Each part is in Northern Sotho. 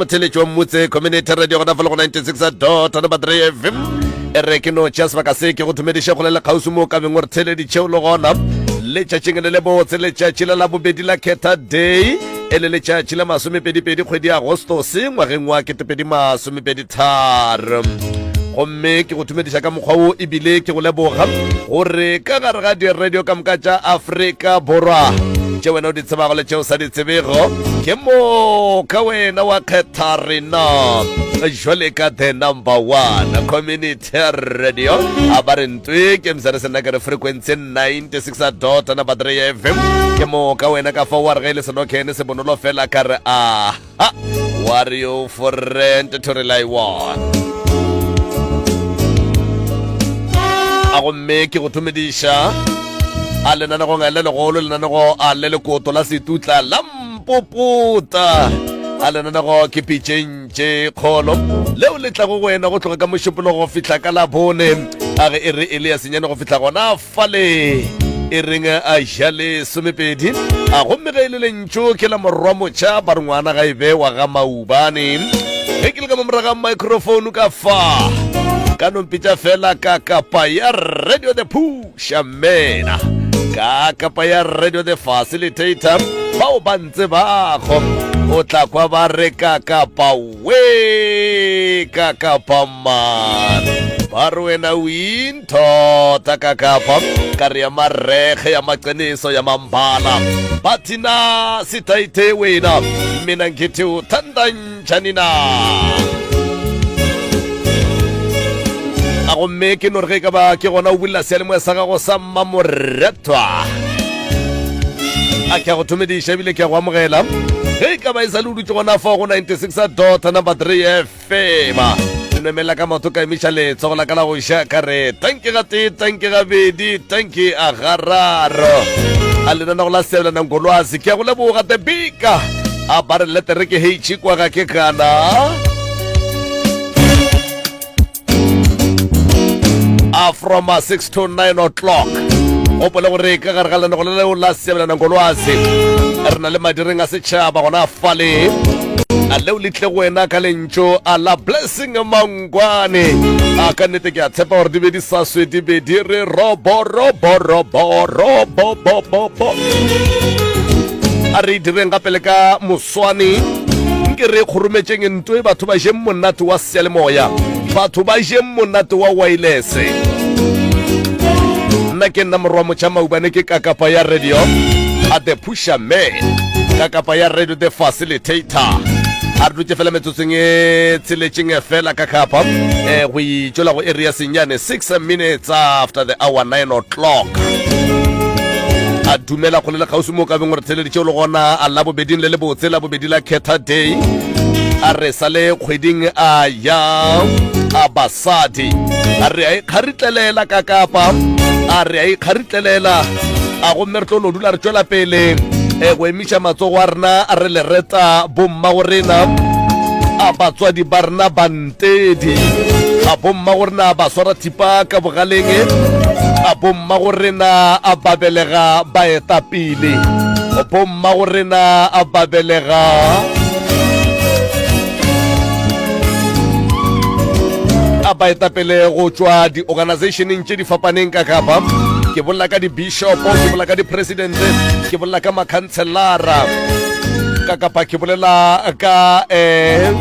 motheletši wa Mmutse Community Radio gona fa le go 96 dot number 3 FM. E re ke no tšea sebaka se ke go thomediše go le kgauswi mo ka beng o re theleditše o le gona letšatšing le le botse, letšatši la labobedi la Khetha Day, e le letšatši la masomepedipedi kgwedi ya Agostose ngwageng wa 2023. Gomme ke go thomediša ka mokgwa wo ebile ke go leboga gore ka gare ga di-radio ka moka tša Afrika Borwa tše wena o di tsebago le tše o sa di tsebego, ke moka wena wa kgetha rena jwale ka the number one community radio. A ba re ntwe ke msare se nna ke re frequency 96 dot number 3 FM. Ke moka wena ka fa wa re ge e le senokhene se bonolo fela ka re aha wa re yo friend to rely on. A gomme ke go thomediša a lenanegong le legolo, lenanego a le lekoto la setutla la mpopota, a lenanego ke pitšeng tše kgolo leo le tlago go wena go tloga ka Mošupologo go fihla ka Labone, a ge e re e le ya senyane go fihla gona fale e reng a ja lesomepedi. A gomme ge e le lentšu ke la morwa motšha ba re ngwana ga e be wa ga maubane. Ge ke le ka mo moraga microphone ka fa ka no mpitša fela ka kapa ya radio the pushamena, ka kapa ya radio the facilitator, bao ba ntsebago o tla kwa ba re ka kapa we ka kapa man, ba re wena o inthota ka kapa ka re ya marege ya maqiniso ya mambala, ba thina sithaithe wena mina ngithi uthanda njani na. A gomme ke no re ge e ka ba ke gona o bulela seyalemoya sa gago sa mmamoretwa, a ke a go thomediša ebile ke a go amogela. Ge e ka ba e sa le o dutše gona fa go 96 dot number 3 FM, nomela ka maoto ka emiša letsogo la ka la go ja ka re tanke ga tee, tanke gabedi, tanke a gararo. A lenanego la sebelanang golwase, ke a go leboga the bika a ba re letere ke heitši kwa ga ke kana. A from 6 to 9 o'clock gopola gore ka gare ga lenago le leo la sebelanang golwase re na le madireng a setšhaba gona fale, a leo le tle go wena ka lentšu a la Blessing Mangwane. A ka nnete ke a tshepa gore di be di sa swe, di be di re robo robo robo robo bo bo bo. A re direng gape le ka moswane, nke re kgorometšeng ntwe, batho ba jeng monate wa seyalemoya, batho ba jeng monate wa wailese. Nna ke nna morwa motšha maubane, ke kakapa ya radio a the pusher man, kakapa ya radio the facilitator. A re dutše fela metsotsong e tsheletšeng fela ka kapa um go itšwela go area senyane 6 minutes after the hour 9 o'clock. A dumela kgole le kgauswi mo ka beng gore theleditše o le gona a labobeding le lebotse, labobedi la Khetha Day. A re sa le kgweding a ya a basadi, a re a ikgaritlelela ka kapa, a re a ikgaritlelela a gomme re tlo no dula re tšwela pele e go emiša matsogo a rena a re le reta bomma go rena a batswadi ba rena bantedi, a bomma go rena ba swara thipa ka bogaleng, a bomma go rena a ba belega baetapele, bomma go rena a ba belega a baetapele go tšwa di-organizationeng tše di fapaneng ka kapa. Ke bolela ka di-bishopo, ke bolela ka di-presidente, ke bolela ka makhanselara ka kapa, ke bolela ka um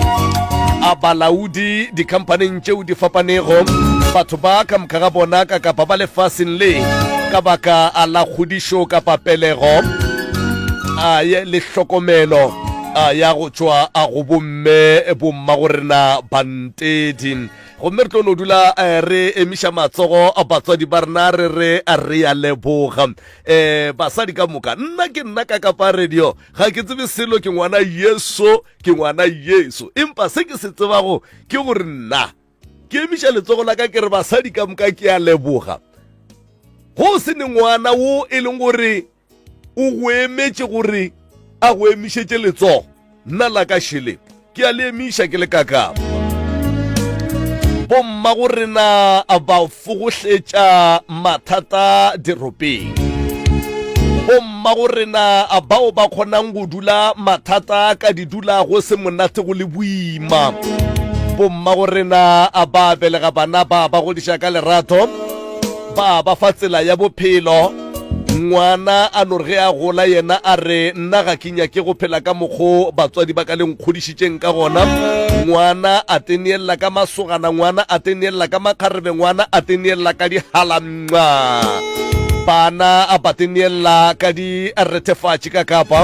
a balaodi dikhamphaneng tšeo di fapanego. Batho ba ka moka ga bona ka kapa ba lefaseng le ka baka a la kgodišo kapa pelego a ye le hlokomelo a ya go tšwa a go bomme bomma go rena bantedi. Gomme re tlo no dula re emiša matsogo a batswadi ba rena re re re ya leboga. Basadi ka moka, nna ke nna ka kapa radio, ga ke tsebe selo, ke ngwana Yesu, ke ngwana Yesu. Empa se ke se tsebago ke gore nna ke emiša letsogo la ka ke re basadi ka moka ke a leboga. Go se ne ngwana wo e leng gore o go emetše gore a go emišetše letsogo, nna la ka šele ke a le emiša ke le kakapa. Bomma go rena ba fogohletša mathata diropeng. Bommago rena bao ba kgonang go dula mathata ka di dula go se monate go le boima. Bommago rena ba belega bana ba ba godiša ka lerato, ba ba fa tsela ya bophelo. Ngwana a no re ge a gola yena a re nna ga ke nyake go phela ka mokgo batswadi ba ka le nkgodišitšeng ka gona. Ngwana a teneella ka masogana, ngwana a teneella ka makgarebe, ngwana a teneella ka dihalamnxa. Bana a ba teneella ka direthefatši ka kapa.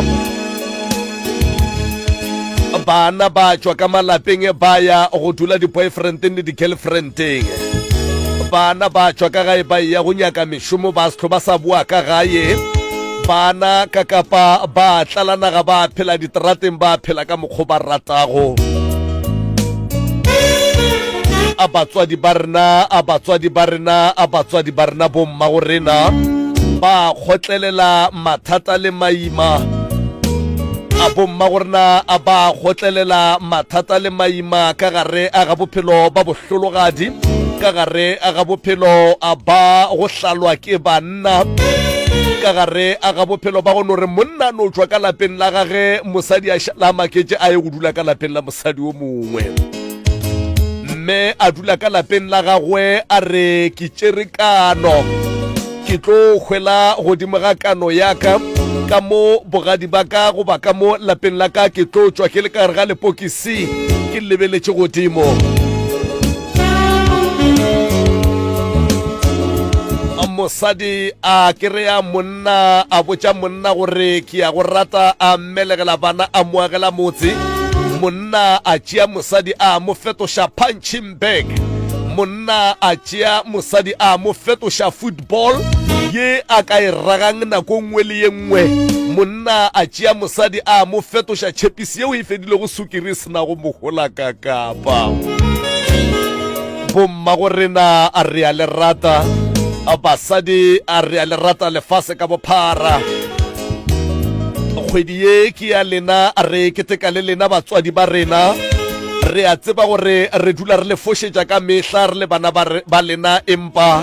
Bana ba tšwa ka malapeng ba ya go dula di-boyfriendeng le di-girlfriendeng. Bana ba tšwa ka gae ba ya go nyaka mešomo ba se ba sa boa ka gae. Bana ka kapa ba tlala naga ba phela diterateng ba phela ka mokgo ba ratago. A batswadi ba rena, a batswadi ba rena, a batswadi ba rena bommago rena ba kgotlelela mathata le maima. A bommagorena a ba kgotlelela mathata le maima ka gare a ga bophelo ba bohlologadi, ka gare a ga bophelo a ba go hlalwa ke banna, ka gare a ga bophelo ba go no re monna no tšwa ka lapeng la gage, mosadi a šala a maketše a ye go dula ka lapeng la mosadi o mongwe. Mme a dula ka lapeng la gagwe a re ke tšere kano. Ke tlo hwela godimo ga kano ya ka, ka mo bogadi ba ka goba ka mo lapeng la ka, ke tlo tšwa ke le ka gare ga lepokisi ke lebeletše godimo. Mosadi a kereya monna, a botša monna gore ke ya go rata, a mmelegela bana, a mo agela motse. Monna a tšea mosadi a mo fetoša punching bag. Monna a tšea mosadi a mo fetoša football ye a ka e ragang nako nngwe le ye nngwe. Monna a tšea mosadi a mo fetoša tšhepisi yeo e fedilego sukiri e se nago mohola ka kapa. Bommago rena a re a le rata, basadi a re a le rata lefase ka bophara. Kgwedi ye ke ya lena, re keteka le lena batswadi ba rena. Re a tseba gore re dula re le fošetša ka mehla re le bana ba lena, empa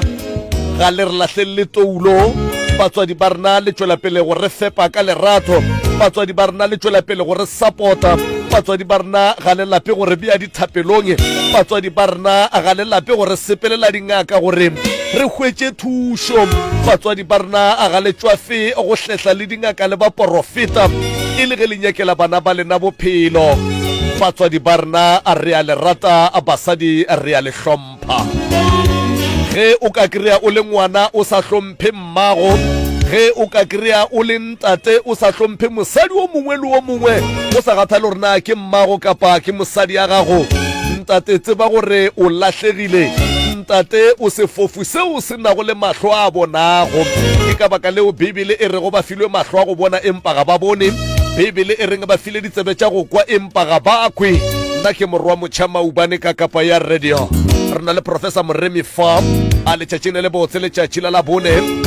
ga le re lahlelele toulo. Batswadi ba rena le tšwela pele go re fepa ka lerato. Batswadi ba rena le tšwela pele go re sapota. Batswadi ba rena ga le lape go re bea dithapelong. Batswadi ba rena ga le lape go re sepelela dingaka gore re hwetše thušo. Batswadi ba rena ga le tšwafe go hlehla le dingaka le baporofeta e le ge le nyakela bana ba lena bophelo. Batswadi ba rena re a le rata, basadi re a le hlompha. Ge o ka kry-a o le ngwana o sa hlomphe mmago, ge o ka kry-a o le ntate o sa hlomphe mosadi o mongwe le o mongwe, o sa kgathale gore na ke mmago kapa ke mosadi ya gago, ntate tseba gore o lahlegile. Ntate o sefofu seo se nago le mahlo a bonago. Ke ka baka leo Beibele e rego ba filwe mahlo a go bona empa ga ba bone. Beibele e reng ba file ditsebe tša go kwa empa ga ba kwe. Nna ke morwa motšha Maubane ka kapa ya radio. Re na le Professor Moremi fa a letšatšing le lebotse letšatši la Labone.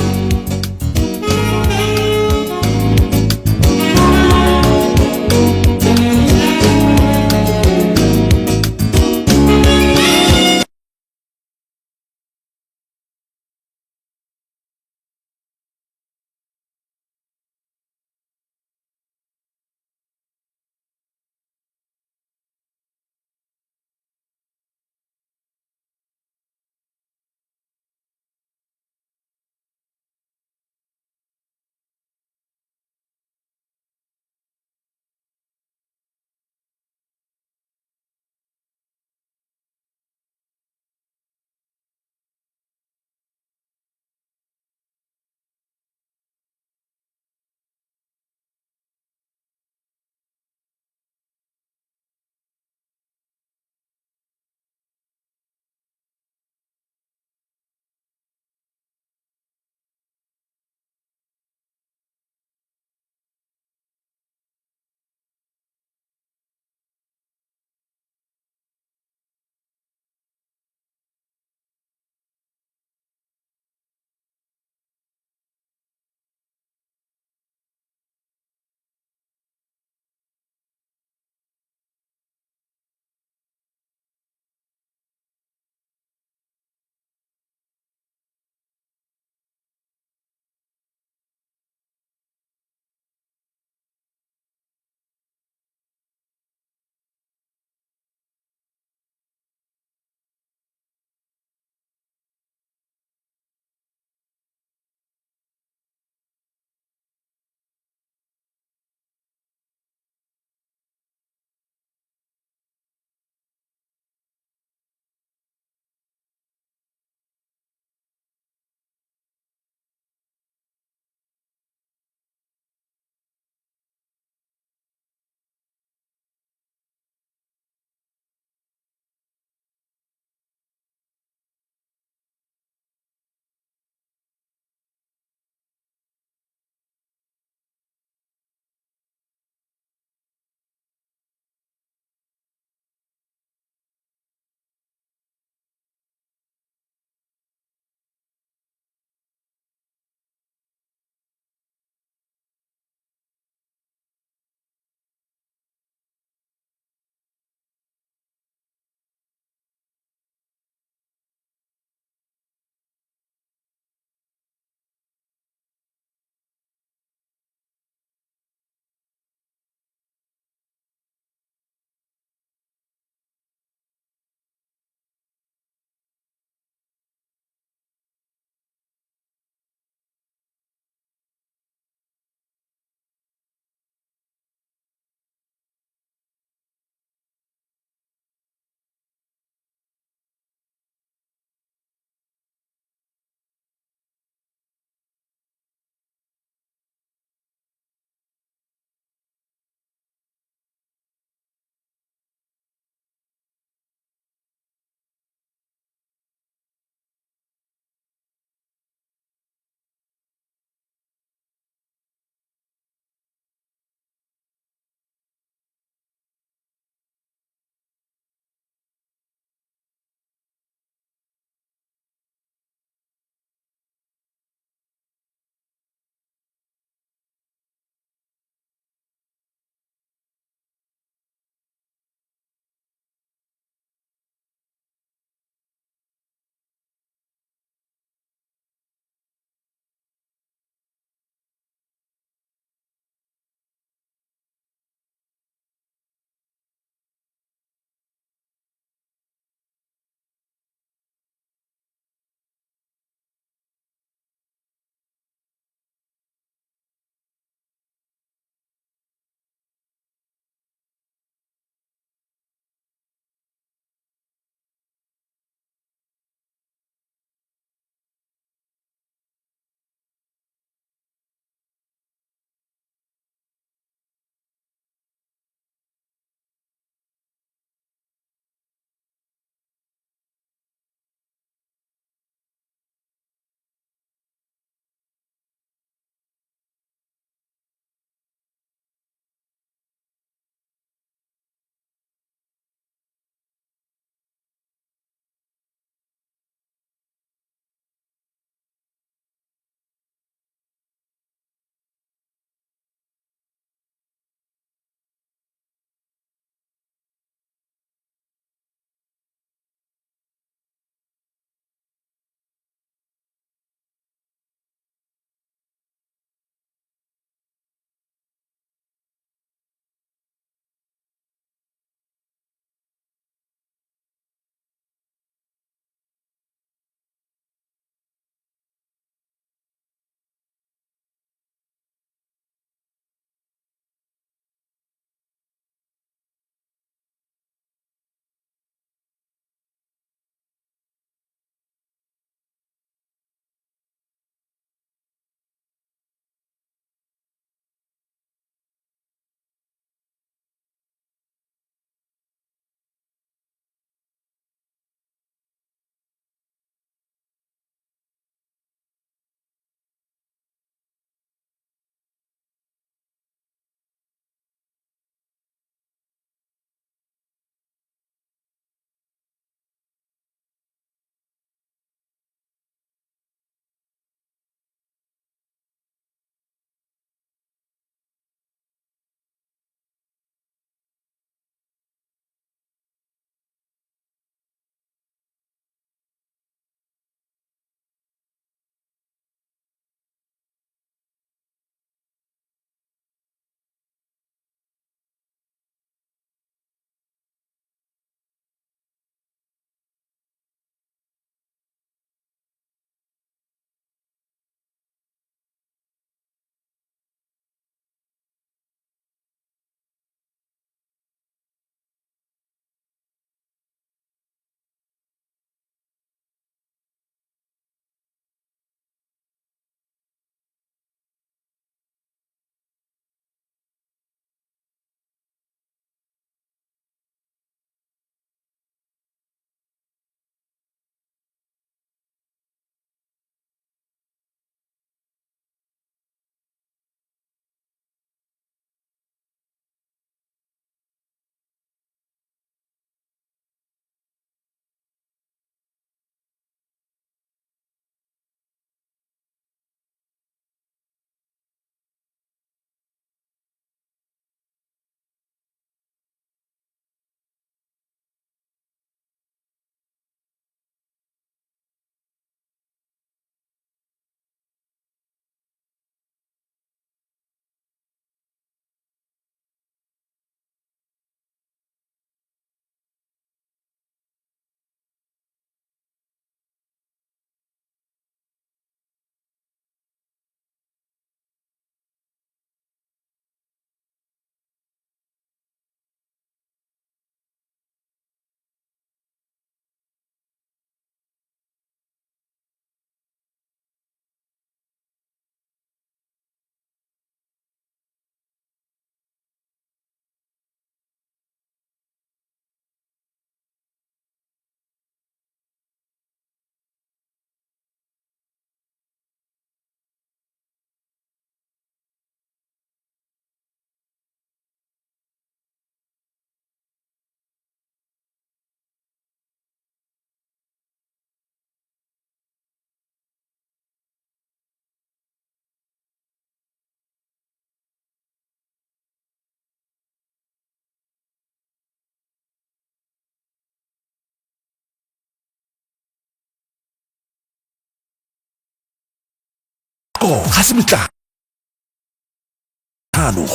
Score ga se metlalo.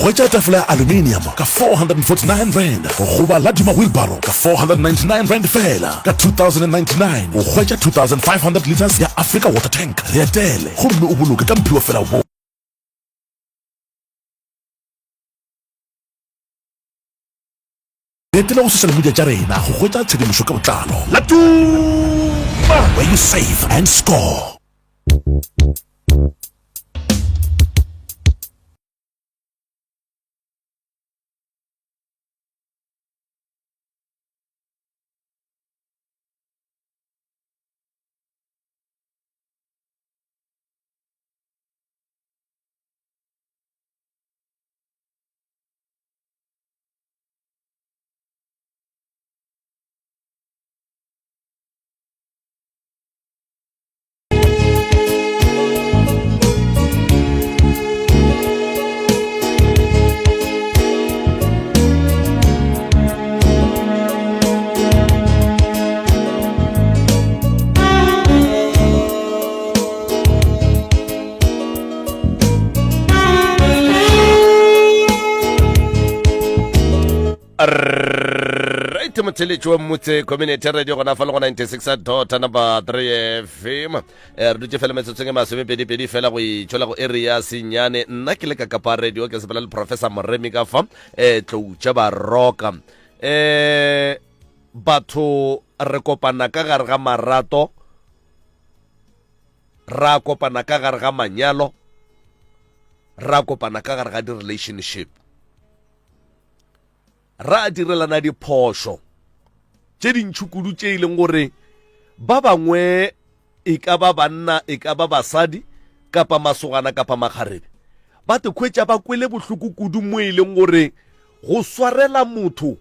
Hwetša tafola ya aluminium ka R449 goba la Duma wheelbarrow ka R499 feela. Ka R2099 o hwetša 2500 litres ya Africa Water Tank. Re etele gomme o boloke ka mphiwafela wo. Re etele go social media tša rena go hwetša tshedimošo ka botlalo. La Duma, where you save and score. Right motheletši wa mmutse community radio gona fa le go 96 dot number 3 fm eh, re dutše fela metsotsong e masomepedipedi fela go itšhola go area senyane nna ke le ka kapa radio ke sepela le professor moremi ka fa um tloutša baroka um batho re kopana ka gare ga marato ra kopana ka gare ga manyalo ra kopana ka gare ga di-relationship ra direlana diphošo tše dintšhi kudu tše e leng gore ba bangwe e ka ba banna e ka ba basadi kapa masogana kapa makgarebe ba te khwetša ba kwele bohloko kudu mo e leng gore go swarela motho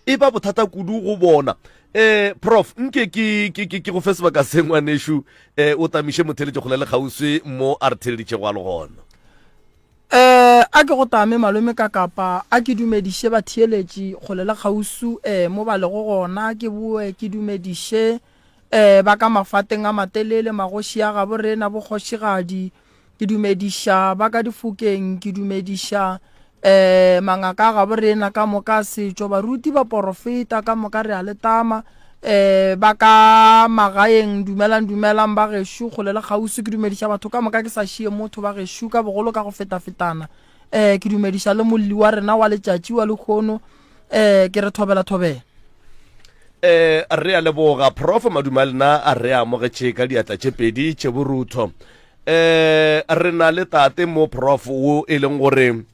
e ba bothata kudu go bona eh prof nke ke ke ke go fe sebaka se ngwanešu eh o tamiše motheletše kgole le kgauswi mo a re theleditšego a le gona. Eh a ke go tame malome ka kapa a ke dumediše batheeletši kgole le kgauswi eh mo ba lego gona ke boe ke dumediše eh ba ka mafateng a matelele magoši a gabo rena bokgošigadi Ke dumediša ba ka difokeng, ke dumediša um mangaka a gabo rena ka moka a setšo, baruti, baporofeta ka moka re a le tama. Um ba ka magaeng dumelang dumelang ba gešo kgole le kgauswi, ke dumediša batho ka moka ke sa šie motho ba gešo ka bogolo ka go fetafetana. Um ke dumediša le molli wa rena wa letšatši wa lehono um ke re thobela thobela. Eh, re a leboga prof madume a lena a re amogetše ka diatla tše pedi tše borutho eh re na le tate mo prof wo e leng gore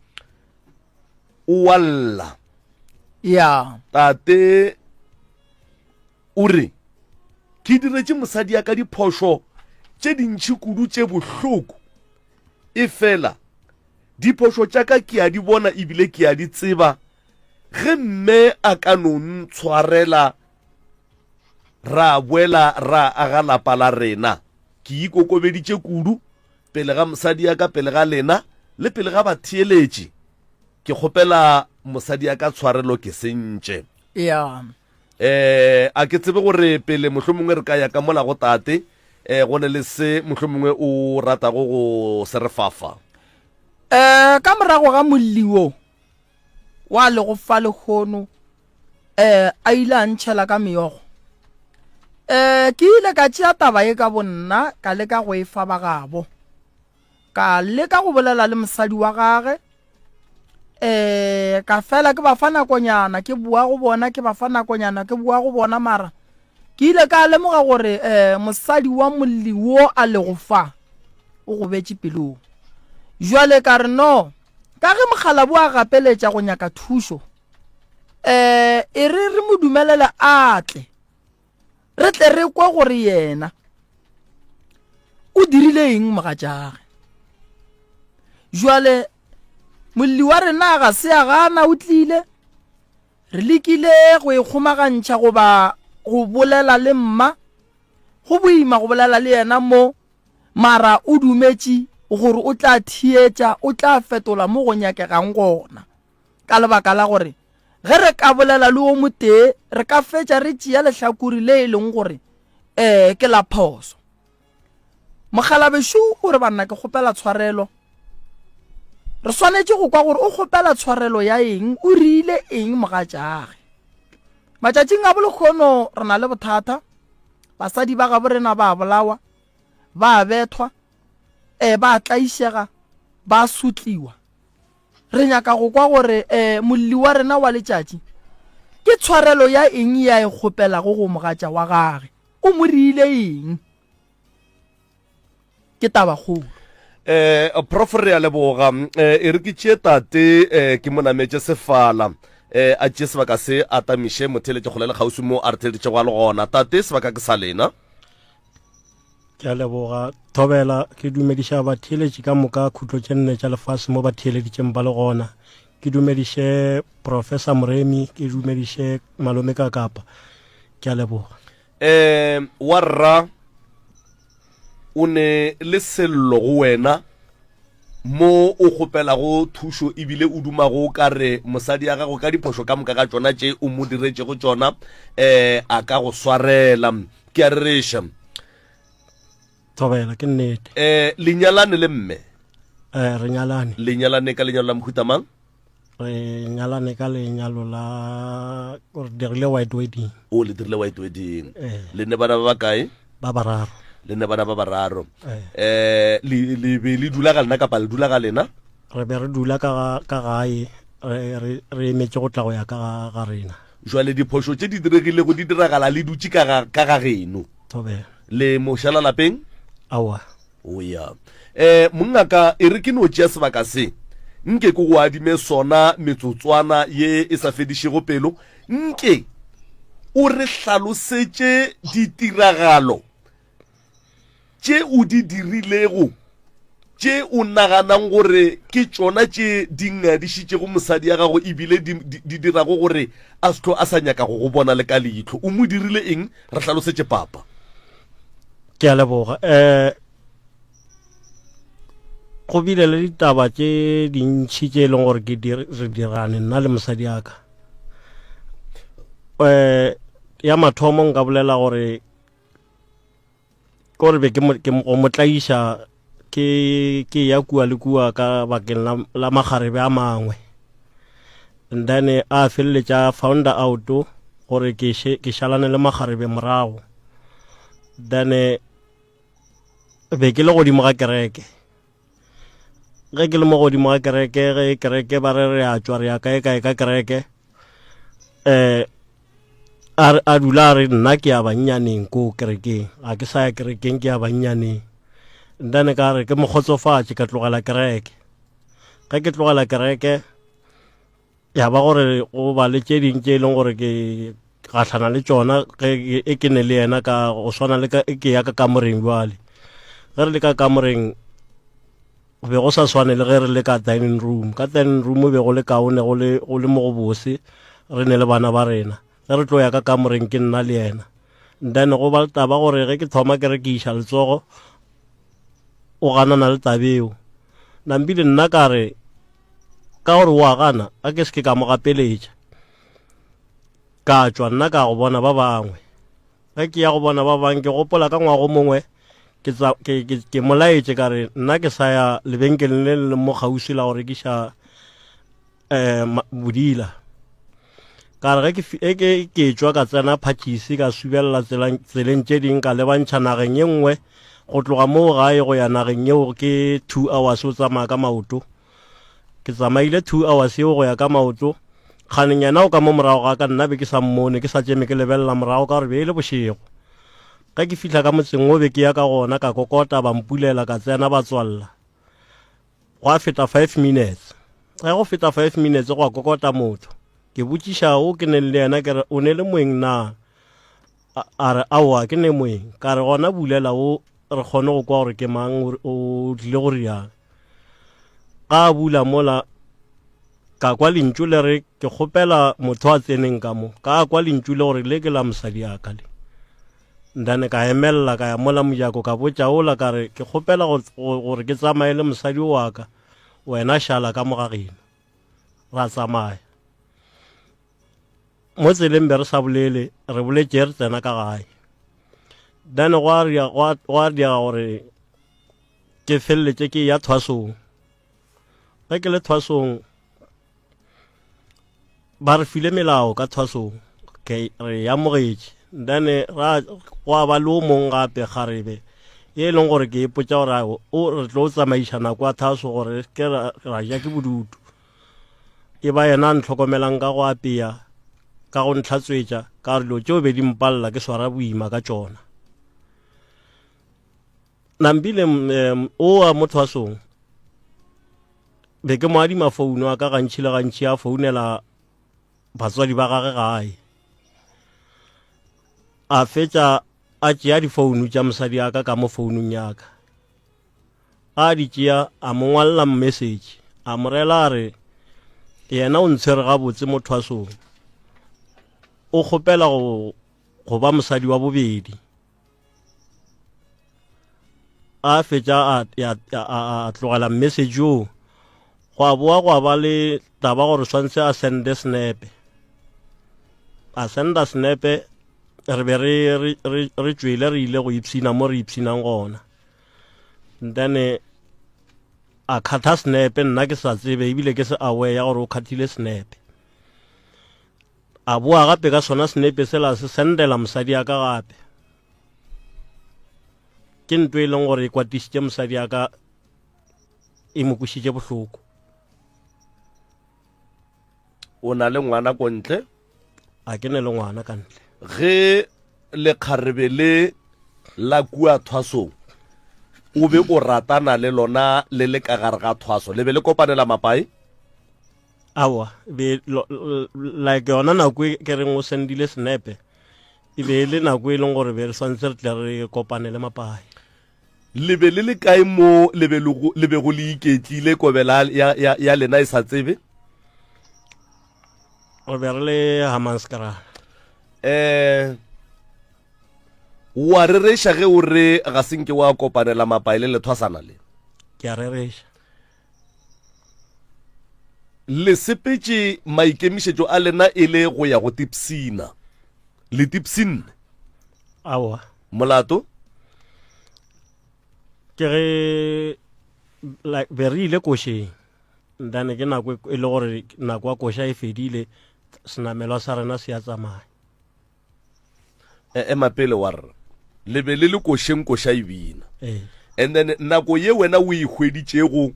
o wa lla ya tate o re ke diretše mosadi ya ka diphošo tše dintšhi kudu tše bohloko e fela diphošo tša ka ke a di bona ebile ke a di tseba Ge mme a ka no ntshwarela ra boela ra aga lapa la rena. Ke ikokobeditše kudu pele ga mosadi ya ka, pele ga lena le pele ga batheeletši. Ke kgopela mosadi ya ka tshwarelo ke sentše. Ya. Eh, a ke tsebe gore pele mohlomongwe re ka ya ka mola go tate, eh, go ne le se mohlomongwe o ratago go se re fafa. Eh, ka morago ga molli wo, wa lego fa lehono um a ile a ntšhela ka meogo um ke ile ka tšea taba ye ka bonna ka leka go e fa ba gabo ka leka go bolela le mosadi wa gage um ka fela ke ba fa nakonyana ke boa go bona ke ba fa nakonyana ke boa go bona mara Ke ile ka lemoga gore um mosadi wa molli wo a lego fa o gobetše pelong. Jwale ka re no, ka ge mokgalabo a gapeletša go nyaka thušo, um e re re mo dumelele a tle, re tle re kwe gore yena o dirile eng mogatšage. Jwale molli wa rena ga se a gana o tlile. Re lekile go ikgomagantšha goba go bolela le mma. Go boima go bolela le yena mo, mara o dumetše gore o tla theetša, o tla fetola mo go nyakegang gona. Ka lebaka la gore ge re ka bolela le o motee, re ka fetša re tšea lehlakore le e leng gore um ke la phoso. Mokgalabešo o re banna ke kgopela tshwarelo. Re swanetše go kwa gore o kgopela tshwarelo ya eng, o rile eng mogatšage. Matšatšing a bolekgono re na le bothata, basadi ba gabo rena ba bolawa, ba bethwa, e ba tlaišega, ba sotliwa. Re nyaka go kwa gore e molli wa rena wa letšatši ke tshwarelo ya eng ye a e kgopelago go mogatša wa gage, o mo rile eng? Ke tabakgolo. Eh, Prof re a leboga. Eh, e re ke tšee tate eh, ke mo nametše sefala. Eh, a tšee sebaka se a tamiše motheeletše kgole le kgauswi mo a re theeleditšego a le gona. Tate, sebaka ke sa lena. Ke a leboga Thobela, ke dumediša batheeletši ka moka khutlo tše nne tša lefase mo ba theeleditšeng ba le gona. Ke dumediše Professor Moremi, ke dumediše Malome Kakapa. Ke a leboga. Eh, wa rra o ne le sello go wena mo o kgopelago thušo ebile o dumago o ka re mosadi ya gago ka diphošo ka moka ga tšona tše o mo diretšego tšona um a ka go swarela. Ke a rereša. Thobela, ke nnete. Um lenyalane le mme? Um re nyalane. Le nyalane ka lenyalo la mohuta mang? Re nyalane ka lenyalo la re dirile white wedding. O le dirile white wedding. Eh. Le ne bana ba ba kae? Ba bararo. Le ne bana ba bararo. Eh, eh le le be le dula ga lena kapa le dula ga lena? Re be re dula ka ka gae re re re emetše go tla go ya ka ga rena. Jwale diphošo tše di diregilego di diragala le dutše ka ga ka ga geno. Thobela. Le mošala lapeng? Aowa. O ya. Eh, mongaka, e re ke no tšea sebaka se, nke ke go adime sona metsotswana ye e sa fedišego pelo, nke o re hlalosetše ditiragalo tše o di dirilego tše o naganang gore ke tšona tše di ngadišitšego mosadi ya gago ebile di, di, di dirago gore a se tlo a sa nyaka go go bona le ka leihlo. O mo dirile eng? Re hlalosetše papa. Ke a leboga. Eh go bile le ditaba tše dintšhi tše e leng gore ke re dirane nna le mosadi ya ka. Eh ya mathomo nka bolela gore ko re be ke go mo tlaiša ke ke ya kua le kua ka bakeng la, la magarebe a mangwe and then a feleletša found out gore ke ke šalane le magarebe morago then be ke le godimo ga kereke ge ke le mo godimo ga kereke ge kereke ba re re a tšwa re ya kae kae ka kereke um a dula a re nna ke ya bannyaneng ko kerekeng ga ke sa ya kerekeng ke ya bannyaneng then ka re ke mo kgotsofatše ka tlogela kereke ge ke tlogela kereke ya ba gore go ba le tše ding tše e leng gore ke gahlana le tšona ge e ke ne le yena ka go swana le ka e ke ya ka kamoreng jwale ge re le ka kamoreng go be go sa swane le ge re le ka dining room ka dining room be go le kaone go le go le mo go bose re ne le bana ba rena ge re tlo ya ka kamoreng ke nna le yena then go ba taba gore ge ke thoma ke re ke iša letsogo o ganana le tabeo nambile nna ka re ka gore o a gana a ke se ke ka mo gapeletša ka tšwa nna ka go bona ba bangwe ge ke ya go bona ba bangwe ke gopola ka ngwago mongwe ke, ke, ke, ke molaetše ka re nna ke sa ya lebenkeleng le le mo kgauswi la go rekiša um bodila ka re ge ke ke ke tšwa ka tsena phatšisi ka subelela tseleng tše ding ka lebantšha nageng ye nngwe go tloga moo gae go ya nageng yeo ke two hours o tsamaya ka maoto Ke tsamaile 2 hours yeo go ya ka maoto. Kganeng yena o ka mo morago ga ka nna be ke sa mmone, ke sa tšeme ke lebelela morago ka gore be e le bošego. Ge ke fihla ka motseng wo be ke ya ka gona ka kokota ba mpulela ka tsena ba tswalla. Gwa feta 5 minutes. Ge go feta 5 minutes gwa kokota motho. Ke botšiša o ke neng le yena ke re o ne le moeng na? A re aowa ke ne moeng. Ka re gona bulela o re kgone go kwa gore ke mang o tlile go riang. Ga a bula mola, ka kwa lentšu le re, Ke kgopela motho a tseneng ka mo. Ka kwa lentšu le gore le ke la mosadi ya ka le. Ndane ka emelela ka ya mola mojako ka botša ola ka re, Ke kgopela gore ke tsamaye le mosadi wa ka, wena šala ka mo ga geno. Ra tsamaya. Mo tseleng be re sa bolele, re boletše re tsena ka gae. Then gwa diega gore. Ke feleletše ke ya thwasong. Ge ke le thwasong ba re file melao ka thwasong ke re amogetše then ra gwa ba le o mong gape kgarebe e leng gore ke ipotša gore o re tlo tsamaiša nako ya thaso gore ke ra ja ke bodutu e ba yena a ntlhokomelang ka go apea ka go ntlhatswetša ka gore dilo tšeo be di mpalela ke swara boima ka tšona Nampile um o wa mo thwasong be ke mo adima founu a ka gantši le gantši a founela batswadi ba gage gae a fetša a tšea difounu tša mosadi a ka ka mo founung ya ka a di tšea a mo ngwalela message a mo rela a re yena o ntshwere gabotse mo thwasong o kgopela go go ba mosadi wa bobedi a fetša a tlogela message yoo go a boa gwa ba le taba gore swantse a sende snepe a senda snepe re be re tšwele re ile go ipshina mo re ipshinang gona then a kgatha snepe nna ke sa tsebe ebile ke se aware ya gore o kgathile snepe A boa gape ka sona senepe sela se sendela mosadi ya ka gape. Ke nto e leng gore e kwatišitše mosadi ya ka e mo kwešitše bohloko. O na le ngwana ko ntle? A ke ne le ngwana ka ntle. Ge lekgarebe le la kua thwasong o be o ratana le lona le le ka gare ga thwaso, le be le kopanela mapae? Aowa, be like yona nako e ke reng o sendile senepe e be e le nako e leng gore be re swantse re tle re kopane le mapae. Le be le le kae mo le be le bego le iketlile kobela ya, ya, ya lena e sa tsebe? Re be re le Hammanskraal. Eh, wa rereša ge o re ga se nke wa kopanela mapae le lethwasana le? Ke a rereša. Le sepetše maikemišetšo a lena e le go ya go tipsina. Le tipsinne? Aowa. Molato? Ke ge like be re ile košeng then ke nako e le gore nako ya koša e fedile senamelwa sa rena se ya tsamaya. E, ema pele wa rra. Le be le le košeng koša e bina. Ee. And then nako ye wena o e hweditšego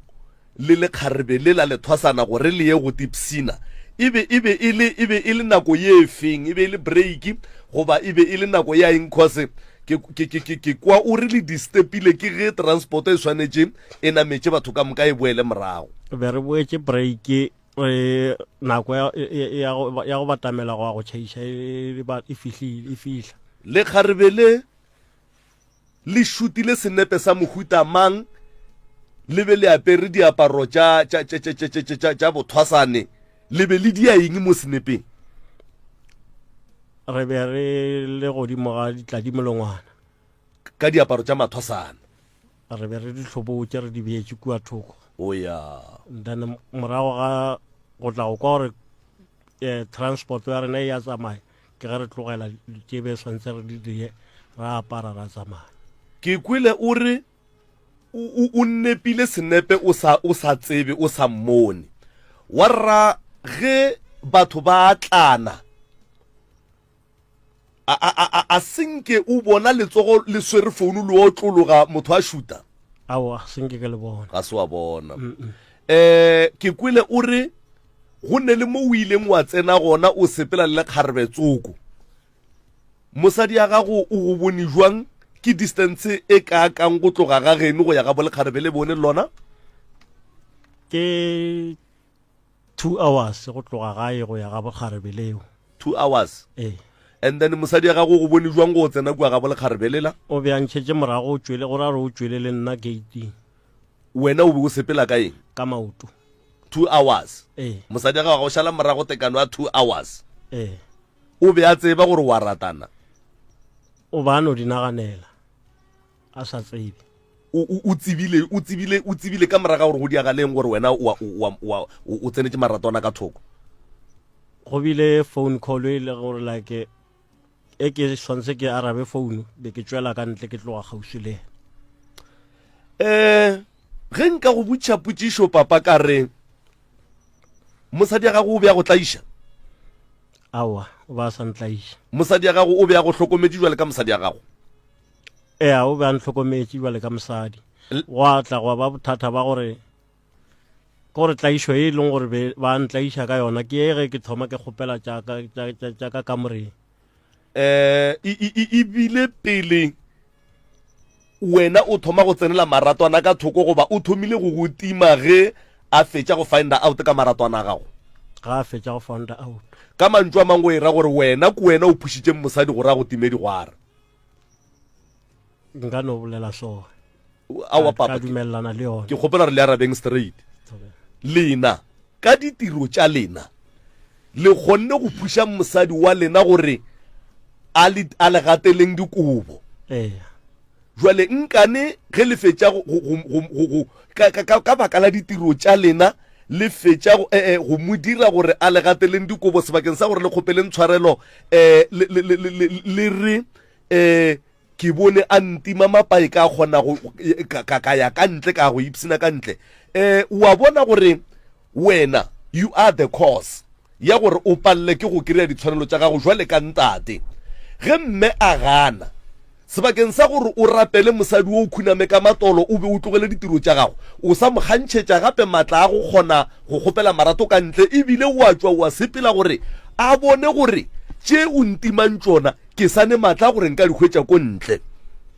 le lekgarebe le la lethwasana gore le ye go tipsina e be e be e le e be e le nako ye e feng? E be e le break goba e be e le nako ya eng? Cause ke ke ke ke ke kwa o re le distepile ke ge transport e swanetše e nametše batho ka moka e boele morago. Be re boetše break re nako ya, ya, go, ya go batamela go ya go tšhaiša e, e, e fihlile e fihla. Lekgarebe le le šutile senepe sa mohuta mang le be le apere diaparo tša, tša, tša, tša, tša, tša, tša, tša bothwasane le be le dia eng mo senepeng? Re be re le godimo ga ditladimolongwana. Ka diaparo tša mathwasana. Re be re di hlobotše re di beetše kua thoko. O ya. Then morago ga go tla go kwa gore eh, transport ya rena e ya tsamaya ke ge re tlogela tše be swantse re di die ra apara ra tsamaya. Ke kwele o re o, o nepile senepe o sa, o sa tsebe o sa mmone. Wa rra ge batho ba atlana A, a, a, a, a senke o bona letsogo le swere founu le otlologa motho a šuta? Aowa, senke ke le bona. Ga se wa bona. Eh, ke kwele o re go ne le mo o ileng wa tsena gona o sepela le lekgarebe tsoko. Mosadi ya gago o go bone jwang? Ke distance e kaakang go tloga ga geno go ya ga bolekgarebe le bone lona? Ke 2 hours go tloga gae go ya ga bokgarebe leo. 2 hours? Ee. And then mosadi ya gago o go bone jwang go tsena kua ga bolekgarebe lela? O be a ntšhetše morago o tšwele, go ra gore o tšwele le nna gate-ing. Wena o be o sepela ka eng? Ka maoto. 2 hours? Ee. Mosadi ya gago a go šala morago tekano ya 2 hours? Ee. O be a tseba gore wa ratana? O ba a no di naganela. a sa tsebe. O, o, o tsebile, o tsebile, o tsebile ka morago ga gore go diagaleng gore wena o, o, o, o, o tsenetše maratwana ka thoko. Go bile phone call e le gore like e ke swanetse ke arabe phone be ke tšwela ka ntle ke tloga kgauswi le yena. Um ge nka go botšha potšišo papa ka re mosadi ya gago o be a go tlaiša? Aowa, o ba sa ntlaiša. Mosadi ya gago o be a go hlokometše jwale ka mosadi ya gago? Ea, o be a ntlhokometše jwale ka mosadi. Gwa tla gwa ba bothata ba gore ke gore tlaišo e leng gore be ba ntlaiša ka yona ke e ge ke thoma ke kgopela tša ka tša ka kamoreng. Eh, e bile pele wena o thoma go tsenela maratwana ka thoko goba o thomile go go tima ge a fetša go find out ka maratwana a gago? Ga a fetša go find out. Ka mantšu a mangwe o e ra gore wena ke wena o phušitšeng mosadi gore a go time digwara. Nka no bolela so. Aowa papa, ka dumelelana le yona. Ke kgopela gore le arabeng straight. Lena ka ditiro tša lena le kgonne go phuša mosadi wa lena gore a le a le gateleng dikobo. Ee. Jwale nkane ge le fetša go go go go go ka ka ka baka la ditiro tša lena le fetša go eh, eh, go mo dira gore a le gateleng dikobo sebakeng sa gore le kgopeleng tshwarelo eh le le le le le re eh Ke bone a ntima mapae ka kgona go ka, ka, ka ya ka ntle ka go ipsina ka ntle. Eh, wa bona gore wena you are the cause ya gore o palele ke go kry-a ditshwanelo tša gago jwale ka ntate. Ge mme a gana, sebakeng sa gore o rapele mosadi wo o khuname ka matolo o be o tlogele ditiro tša gago, o sa mo kgantšhetša gape matla a go kgona go kgopela marato ka ntle ebile o a tšwa o a sepela gore a bone gore tše o ntimang tšona Ke sa ne maatla a gore nka di hwetša ko ntle.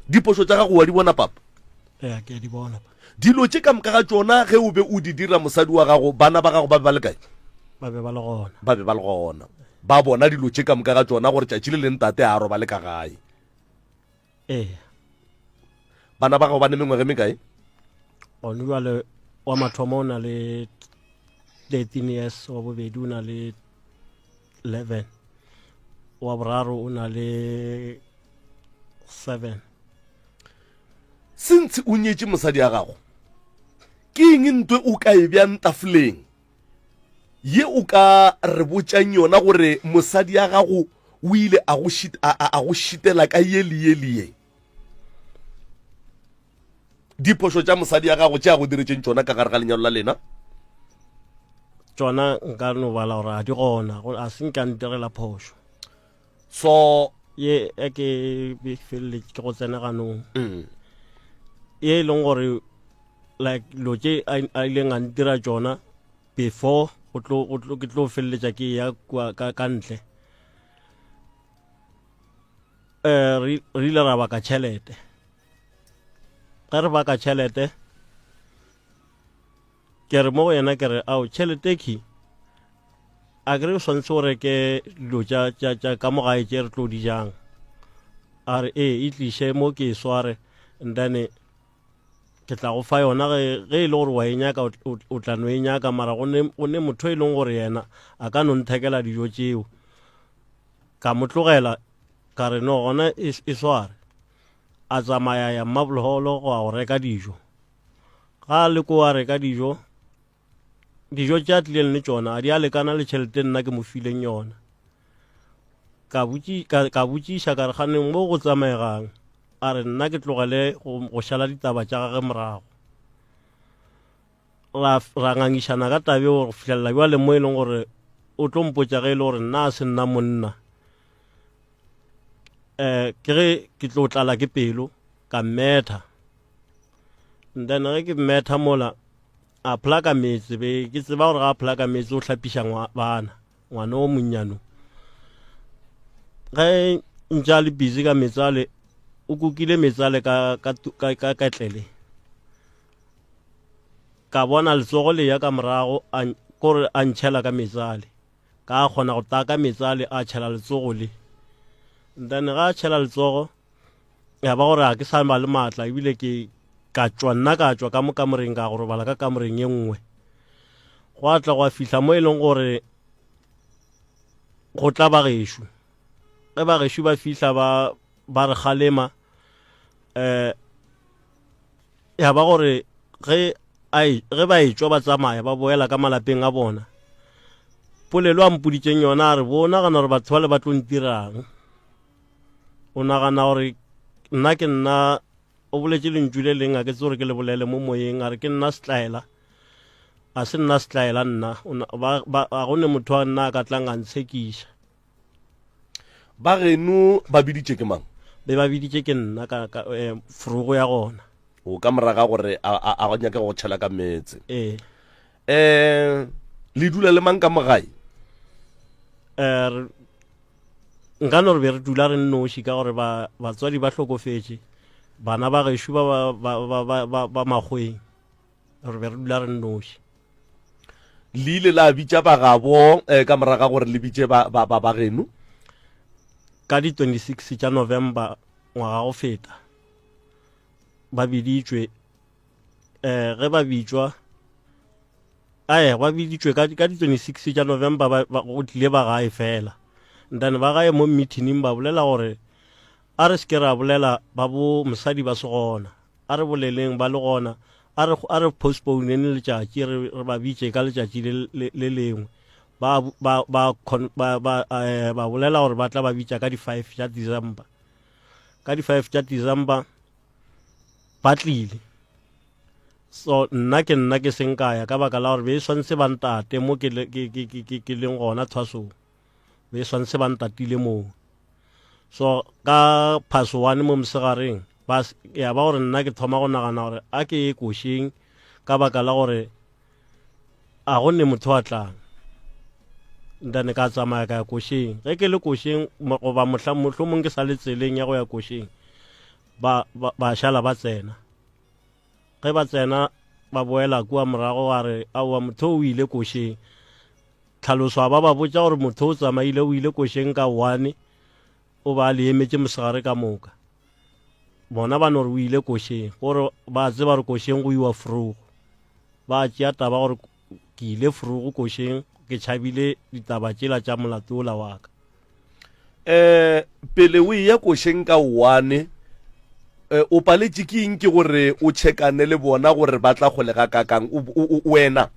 Diphošo tša gago wa di bona, papa? Ea, ke a di bona, papa. Dilo tše ka moka ga tšona ge o be o di dira mosadi wa gago, bana ba gago ba be ba le kae? Ba be ba le gona. Ba be ba le gona. Ba bona dilo tše ka moka ga tšona gore tšatši le leng tate a robale ka gae. Ee. Bana ba gago ba ne mengwaga e mekae? Gone jwale wa mathomo o na le 13 years, wa bobedi o na le 11 wa boraro o na le 7 Since o nyetše mosadi ya gago, ke eng ntwe o ka e bjang tafoleng ye o ka re botšang yona gore mosadi ya gago o ile a go šit, a, a, a go šitela ka ye le ye le ye? Diphošo tša mosadi ya gago tše a go diretšeng tšona ka gare ga lenyalo la lena? Tšona nka no bala gore a di gona, a se nka ntirela phošo. So ye e ke feleletše ke go tsena ganong. Mm. Ye e leng gore like lo tše a ileng a ntira tšona before go tlo go tlo ke tlo feleletša ke ya kwa ka, ka ntle. Eh re ile ra baka tšhelete. Ge re baka tšhelete ke re mo go yena ke re ao tšhelete ki a ke re o swanetse o reke dilo tša tša tša ka mo gae tše re tlo di jang a re ee e tliše mo ke e sware and then ke tla go fa yona ge ge e le gore wa e nyaka o tla no e nyaka mara go ne go ne motho e leng gore yena a ka no nthekela dijo tšeo ka mo tlogela ka re no gona e, e sware a tsamaya ya Mmabolholo go ya go reka dijo. Ga a le ko a reka dijo, dijo tše a tlileng le tšona a di a lekana le tšhelete nna ke mo fileng yona. Ka botši, ka, ka botšiša ka re ganeng mo go tsamaegang, a re nna ke tlogele go, go šala ditaba tša gage morago. Ra, ra ngangišana ka taba eo go fihlelela bjale mo e leng gore o tlo mpotša ge e le gore nna a se nna monna. Eh, ke ge ke tlo tlala ke pelo ka mmetha and then ge ke mmetha mola a plaka meetse be ke tseba gore ga a plaka meetse o hlapiša bana ngwana o monnyano ge ntše a le busy ka meetse ale o kukile meetse ale ka, ka, ka, ka ketlele ka bona letsogo le ya ka morago kore a ntšhela ka meetse ale Ka kgona go taka meetse ale a tšhela letsogo le. Then ga a tšhela letsogo ya ba gore ga ke sa ba le maatla ebile ke ka tšwa nna ka tšwa ka mo kamoreng ka go robala ka kamoreng ye nngwe. Gwa tla gwa fihla mo e leng gore go tla ba gešo. Ge ba gešo ba fihla ba ba re kgalema um ya ba gore ge a e, ge ba etšwa ba tsamaya ba boela ka malapeng a bona polelo a mpoditšeng yona a re bo nagana gore batho ba le ba tlo ntirang o nagana gore nna ke nna O boletše lentšu le leng a ke tse gore ke le bolele mo moyeng a re ke nna setlaela. A se nna setlaela nna. Ba, ba, a go ne motho wa nna a ka tlang a ntshekiša. Ba geno ba biditše ke mang? Be ba biditše ke nna ka, ka eh, forogo ya gona. O ka moraga gore a, a, a nyake go tšhela ka meetse. Ee. Eh, le dula le mang ka mo gae? Eh, nka no re be re dula re nnoši ka gore ba batswadi ba hlokofetše bana ba gešo ba ba ba ba ba, ba, ba makgweng re be re dula re nnoši le ile la bitša bagabo eh, ka moraga gore le bitše ba ba ba, ba geno ka di 26 tša November ngwaga go feta ba biditšwe eh ge ba bitšwa ae ba biditšwe ka ka di 26 tša November ba, ba go tlile ba gae fela ntane ba gae mo meetingeng ba bolela gore a re se ke ra bolela ba bo mosadi ba se gona a re boleleng ba le gona a re a re postponeng letšatši re re ba bitše ka letšatši le le le lengwe ba ba ba ba ba, eh, ba bolela gore ba tla ba bitša ka di 5 tša December ka di 5 tša December ba tlile so nna ke nna ke seng kaya ka baka la gore be e swantse ba ntate mo ke ke leng gona thwasong be e swantse ba ntatile moo so ka pass one mo mosegareng ba ya ba gore nna ke thoma go nagana gore a ke ye košeng ka baka la gore a go ne motho a tlang ntane ka tsamaya ka ya košeng ge ke le košeng goba mohla mohlomong ke sa le tseleng ya go ya košeng ba, ba, ba šala ba tsena ge ba tsena ba boela kua morago wa re aowa motho o ile košeng tlhaloso a ba ba botša gore motho o tsamaile o ile košeng ka one o ba le emetše mosegare ka moka bona ba no re o ile košeng gore ba tseba gore košeng go iwa forogo ba tšea taba gore ke ile forogo košeng ke tšhabile ditaba tšela tša molato ola wa ka um pele o eya košeng ka one eh, o paletše ke eng ke gore o tšhekane le bona gore ba tla kgole ga kakang wena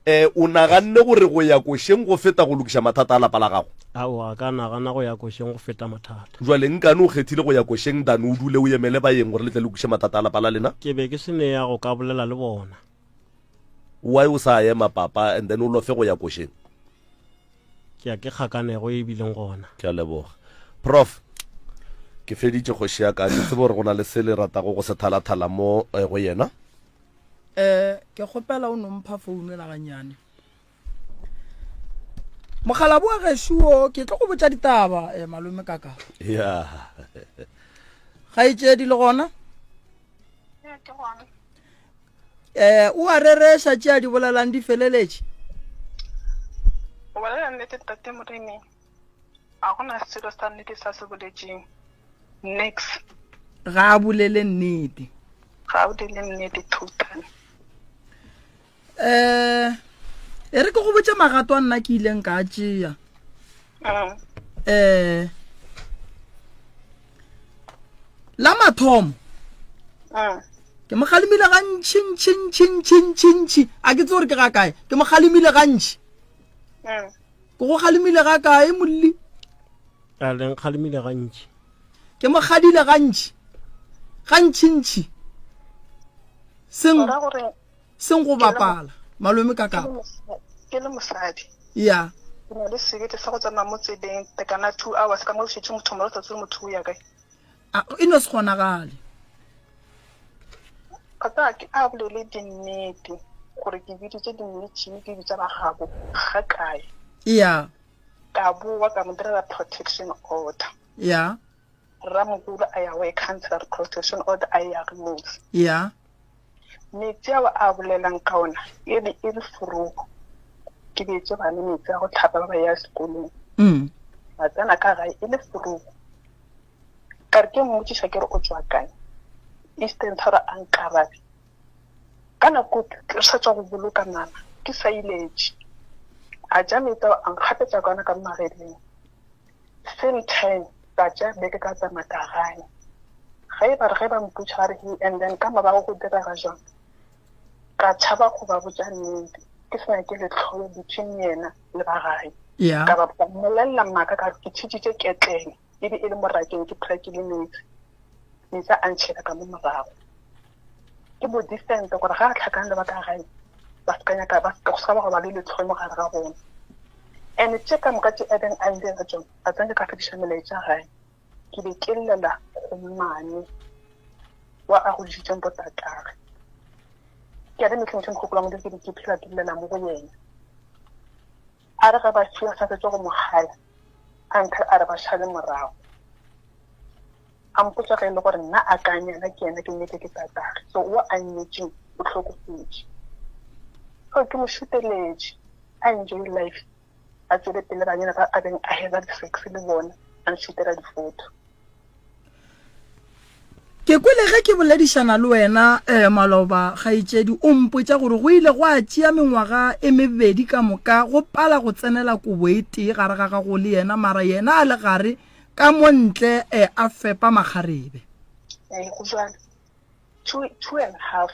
um o naganne gore go ya košeng go feta go lokiša mathata a lapa la gago aowa ka nagana go ya košeng go feta mathata jwale nkane o kgethile go ya košeng than o dule o emele baeng gore le tle lokiše mathata a lapa la lena ke be ke se ne ya go ka bolela le bona why o sa ema papa and then o lofe go ya košeng Ke ya ke kgakanego e bileng gona. Ke a leboga. Prof. Ke feditše kgoši ya ka. Ke tsebe gore go na le se le ratago go se thalathala mo eh, go yena. Eh, ke kgopela o no mpha founu ela gannyane. Mokgalabo wa gešo wo, ke tlo go botša ditaba, eh, malome kaka. Ya. Kgaetšedi le gona? Ya, ke gona. Eh, o a rereša tše a di bolelang di feleletše? Go bolela nnete Tate Moremi, ga go na selo sa nnete sa se boletšeng. Nix. Ga a bolele nnete. Ga a bolele nnete totally. Eh, e re ke go botše magato a nna ke ileng ka a tšea. Mm. Eh, la mathomo. Mm. Ke mo kgalemile gantši ntši ntši ntši ntši ntši. A ke tsebe gore ke ga kae. Ke mo kgalemile gantši. Mm. Ke go kgalemile ga kae molli? A le nkgalemile gantši. Ke mo kgadile gantši. Gantši ntši. Seng seng go bapala. Malome ka kapa. Ke le mosadi. Ya. Ke na le sebete sa go tsamaya mo tseleng tekana 2 hours ka mo šetše motho mo sa tsebe motho o ya kae. A e no se kgonagale. A ka ke a bolele dinnete gore ke biditše di-meeting ke bitša ba gabo ga kae. Ya. Ka boa ka mo direla protection order. Ya. Rramogolo a ya go e cancela protection order a ya remove. Ya. Metsi ao a bolelang ka ona e be e le forogo. Ke beetše bana metsi a go tlhapa ba ba ya sekolong. Mm. Ba tsena ka gae e le forogo. Ka re ke mmotšiša ke re o tšwa kae? Eastern Thora a nkarabe. Ka nako ke sa tšwa go boloka mama ke sa iletše. A ja metsi ao a nkgapetša ka ona ka mageleng. Same time ka tšea beke ka tsamaya ka gae. Ge ba re ge ba mpotša ba re he and then ka morago go direga jwang? Ka tšhaba go ba botša nnete ke se nyake lehloyo between yena le ba gae. Yeah. Ka ba ka mmolelela maaka ka re ke tšhitšitše ketlele e be e le morakeng ke phela ke le metsi. Metsi a ntšhela ka mo morago. Ke mo defend gore ga a tlhakane le ba ka gae ba se ka nyaka ba se ka ba go ba le letlhomo gare ga bona. And tše ka moka tše a beng a ndira tšona a tsenge ka fetiša melaetša gae. Ke be ke llela go mmane wa a godišitšeng botatagwe. Ke a le mehleng tše mogopolo wa Modimo ke be ke phela ke llela mo go yena. A re ge ba fiwa sa fetše go mo gala a nthe a re ba šale morago. A mpotša ge e le gore nna a ka nyala ke yena ke nyetše ke tatagwe so o a nnyetšeng o hlokofetše. So ke mo šuteletše a enjoy life a tšwele pele banyana ba a beng a heva di-sex le bona a nšutela di-photo. Ke kwele ge ke boledišana le wena um maloba kgaetšedi o mpotša gore go ile gwa tšea mengwaga e mebedi ka moka go pala go tsenela kobo e tee gare ga gago le yena mara yena a le gare ka mo ntle um a fepa makgarebe. Ee, go jwalo. Two and half.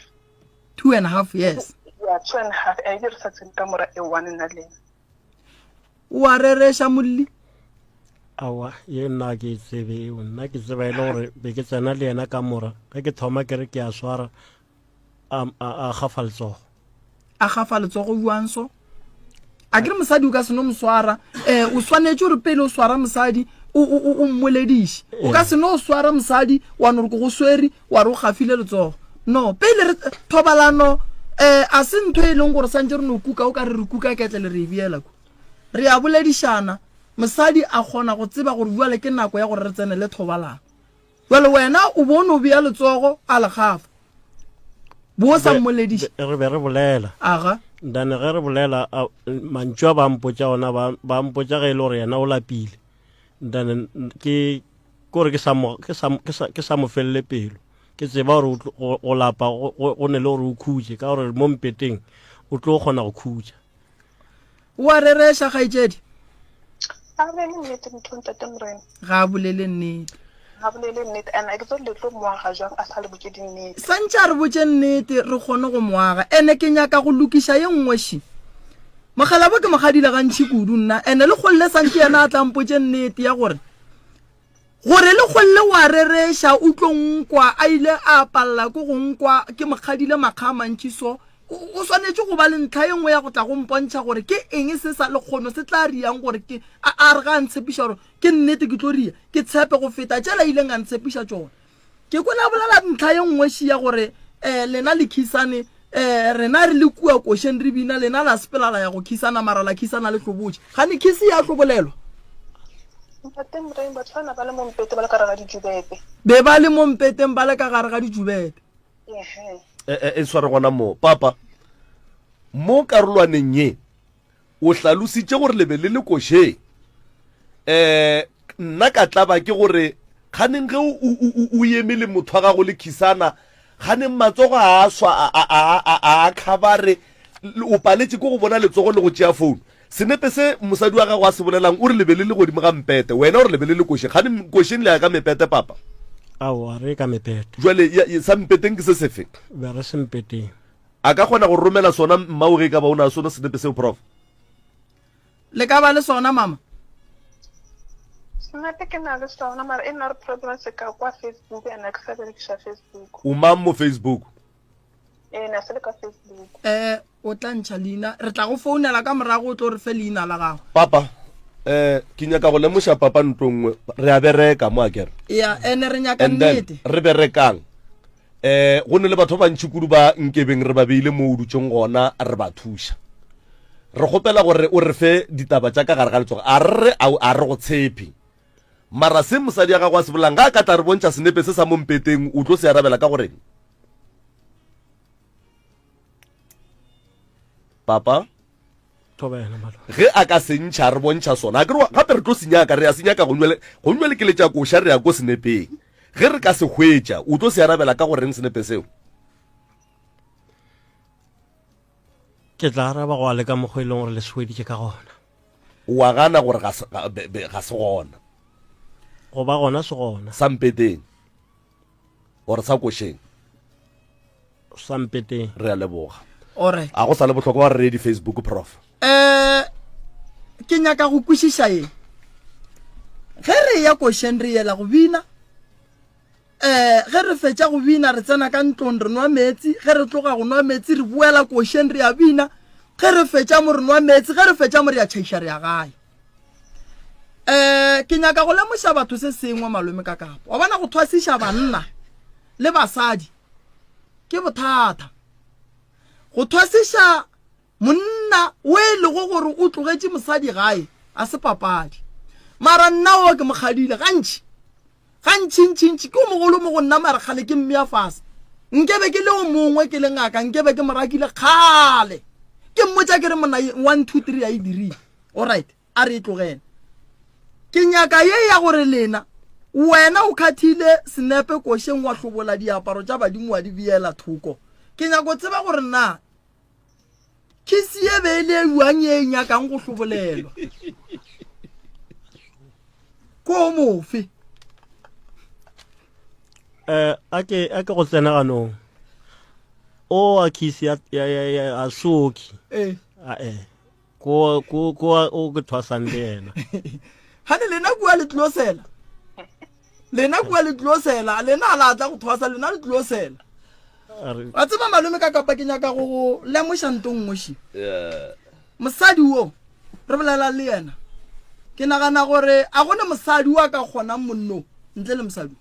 2 and a half years. Yeah, 2 and a half. E be re sa tsene ka mora e one nna le ena. O a rereša molli? Aowa, ye nna ke e tsebe eo. Nna ke tseba e le gore be ke tsena le yena ka mora. Ge ke thoma ke re ke a swara, a, a, a gafa letsogo. A gafa letsogo bjang so? A ke re mosadi o ka se no mo swara. Eh, o swanetše gore pele o swara mosadi o, o, o, o mmolediše. O ka se no swara mosadi wa no re ke go swere wa re o gafile letsogo. No, pele re thobalano eh a se ntho e leng gore santse re no kuka o ka re re kuka ketlele re e beela ku. Re a boledišana, mosadi a kgona go tseba gore bjale ke nako ya gore re tsenele thobalano. Jwale wena o bo o no bea letsogo a le gafa. Bo o sa mmolediše. Re be re bolela. Aga. Then ge re bolela mantšu a ba mpotša ona ba mpotša ge e le gore yena o lapile. Then ke kore ke sa mo ke sa ke sa ke sa mo felele pelo. Ke tseba gore go lapa go ne le gore o khutše ka gore mo mpeteng o tlo kgona go khutša. O a rereša, kgaetšedi? Ga bolele nnete motho ntate Morena. Ga a bolele nnete. Ga bolele nnete and a ke tsore le tlo moaga jwang a sa le botše dinnete. Santše a re botše nnete re kgone go moaga. Ene ke nyaka go lokiša ye nngwe še. Mokgalabo ke mo kgadile gantši kudu nna ene le kgolle santše yena a tla mpotše nnete ya gore Gore le kgolle o a rereša, o tlo nkwa, a ile a palela ke go nkwa, ke mo kgadile makga a mantši so, o, o swanetše go ba le ntlha ye nngwe ya go tla go mpontšha gore ke eng se sa lekgono se tla riang gore ke, a, a re ga a ntshepiša gore ke nnete ke tlo ria, ke tshepe go feta tšela a ileng a ntshepiša tšona. Ke kwele a bolela ntlha ye nngwe šia gore um lena le khisane um rena re le kua košeng re bina lena la sepela la ya go khisana mara la khisana le hlobotše. Gane khisi ya hlobolelwa? Ntate Moreng, batho bana ba le mo mpete ba le ka gare ga dijubete. Be ba le mo mpeteng ba le ka gare ga dijubete. Ehe. E, e, e sware gona mo. Papa, mo karolwaneng ye, O hlalositše gore le be le le košeng. Um nna ka tlaba ke gore kganeng ge o eme le motho wa gago le khisana, kganeng matsogo a swa a khabare, o paletše ke go bona letsogo le go tšea founu. Senepe se mosadi wa gago a se bolelang o re le be le le godimo ga mpete, wena o re le be le le košeng. Kganeng košeng le ya ka mepete papa? Aowa, re ka mepete. Jwale sa mpeteng ke se sefe? Be re se mpeteng. A ka kgona go romela sona mmao ge e ka ba o na sona senepe seo, Prof? Le ka ba le sona, mama? Senepe ke na le sona, mara e nna re problem se ka kwa Facebook and ke sa berekiša Facebook. O mang mo Facebook? Ee, na se le ka Facebook. Eh, o tla ntšha leina, re tla go founela ka morago o tlo re fe leina la gago. Papa, eh ke nyaka go lemoša papa ntlo nngwe, re a bereka mo akere. Ya, ene re nyaka nnete. Re berekang? Eh, go ne le batho ba bantši kudu ba nkebeng re ba beile mo o dutseng gona re ba thuša. Re kgopela gore o re fe ditaba tša ka gare ga letsogo. A re re a re go tshepe. Mara se mosadi ya gago a se bolang ga a ka tla re bontšha senepe se sa mo mpeteng o tlo se arabela ka goreng? Papa? Thobela malome. Ge a ka se ntšha re bontšha sona, a ke re gape re tlo se nyaka, re ya se nyaka gongwe gongwe le keletša koša re ya ko senepeng. Ge re ka se hwetša, o tlo se arabela ka go reng senepe seo? Ke tla araba go a le ka mokgwa e leng gore le se hweditše ka gona. O a gana gore ga se, ga, be, be, ga se gona. Go ba gona se gona. Sa mpeteng or sa košeng? Sa mpeteng. Re a leboga. Alright. A go sa le bohlokwa gore re ye di-Facebook prof? Eh, ke nyaka go kwešiša ye. Ge re ya košeng re yela go bina. Um ge re fetša go bina re tsena ka ntlong re nwa meetse, ge re tloga go nwa meetse re boela košeng re a bina, ge re fetša mo re nwa meetse, ge re fetša mo re a tšhaiša re ya gae. Um ke nyaka go lemoša batho se sengwe malome ka kapa. Wa bona go thwasiša banna le basadi ke bothata. Go thwasiša Monna o e lego gore o tlogetše mosadi gae a se papadi. Mara nna o ke mo kgadile gantši. Gantšintšintši ke o mogolo mo go nna mara kgale ke mmea fase. Nkebe ke le o mongwe ke le ngaka nkebe ke mo rakile kgale. Ke mmotša ke re monna 1 2 3 a e dirile. Alright, a re e tlogele. Ke nyaka ye ya gore lena wena o khathile senepe košeng wa hlobola diaparo tša badimo wa di beela thoko. Ke nyako tseba gore na Khisi ye be e le e bjang ye e nyakang go hlobolelwa? Ko mofe? Eh, a ke a ke go tsena ganong. O a khisi ya ya ya a soki. Eh. A eh. Ko ko ko o ke thwasang le yena. Hane lena kua le tlo sela. Lena kua le tlo sela, lena a la tla go thwasa, lena le tlo sela. Wa tseba malome ka kapa ke nyaka go go lemoša nto nngwe še. Mosadi wo re bolela le yena, ke nagana gore a gone mosadi wa ka kgonang monno ntle le mosadi.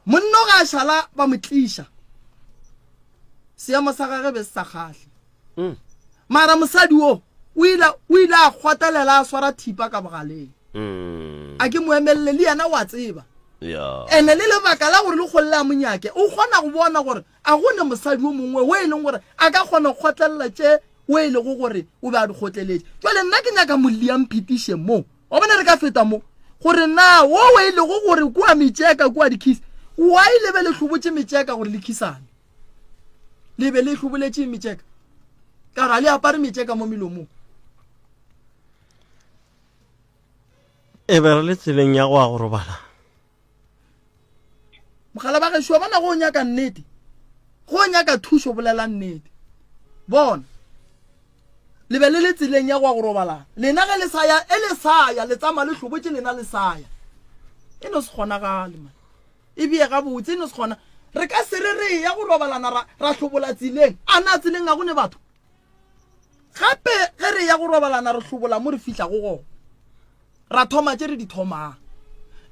Monno ga a šala ba mo tliša, seemo sa gage be se sa kgahle. Mm. Mara mosadi wo o ile o ile a kgotelela a swara thipa ka bogaleng. Mm. A ke mo emelele le yena wa tseba. Yeah. Ene le lebaka la gore le kgolle a monyake o kgona go bona gore a go ne mosadi o mongwe o e leng gore a ka kgona go kgotlelela tše o e lego gore o be a di kgotleletše. Jwale nna ke nyaka molli a mphetiše mo. Wa bona re ka feta mo gore na wo o e lego gore kua metšeka kua dikhisi why le be le hlobotše metšeka gore le khisane. Le be le hloboletše metšeka ka gore a le apare metšeka mo melomong. E be re le tseleng ya go ya go robala. Mogala ba gešo wa bona go nyaka nnete, go nyaka thušo bolela nnete. Bona le be le le tseleng ya go ya go robalana lena ge le sa ya e le sa ya le tsamaya le hlobotše lena le sa ya e no se kgonagale man. E bee gabotse, e no se kgona. Re ka se re re eya go robalana ra, ra hlobola tseleng. A na tseleng ga go ne batho? Gape ge re eya go robalana re hlobola mo re fihlago gona. Ra thoma tše re di thomang.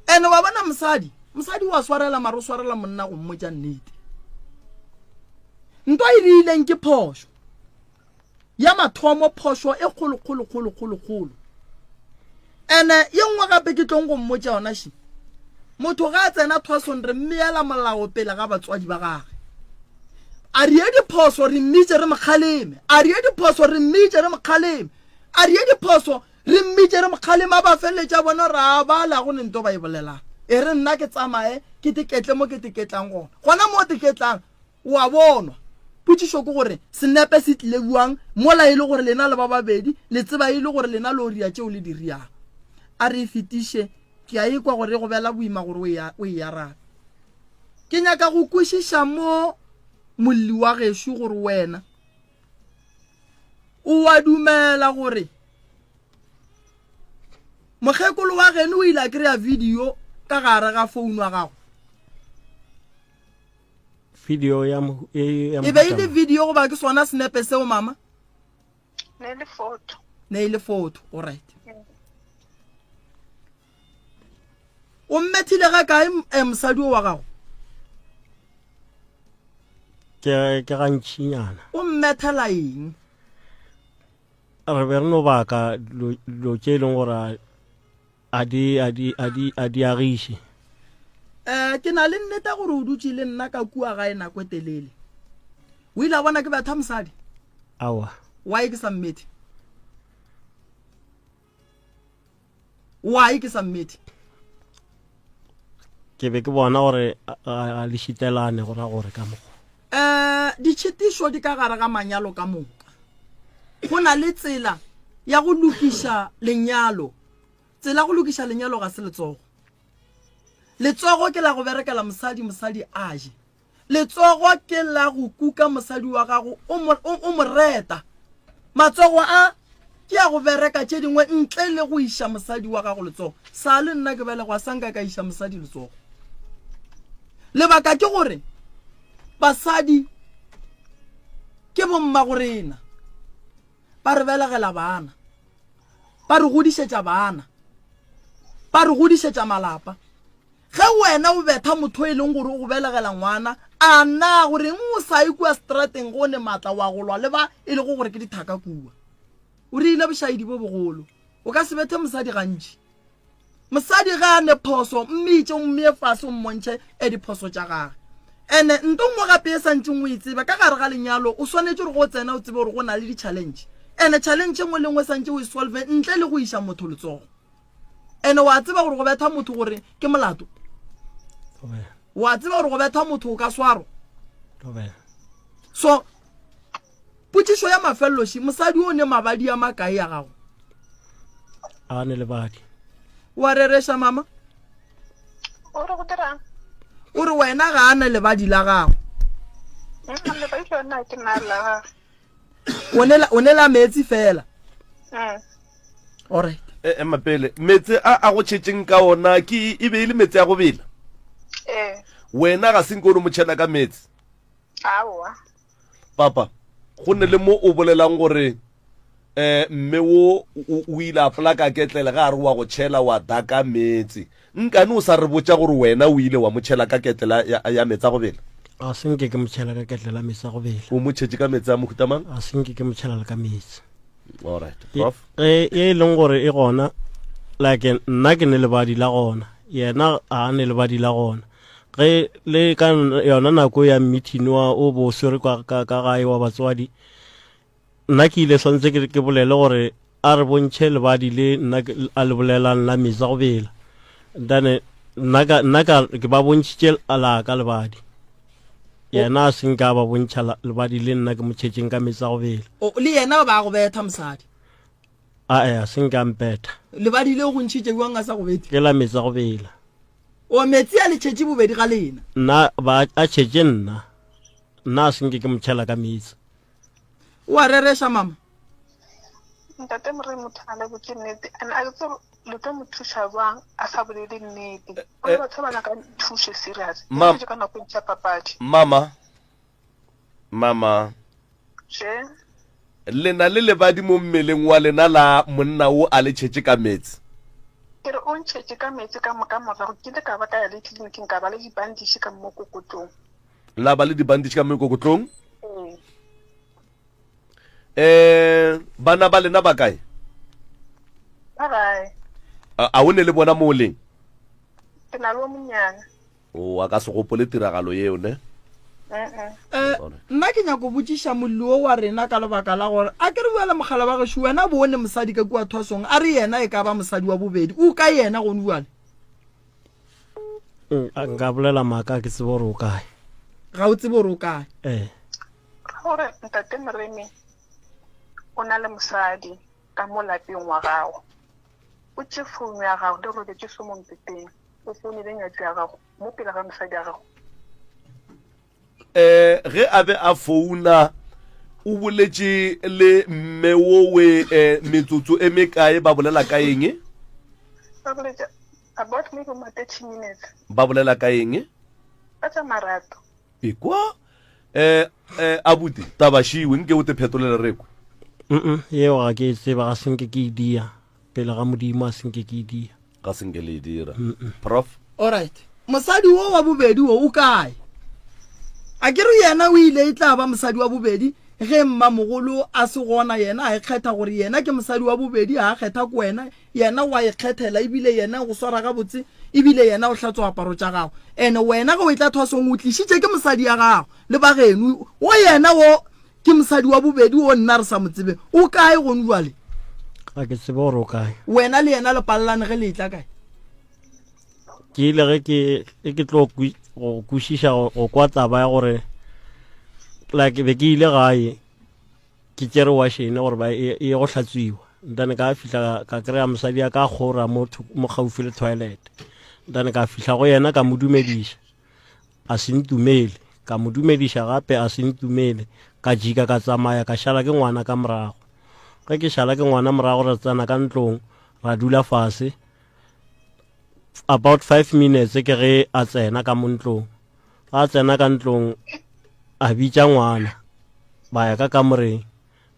Ene wa bona mosadi, mosadi wa swarela mara o swarela monna go mmotša nnete. Ntwa e rileng ke phošo. Ya mathomo phošo e kgolo kgolo kgolo kgolo kgolo. Ene ye nngwe gape ke tlong go mmotša yona še. Motho ga a tsena thwasong re mmeela molao pele ga batswadi ba gage. A re ye diphoso re mmitše re mo kgaleme. A re ye diphoso re mmitše re mo kgaleme. A re ye diphoso re mmitše re mo kgaleme a ba feleletša bona gore a ba la go ne nto ba e bolelang. E re nna ke tsamaye ke teketle mo ke teketlang gona. Gona mo teketlang O a bonwa. Potšišo ke gore senepe se tlile bjang mola e le gore lena le ba babedi le tseba e le gore lena lo ria tšeo le di riang? A re e fetiše, ke a ekwa gore e go bela boima gore o e, o e arabe. Ke nyaka go kwešiša mo molli wa gešo gore wena o a dumela gore mokgekolo wa geno o ile a kry-a video ka gare ga founu ya gago. Video ya mo e ya E be e le video goba ke sona senepe seo mama? Ne le photo. Ne e le photo, all right. O mmethile ga kae eh, mosadi o wa gago? Ke ke gantšinyana. O mmethela eng? Re be re no baka dilo tše e leng gore A di, a di, a di, a di agiše. Eh, ke na le nnete gore o dutše le nna ka kua gae nako e telele. O ile a bona ke betha mosadi? Aowa. Why ke sa mmethe? Why ke sa mmethe? Ke be ke bona gore a le šitelane go ra gore ka mokgwa. Eh, ditšhitišo di ka gare ga manyalo ka moka. Go na le tsela ya go lokiša lenyalo. Tsela ya go lokiša lenyalo ga se letsogo. Letsogo ke la go berekela mosadi, mosadi a je. Letsogo ke la go kuka mosadi wa gago o mo, o, o mo reta. Matsogo a ke a go bereka tše dingwe ntle le go iša mosadi wa gago letsogo. Sa le nna ke belegwa sa nka ka iša mosadi letsogo. Lebaka ke gore basadi ke bommagorena, ba re belegela bana, ba re godišetša bana, ba re godišetša malapa. Ge wena o betha motho e leng gore o go belegela ngwana, a na goreng o sa ye kua strateng go ne matla wa go lwa le ba e lego gore ke dithaka kua? O rile bošaedi bo bogolo. O ka se bethe mosadi gantši. Mosadi ge a ne phoso, mmitše o mmee fase o mmontšhe e diphoso tša gage. Ene nto nngwe gape e santšeng o e tsebe, ka gare ga lenyalo o swanetše gore go o tsena o tsebe gore go na le di-challenge. Ene challenge e nngwe le nngwe santše o e solve ntle le go iša motho letsogo. Ene wa tseba gore go betha motho gore ke molato? Wa tseba gore go betha motho o ka swarwa? So Potšišo ya mafelelo še, mosadi o ne mabadi a makae ya gago? A ne lebadi. Wa rereša mama? O re go dirang? O re wena ga a na lebadi la gago. Mm, lebadi lona ke na la gagwe. O ne la o ne la metsi fela. Mm. Alright. E, ema pele meetse a a go tšhetšeng ka ona ke e be e le meetse a go bela Ee. wena ga se nke o no mo tšhela ka meetse Aowa. Papa, go ne le mo o bolelang gore eh mme wo o ile a polaka ketlele ga a re wa go tšhela wa daka meetse. Nkane o sa re botša gore wena o ile wa mo tšhela ka ketlela ya, ya meetse a go bela? A se nke ke mo tšhela ka ketlela meetse a go bela. O mo tšhetše ka meetse a mohuta mang? A se nke ke mo tšhela le ka meetse. All right, prof. E, e leng gore e gona like nna ke ne lebadi la gona yena a ne lebadi la gona Ge le ka yona nako ya meeting wa o bo swere ka, ka, ka gae wa batswadi, nna ke ile swantse ke, ke bolele gore a re bontšhe lebadi le nna a le bolelang la metsi a go bela. Then nna ka, nna ka ke ba bontšhitše la ka lebadi. Yena a se nka ba bontšha lebadi le nna ke mo tšhetšeng ka metsi a go bela. O, le yena ba go betha mosadi. Ae, a se nka mpetha. Lebadi le go ntšhitše bjang a sa go bethe? Ke la metsi a go bela. O metsi a le tšhetše bobedi ga lena. Nna ba a tšhetše nna. Nna a se nke ke mo tšhela ka meetse. O a rereša mama. Ntate Moremi motho a le botse nnete and a ke tsebe le tlo mo thuša bjang a sa bolele nnete. Go le batho ba nyaka thušo serious. Mam- Ke ka nako e ntši ya papadi. Mama, Mama. Še. Le na le lebadi mo mmeleng wa lena la monna wo a le tšhetše ka meetse. Ke re o ntšhetše ka meetse ka moka morago ke ile ka ba ka ya le tleliniking ka ba le dibandiši ka mokokotlong. La ba le dibandiši ka mokokotlong? Ee. Eh, bana ba lena ba kae? Ba gae. A, a o ne le bona mo o leng? Ke na le o monyane. O a ka se gopole tiragalo yeo, ne? Eh, nna ke nyako botšiša molli wo wa rena ka lebaka la gore a ke re bjale mogala wa gešo wena bone mosadi ka kua thwasong a re yena e ka ba mosadi wa bobedi o ka yena gone bjale mm, nka bolela maaka ke tsebe gore o kae ga o tsebe gore o kae ee gore ntate moremi o na le mosadi ka mo lapeng wa gago o tše founu ya gago le robetše so mo mpeteng O founele nyatši ya gago mo pele ga mosadi ya gago. Eh, ge a be a founa o boletše le mme wowe eh, metsotso e mekae ba bolela ka eng? Ba boletše about maybe ma 30 minutes. Ba bolela ka eng? Ka tša marato. Ekwa eh, eh, abuti taba šiwe nke o te phetolele re kwe. Mm yeo ga ke e tseba ga senke ke e dia pele ga modimo a senke ke e dia. Ga se nke le e dira. Prof. Alright. Mosadi wo wa bobedi wo o kae? A ke re yena o ile e tla ba mosadi wa bobedi ge mmamogolo a se gona yena a ikgetha gore yena ke mosadi wa bobedi ga a kgetha ko wena yena wa ikgethela ebile yena go swara gabotse ebile yena o hlatswa aparo tša gago ene wena ge o e tla thwasong o tlišitše ke mosadi ya gago le bageno wo yena wo Ke mosadi wa bobedi wo nna re sa mo tsebeng. O kae gone jwale? Ga ke tsebe gore o kae. Wena le yena le palelane ge le etla kae? Ke ile ge ke ge ke tlo go kwešiša go kwa taba ya gore like be ke ile gae ke tšere washene gore ba e ye go hlatswiwa then ka fihla ka kry-a mosadi ya ka kgora mo gaufi le toilet then ka fihla go yena ka mo dumediša A se ntumele. Ka mo dumediša gape, a se ntumele. Ka jika ka tsamaya, ka šala ke ngwana ka morago. Ge ke šala ke ngwana morago ra tsena ka ntlong, ra dula fase. About five minutes ke ge a tsena ka mo ntlong. Ga tsena ka ntlong a bitša ngwana ba ya ka kamoreng.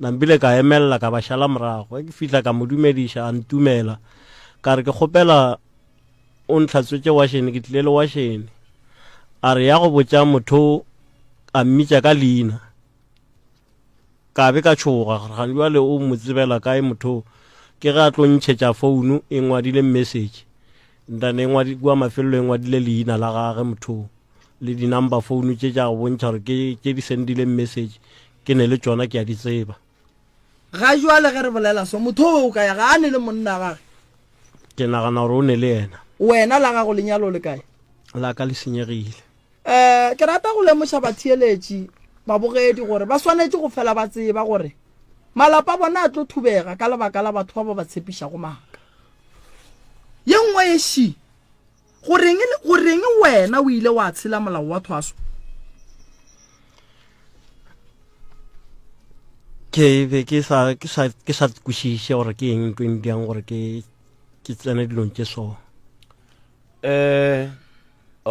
Nampile ka emelela ka ba šala morago. Ge ke fihla ka mo dumediša a ntumela. Ka re ke kgopela o ntlhatswetše wašene ke tlile le wašene. A re ya go botša motho a mmitša ka leina. Ka be ka tšhoga gore gane bjale o mo tsebela kae motho. Ke ge a tlo ntšhetša founu e ngwadile message. Ntane e ngwadi kua mafelelo e ngwadile leina la gage motho le di-number phone tše tša go bontšha gore ke tše di sendileng message ke ne le tšona ke a di tseba. Ga jwale ge re bolela so, motho o o ka ya ga a ne le monna gage? Ke nagana gore o ne le yena. Wena la gago lenyalo le kae? La ka le senyegile. Um ke rata go lemoša batheeletši, babogedi gore ba swanetše go fela ba tseba gore malapa a bona a tlo thubega ka lebaka la batho ba ba ba tshepišago maaka. Ye nngwe ye ši, Goreng, goreng wena o ile wa tshela molao wa thwaso? Ke be ke sa ke sa ke sa kwešiše gore ke eng ntho e ntiang gore ke ke tsene dilong tše so. Eh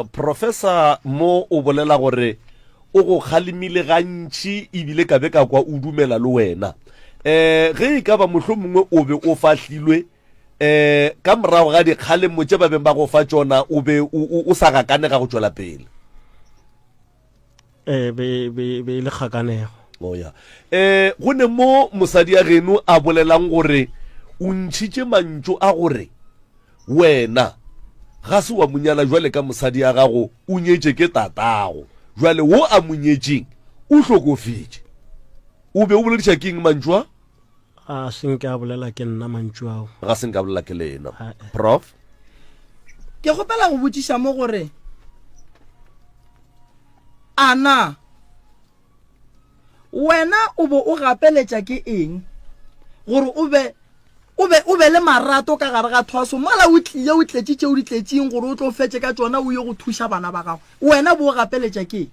Professor mo o bolela gore o go kgalemile gantši ebile ka be ka kwa o dumela le wena. Eh ge e ka ba mohlomongwe o be o fahlilwe um ka morago ga dikgalemo tše ba beng ba go fa tšona o be o sa gakanega go tšwela pele um be be be e le kgakanego oh ya um go ne mo mosadi ya geno a bolelang gore o ntšhitše mantšu a gore wena ga se wa monyala jwale ka mosadi ya gago o nyetše ke tatago jwale wo a monyetšeng o hlokofetše o be o bolediša ke eng mantšu a Ga se nke a bolela ke nna mantšu ao. Ga se nke a bolela ke lena. Prof. Ke kgopela go botšiša mo gore a na wena o bo o gapeletša ke eng gore o be o be o be le marato ka gare ga thwaso mola o tlile o tletše tšeo di tletšeng gore o tlo fetše ka tšona o ye go thuša bana ba gago wena bo o gapeletša ke eng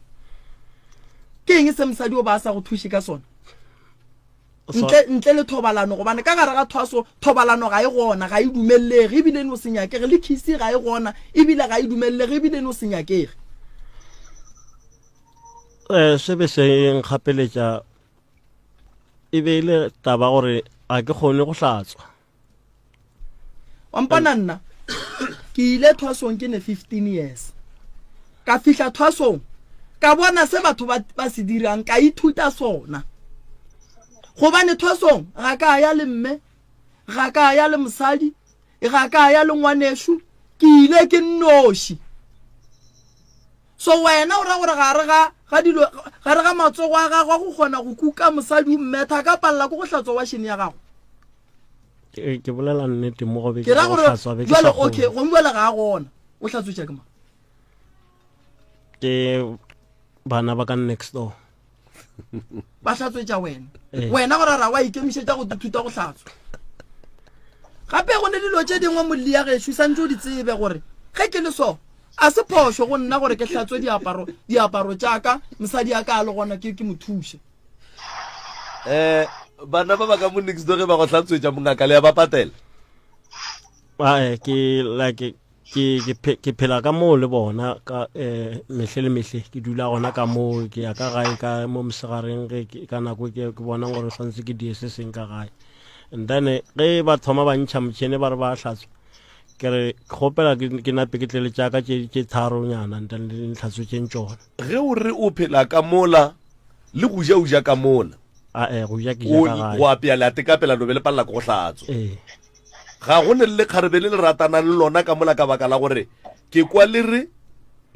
ke eng se mosadi o ba a sa go thuše ka sona Ntle, ntle le thobalano, gobane ka gare ga thwaso, thobalano ga e gona, ga e dumelelege, ebile e no se nyakege, le khisi ga e gona, ebile ga e dumelelege, ebile e no se nyakege. Um se be se nkgapeletša e be e le taba gore ga ke kgone go hlatswa. Wa mpona nna ke ile thwasong ke ne 15 years ka fihla thwasong ka bona se batho ba, ba se dirang ka ithuta sona gobane thwasong ga ka ya le mme ga ka ya le mosadi ga ka ya le ngwanešu ke ile ke nnoši so wena o ra gore gare ga ga dilo gare ga matsogo a gago a go kgona go kuka mosadi o mmetha ka palela ko go hlatswa washene ya gago Ke ke bolela nnete mo go be ke ra gore jwale okay gongwe jwale ga a gona o hlatswetša ke mang ke bana ba ka next door ba hlatswetša wena eh. wena gore ra wa ikemišetša go thuta go hlatswa gape go ne dilo tše dingwe molli ya gešo santse o di tsebe gore ge ke le so a se phošo go nna gore ke hlatswe diaparo diaparo tša ka mosadi a ka a le gona ke ke mo thuše um bana ba ba ka mo next door ge ba go hlatswetša mongaka le ya ba patela ae ke like ke ke ke phela ka moo le bona ka eh mehle le mehle ke dula gona ka moo ke ya ka gae ka mo mosegareng ge ka nako ke ke bona gore santse ke die se seng ka gae and then ge ba thoma ba ntšha motšhene ba re ba hlatswa ke re kgopela ke nape ke tlele tša ka tše tše tharonyana and then le ntlhatswetšeng tšona ge o re o phela ka mola Le go ja o ja ka mola. Ae, go ja ke ja ka gae. Go apea le a tekapela no be le palela ke go hlatswa. Ee. Ga go ne le lekgarebe le le ratanang le lona ka mola ka baka la gore ke kwa le re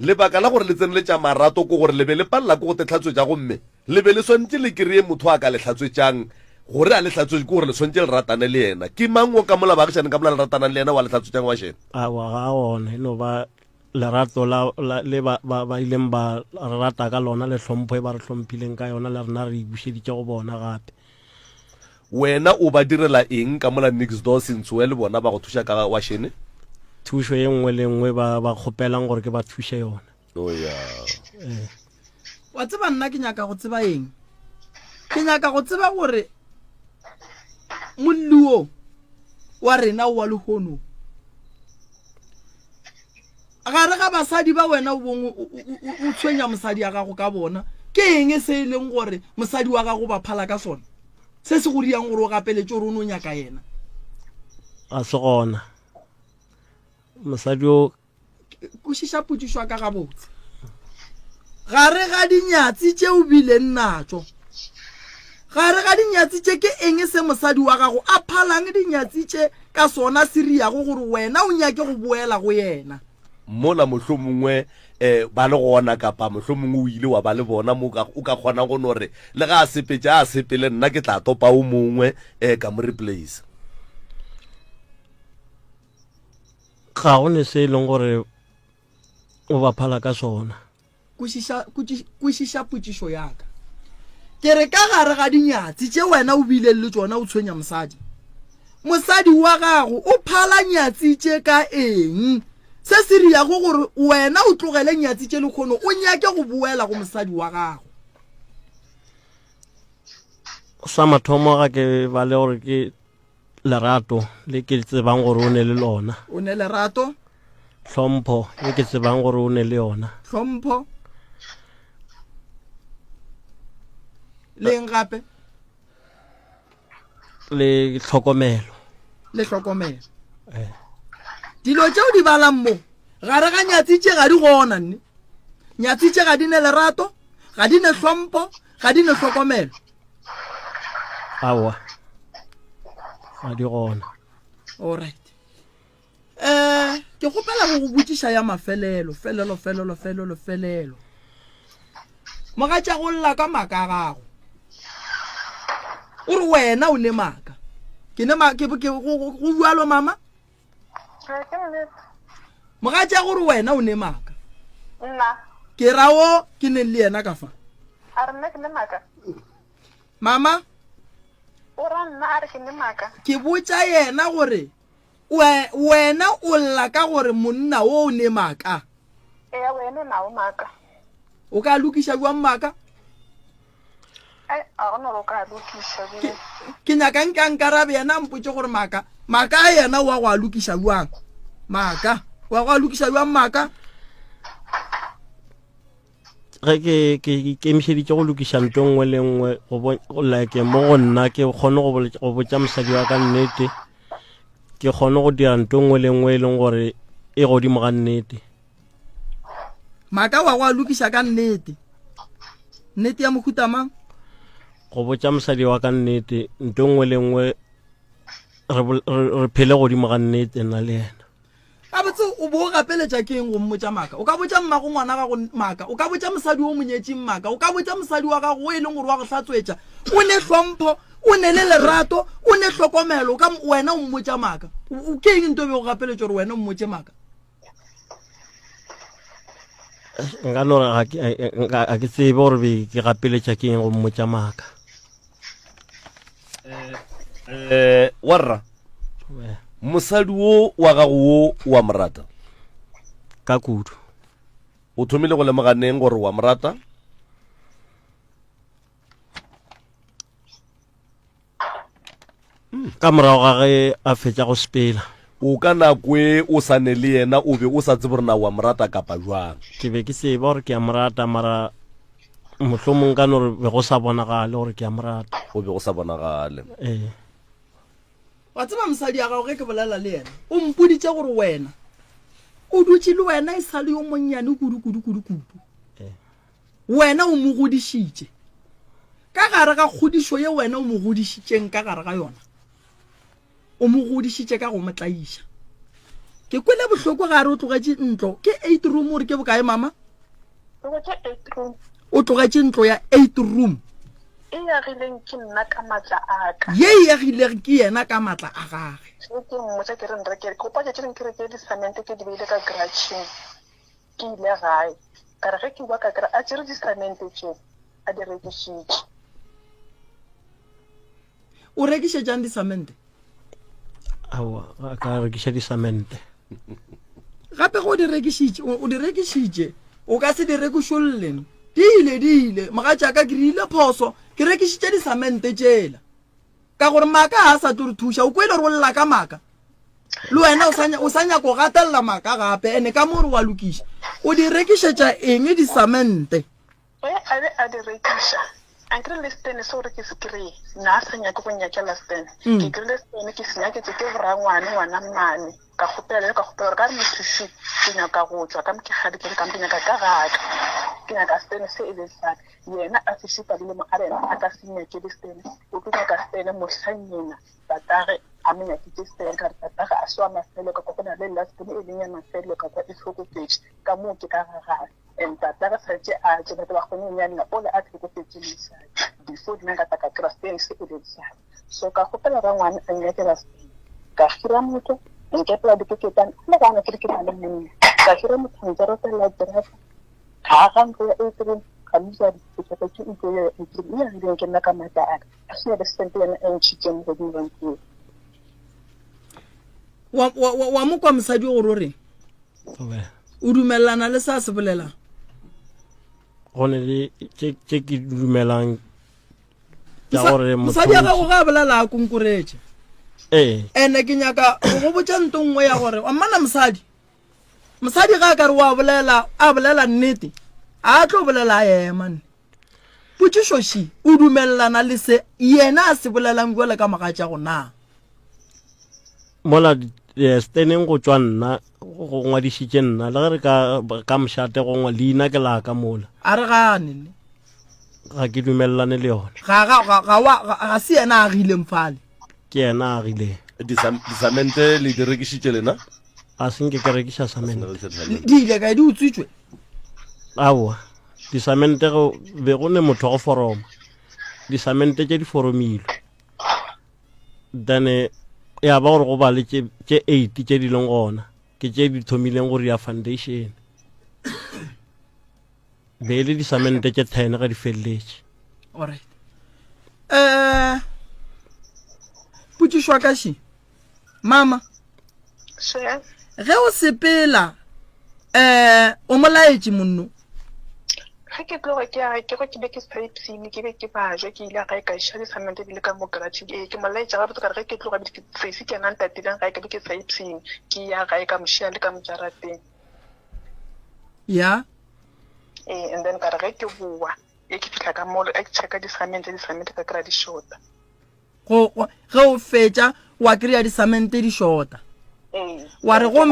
lebaka la gore le tsene le tša marato ke gore le be le palela ke go te hlatswetša gomme le be le swanetše le kereye motho a ka le hlatswetšang gore a le hlatswetše ke gore le swanetše le ratane le yena. Ke mang o ka mola baagišane ka mola le ratanang le yena wa le hlatswetšang wa šena? Aowa ga a gona e no ba Lerato la, la, le ba, ba, ba ileng ba re rata ka lona le hlompho e ba re hlomphileng ka yona le rena re e bušeditše go bona gape. Wena o ba direla eng ka mola next door Sentsoe le bona ba go thuša ka wašene? Thušo ye nngwe le nngwe ba, ba kgopelang gore ke ba thuše yona. Oh ya. Ee. Wa tseba nna ke nyaka go tseba eng? Ke nyaka go tseba gore molli wo wa rena wa lehono. Gare ga basadi ba wena o bong o tshwenya mosadi ya gago ka bona, ke eng se e leng gore mosadi wa gago ba phala ka sona? Se se go riang gore o gapeletše gore o no nyaka yena? Ga se gona. Mosadi o Kwešiša potšišo ya ka gabotse. Gare ga dinyatsi tše o bileng natšo, gare ga dinyatsi tše ke eng se mosadi wa gago a phalang dinyatsi tše ka sona se riago gore wena o nyake go boela go yena? Mola mohlomongwe um ba le gona kapa mohlomongwe o ile wa ba le bona mo o ka kgonang go no re le ga a sepetše a sepele nna ke tla topa o mongwe um ka mo replace. Ga go ne se e leng gore o ba phala ka sona. Kwešiša, kwešiša potšišo ya ka. Ke re ka gare ga dinyatsi tše wena o bileng le tšona o tshwenya mosadi. Mosadi wa gago o phala nyatsi tše ka eng? Se se riago gore wena o tlogele nyatsi tše lekgono o nyake go boela go mosadi wa gago. Sa mathomo ga ke bale gore ke Lerato le ke tsebang gore o ne le lona. O ne lerato. Tlhompho ye ke tsebang gore o ne le yona. Tlhompho. Le eng gape? Le tlhokomelo. Le tlhokomelo. Eh. Dilo tšeo di balang mo gare ga nyatsi tše ga di gona nne. Nyatsi tše ga di ne lerato, ga di ne hlompho, ga di ne tlhokomelo. Aowa, ga di gona. Alright. Eh, ke kgopela go go botšiša ya mafelelo, felelo, felelo, felelo, felelo. Mogatša go lla ka maaka a gago. O re wena o ne maaka. Ke ne ma ke ke go go bjalo mama? Ke nnete. Mogatša gore wena o ne maaka. Nna. Ke ra o ke neng le yena ka fa. A re nna ke ne maaka. Mama. O ra nna a re ke ne maaka. Ke botša yena gore wena o lla ka gore monna o o ne maaka. Eya wena o nawo maaka. O ka lokiša bjang maaka? Ke nyaka nke a nkarabe yena a mpotše gore maaka maaka a yena wa go a lokiša bjang maaka wa go a lokiša bjang maaka ge ke ke ikemišeditše go lokiša nto nngwe le nngwe go like mo go nna ke kgone go botša mosadi wa ka nnete ke kgone go dira nto nngwe le nngwe e leng gore e godimo ga nnete Maaka wa go a lokiša ka nnete. Nnete ya mohuta mang? Go botša mosadi wa ka nnete, nto nngwe le nngwe re phele godimo ga nnete nna le yena. Gabotse o bo o gapeletša ke eng go mmotša maaka? O ka botša mmago ngwana gago maaka, o ka botša mosadi o monyetšeng maaka, o ka botša mosadi wa gago o e leng gore wa go hlatswetša, o ne hlompho, o ne le lerato, o ne hlokomelo, ka wena o mmotša maaka. Ke eng nto e be go gapeletša gore wena o mmotše maaka? Nka no re ga ke tsebe gore be ke gapeletša ke eng go mmotša maaka. Eh, warra mosadi wo wa gago wo wa mo rata? Ka kudu. O thomile go lemoga neng gore wa mo rata? Ka morago ga ge a fetša go sepela. O ka nako e o sa ne le yena o be o sa tsebe gore na wa mo rata kapa jwang? Ke be ke tseba gore ke a mo rata mara mohlomong ka no re be go sa bonagale gore ke a mo rata. Go be go sa bonagale. Ee. Wa tseba mosadi ya gago ge ke bolela le yena o mpoditše gore wena o dutše le wena e sa le yo monnyane kudu kudu kudu kudu. Ee. Wena o mo godišitše. Ka gare ga kgodišo ye wena o mo godišitšeng ka gare ga yona, o mo godišitše ka go mo tlaiša. Ke kwele bohloko ga re o tlogetše ntlo. Ke eight room o re ke bokae mama? Tlogetše eight room. O tlogetše ntlo ya eight room. E agileng ke nna ka matla a ka. Ye e agileng ke yena ka matla a gage. Ge ke mmotša ke re nrekele, ke gopola tšatši lengwe ke rekile disamente ke di beile ka garage-ing. Ke ile gae, ka re ge ke boa ka kry a tšere disamente tše a di rekišitše. O rekišetšang disamente? Aowa, ga ka rekiša disamente. Gape go di rekišitše, o di rekišitše, o ka se di rekišolle. Di ile, di ile, mogatšaka ke rile phoso, ke rekišitše disamente tšela. Ka gore maaka ga a sa tlo re thuša, o kwele gore o lla ka maaka. Le wena o sa o sa nyaka go gatelela maaka gape ene ka mo re wa lokiša. O di rekišetša eng disamente? Ge a be a di rekiša, a nkry le stene seo re ke se kry-e, na a sa nyake go nnyakela stene. Ke kry-ile stene ke se nyaketše ke borangwane ngwana mmane. Ka kgopela ka kgopela gore ka re motho šo ke nyaka go tšwa ka mo ke gadikeng ka mo ke nyaka ka gaka. Ke nyaka stene se e be sa ka. Yena a se šupa le mo a re yena a ka se nnyakele stene, o tlo nyaka stene mohlang yena tatage a mo nyakitše stene. Ka re tatage a se wa mafelo ka kwa go na le last born e leng ya mafelo ka kwa e hlokofetše ka moo ke ka ga gage. And tata ge santše a tše batho ba kgone go nyanna ole a hlokofetše mosadi before dina ka tla ka kry-a seng se e leng sa so ka kgopela rangwane a nnyakela seng ka hira motho nkepela dikeketane a le gana ke re ke na le monna ka hira motho a ntšeretela terata ga aga ntlo ya eight room ga mosadi ke hlapetše ntlo ya eight room e agileng ke nna ka maatla a ka a sena le sente yena a ntšhitšeng godimo ga ntlo eo. Wa, wa, wa, wa mo kwa mosadi o gore o reng? O dumelelana le sa se bolelang? Go ne le tše tše ke dumelang tša gore mosadi ya gago ga a bolela a konkoretše. Ee. Ene ke nyaka go go botša nto nngwe ya gore wa mmana mosadi. Mosadi ga a ka re wa bolela a bolela nnete a tlo bolela a ema nne. Potšišo še, o dumelelana le se yena a se bolelang bjale ka mogatšago na? Mola eh, steneng go tšwa nna go ngwadišitše nna le ge re ka ka mošate go ngwa leina ke la ka mola. A re gane ne. Ga ke dumelelane le yona. Ga ga ga ga wa ga se yena a agileng fale. Ke yena a agileng. Disamente le di rekišitše lena? A se nke ke rekiša samente. Di ile kae di utswitšwe? Aowa. Disamente go be go ne motho wa go foroma. Disamente tše di foromilwe. Then eh, ya ba gore go ba le tše tše 8 tše di leng gona. Ke tše di thomileng go ria foundation. Be e le disamente tše 10 ga di feleletše. Alright. Eh Potšišo ka še. Mama. Še. Ge o sepela eh o mo laetše monno. Ge ke tloga ke ya ke go ke be ke sa ipshine ke be ke bajwa ke ile gae ka iša disamente di le ka mo garage ee ke mo laetša gabotse ka re ge ke tloga ke sesi ke yena a ntatileng gae ka be ke sa ipshine ke ya gae ka mo šia le ka mo jarateng. Ya. Ee and then ka re ge ke boa e ke fihla ka mo ke checka disamente disamente ka kry-a di shota. Go, go, ge o fetša wa kry-a disamente di shota. Ee. Wa re go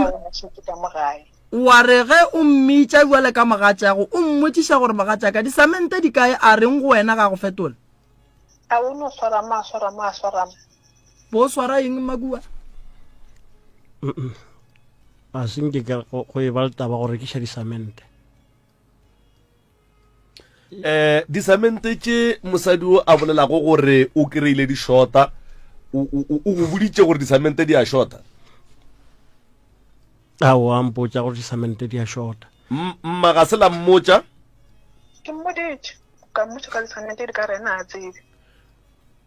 wa re ge o mmitša bjale ka mogatšago o mmotšiša gore mogatšaka disamente di kae a reng go wena ga go fetola. A o no swara ma swara ma swara ma. Bo swara eng makua? A se nke ke go e ba le taba go rekiša disamente. Eh, disamente tše mosadi o a bolelago gore o kry-ile di shota, o, o, o go boditše gore disamente di a shota? Aowa, a mpotša gore disamente di a shota. Mma ga se la mmotša? Ke mmoditše, ka mmotša ka disamente di ka rena a tsebe.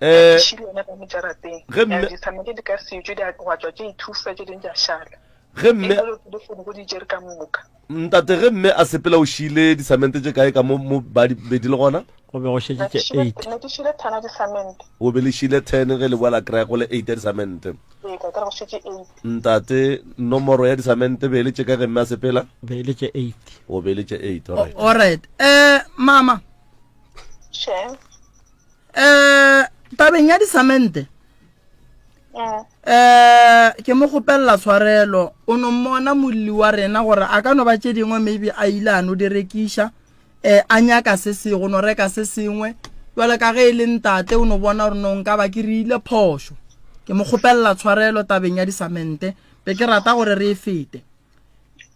Eh, Ke šile yena ka mo jarateng. Ge mme- Disamente di ka setšwe di a gwa tšwa tše ithusa tše dingwe di a šala. Ge mme E le kgone go di tšere ka moka. Ntate, ge mme a sepela o šiile disamente tše kae ka mo mo ba di be di le gona? Go be go šetše tše eight. Ne ke šiile ten ya disamente. O be le šiile ten ge le boa la kry-a go le eight ya disamente. Ee, ka kry-a go šetše eight. Ntate, nomoro ya disamente be e le tše kae ge mme a sepela? Be e le tše eight. O be e le tše eight, alright. Alright. Eh, mama. She. Eh, tabeng ya disamente. Eh, ke mo kgopelela tshwarelo o no mmona molli wa rena gore a ka no ba tše dingwe maybe a ile a no di rekiša eh a nyaka se sengwe no reka se sengwe jwale ka ge e le ntate o no bona gore no nka ba ke rile phošo ke mo kgopelela tshwarelo tabeng ya disamente be ke rata gore re e fete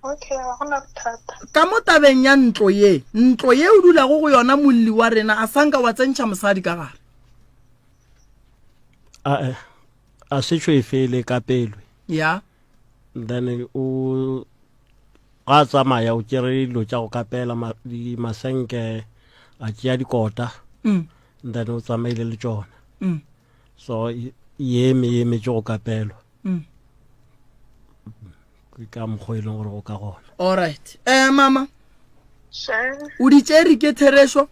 Okay, ga gona bothata. Ka mo tabeng ya ntlo ye, ntlo ye o dulago go yona molli wa rena a sanka wa tsentšha mosadi ka gare. A a se tšho e fele ka pelwe. Ya. Then o ga tsamaya o tšere dilo tša go kapela masenke a tšea dikota. Mm. Then o tsamaile le tšona. Mm. So ye eme e emetše go kapelwa. Mm. Ke ka mokgwa e leng gore go ka gona. All right. Eh mama. Sure. O di tšere ke therešo?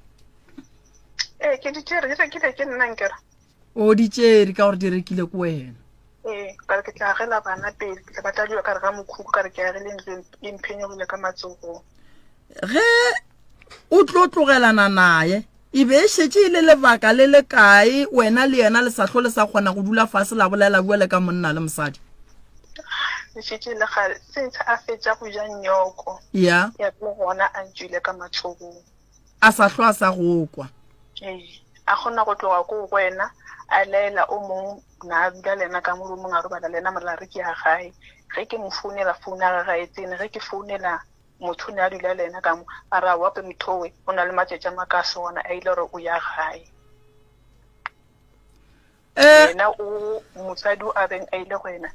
Ee, ke di tšere, di rekile ke nna nkere. O di tšere ka gore di rekile ke wena. Ee, ka re ke tla agela bana pele, ke tla ba tla dula ka re ga mokhukhu, ka re ke agile ntlo e mphenyogile ka matsogong. Ge o tlo tlogelana naye, e be e šetše e le lebaka le le kae wena le yena le sa hlo le sa kgona go dula fase la bolela bjale ka monna le mosadi? E šetše e le kgale since a fetša go ja nyoko. Ya. Ya le gona a ntšwile ka matsogong. A sa hlwa a sa go kwa. Ee, a kgona go tloga koo go wena, a laela o mong na a dula le yena ka mo roomong a robala le yena mola re ke ya gae. Ge ke mo founela founu ya gage ga e tsene, ge ke founela motho o ne a dula le yena ka mo, a re aowa pe mothowe o na le matšatši a makaso gona a ile gore o ya gae. Eh. Yena o mosadi o a beng a ile go yena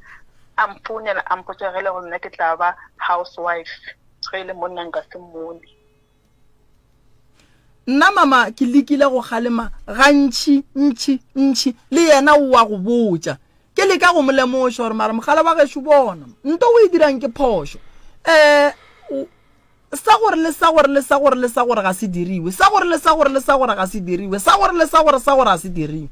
a mfounela a mpotša ge e le gore nna ke tla ba housewife ge e le monna nka se mmone. Nna mama ke lekile go kgalema gantši ntši ntši le yena o wa go botša. Ke leka go mo lemoša gore mara mogala wa gešo bona nto o e dirang ke phošo. Um sa gore le sa gore le sa gore le sa gore ga se diriwe, sa gore le sa gore le sa gore ga se diriwe, sa gore le sa gore sa gore ga se diriwe.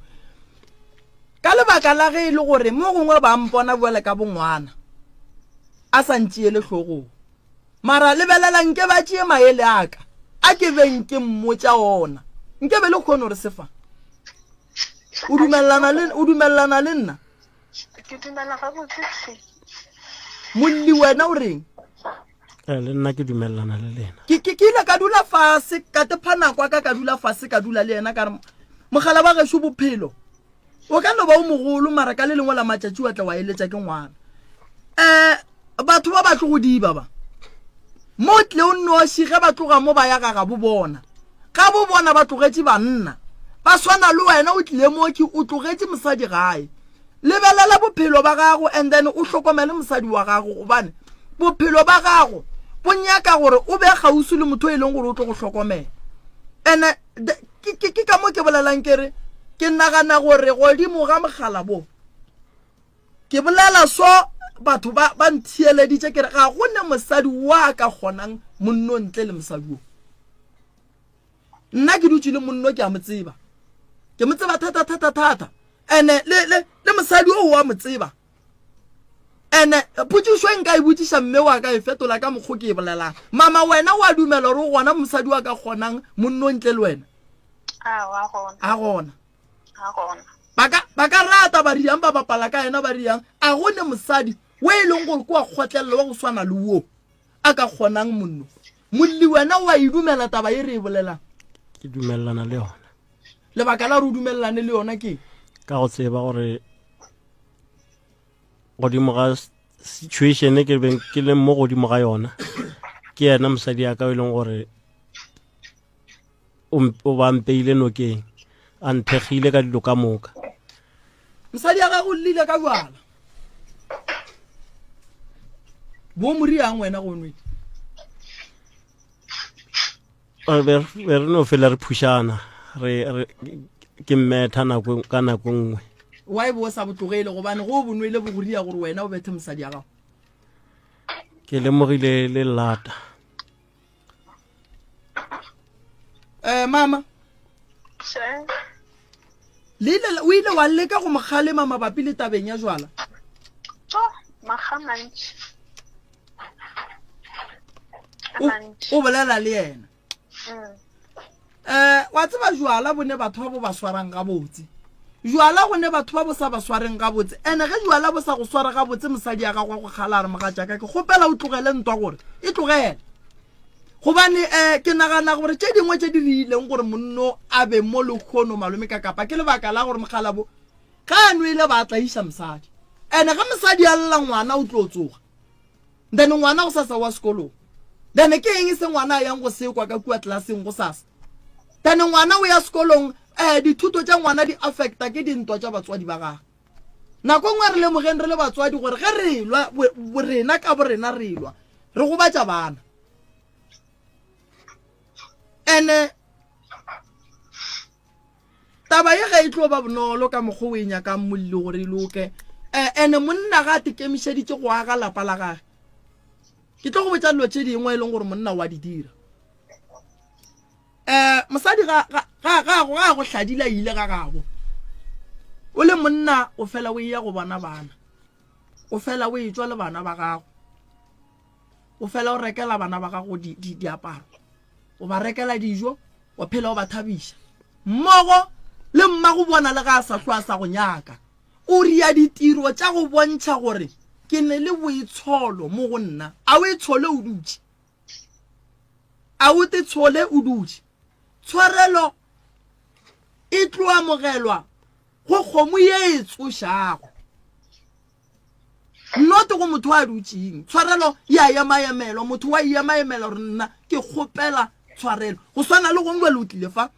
Ka lebaka la ge e le gore mo gongwe ba mpona bjale ka bongwana a sa ntšeele hlogong. Mara lebelela nke ba tšee maele a ka, a ke beng ke mmotša ona. Nke be le kgone gore se fa. O dumelelana le, o dumelelana le nna? Ke dumela gabotse hle. Molli wena o reng? Eh, le nna ke dumelelana le lena. Ke, ke, ke ile ka dula fase, ka tepha nako ya ka, ka dula fase, ka dula le yena, ka re, Mogala wa gešo bophelo, O ka no ba o mogolo mara ka le lengwe la matšatši wa tla wa eletša ke ngwana. Um batho ba ba tlo go diba ba mo tle o nnoši ge ba tloga mo ba ya ga gabo bona. Ga bo bona ba tlogetše banna. Ba swana le wena o tlile mo ke o tlogetše mosadi gae. Lebelela bophelo ba gago and then o hlokomele mosadi wa gago gobane bophelo ba gago bo nyaka gore o be kgauswi le motho e leng gore o tlo go hlokomela. And Ke, ke, ke ka mo ke bolelang ke re, ke nagana gore godimo ga mogala bo, ke bolela so batho ba, ba ntheeleditše ke re ga go ne mosadi wa ka kgonang monno ntle le mosadi wo. Nna ke dutše le monno ke a mo tseba. Ke mo tseba thata thata thata. Ene le, le, le mosadi o wa mo tseba. Ene potšišo e nka e botšiša mme wa ka e fetola ka mokgo ke e bolelang. Mama wena wa dumela gore o gona mosadi wa ka kgonang monno ntle le wena? A gona. A gona. A gona. Ba ka ba ka rata ba riang ba bapala ka yena ba riang a go ne mosadi o e leng gore ke wa kgotlelela wa go swana le wo a ka kgonang monno. Molli wena wa e dumela taba e re e bolelang? Ke dumelelana le yona. Lebaka la gore o dumelelane le yona ke? Ka go tseba gore godimo ga situation ke beng ke leng mo godimo ga yona ke yena mosadi ya ka e leng gore o ba mpeile nokeng a nthekgile ka dilo ka moka mosadi ya gago o llile ka jwala bo moriang wena go nwele Re be re no fela re phušana re re ke mmetha nako ka nako nngwe why bo sa botlogele gobane go bo nwele bo go ria gore wena o bethe mosadi ya gago ke lemogile le lata eh mama le ile o ile wa leka go mo kgalema mabapi le tabeng ya jwala makga mantši o bolela le yena um wa tseba jwala bo ne batho ba bo ba swarang gabotse jwala go ne batho ba bo sa ba swareng gabotse ene ge jwala bo sa go swara gabotse mosadi ya gago wa go kgala a re mogatšaka ke kgopela o tlogele ntwa gore e tlogele gobane um ke nagana gore tše dingwe tše di dirileng gore monno a be mo lekgono malome ka kapa ke lebaka la gore mogalabo ge a nwele ba tlaiša mosadi ene ge mosadi a lla ngwana o tlo tsoga Then ngwana go sasa wa sekolong. Then ke eng se ngwana a yang go se kwa ka kua tlelaseng go sasa? Then ngwana o ya sekolong, eh, dithuto tša ngwana di affecta ke dintwa tša batswadi ba gagwe. Nako nngwe re lemogeng re le batswadi gore ge re lwa, rena ka borena re lwa, re gobatša bana. Ene Taba ye ga e tlo ba bonolo ka mokgwa o e nyakang molli gore e loke. Eh, ene monna ga a tekemišeditše go aga lapa la gage. Ke tlo go botša dilo tše dingwe e leng gore monna wa di dira. Eh, mosadi ga ga ga ga go ga go hladile a ile ga gabo. O le monna o fela o eya go bona bana. O fela o etšwa le bana ba gago. O fela o rekela bana ba gago di, di, diaparo. O ba rekela dijo, wa phela o ba thabiša. Mmogo le mmago bona le ga a sa hlwa a sa go nyaka. O ria ditiro tša go bontšha gore ke ne le boitsholo mo go nna. A o itshole o dutše? A o te tshole o dutše? Tshwarelo e tlo amogelwa go kgomo ye e tsošago, not go motho a dutšeng. Tshwarelo ya emaemelwa, motho wa emaemela gore nna ke kgopela tshwarelo. Go swana le gongwe le o tlile fa,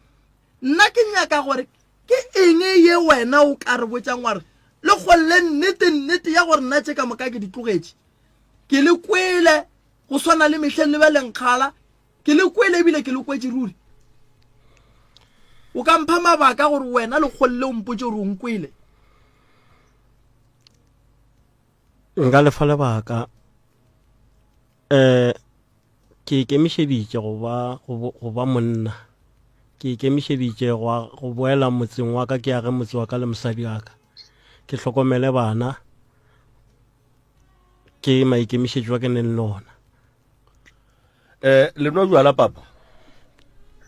nna ke nyaka gore ke eng ye wena o ka re botšang wa re le kgolle nnete nnete ya gore nna tše ka moka ke di tlogetše, ke le kwele go swana le mehleng le be lenkgala Ke le kwele ebile ke le kwetše ruri. O ka mpha mabaka gore wena lekgole le o mpotše gore o nkwele? Nka lefa lebaka. Um ke ikemišeditše go ba go ba monna. Ke ikemišeditše go go boela motseng wa ka ke age motse wa ka le mosadi wa ka. Ke hlokomele bana. Ke maikemišetšo a ke neng le ona. Eh, le nwa bjala papa?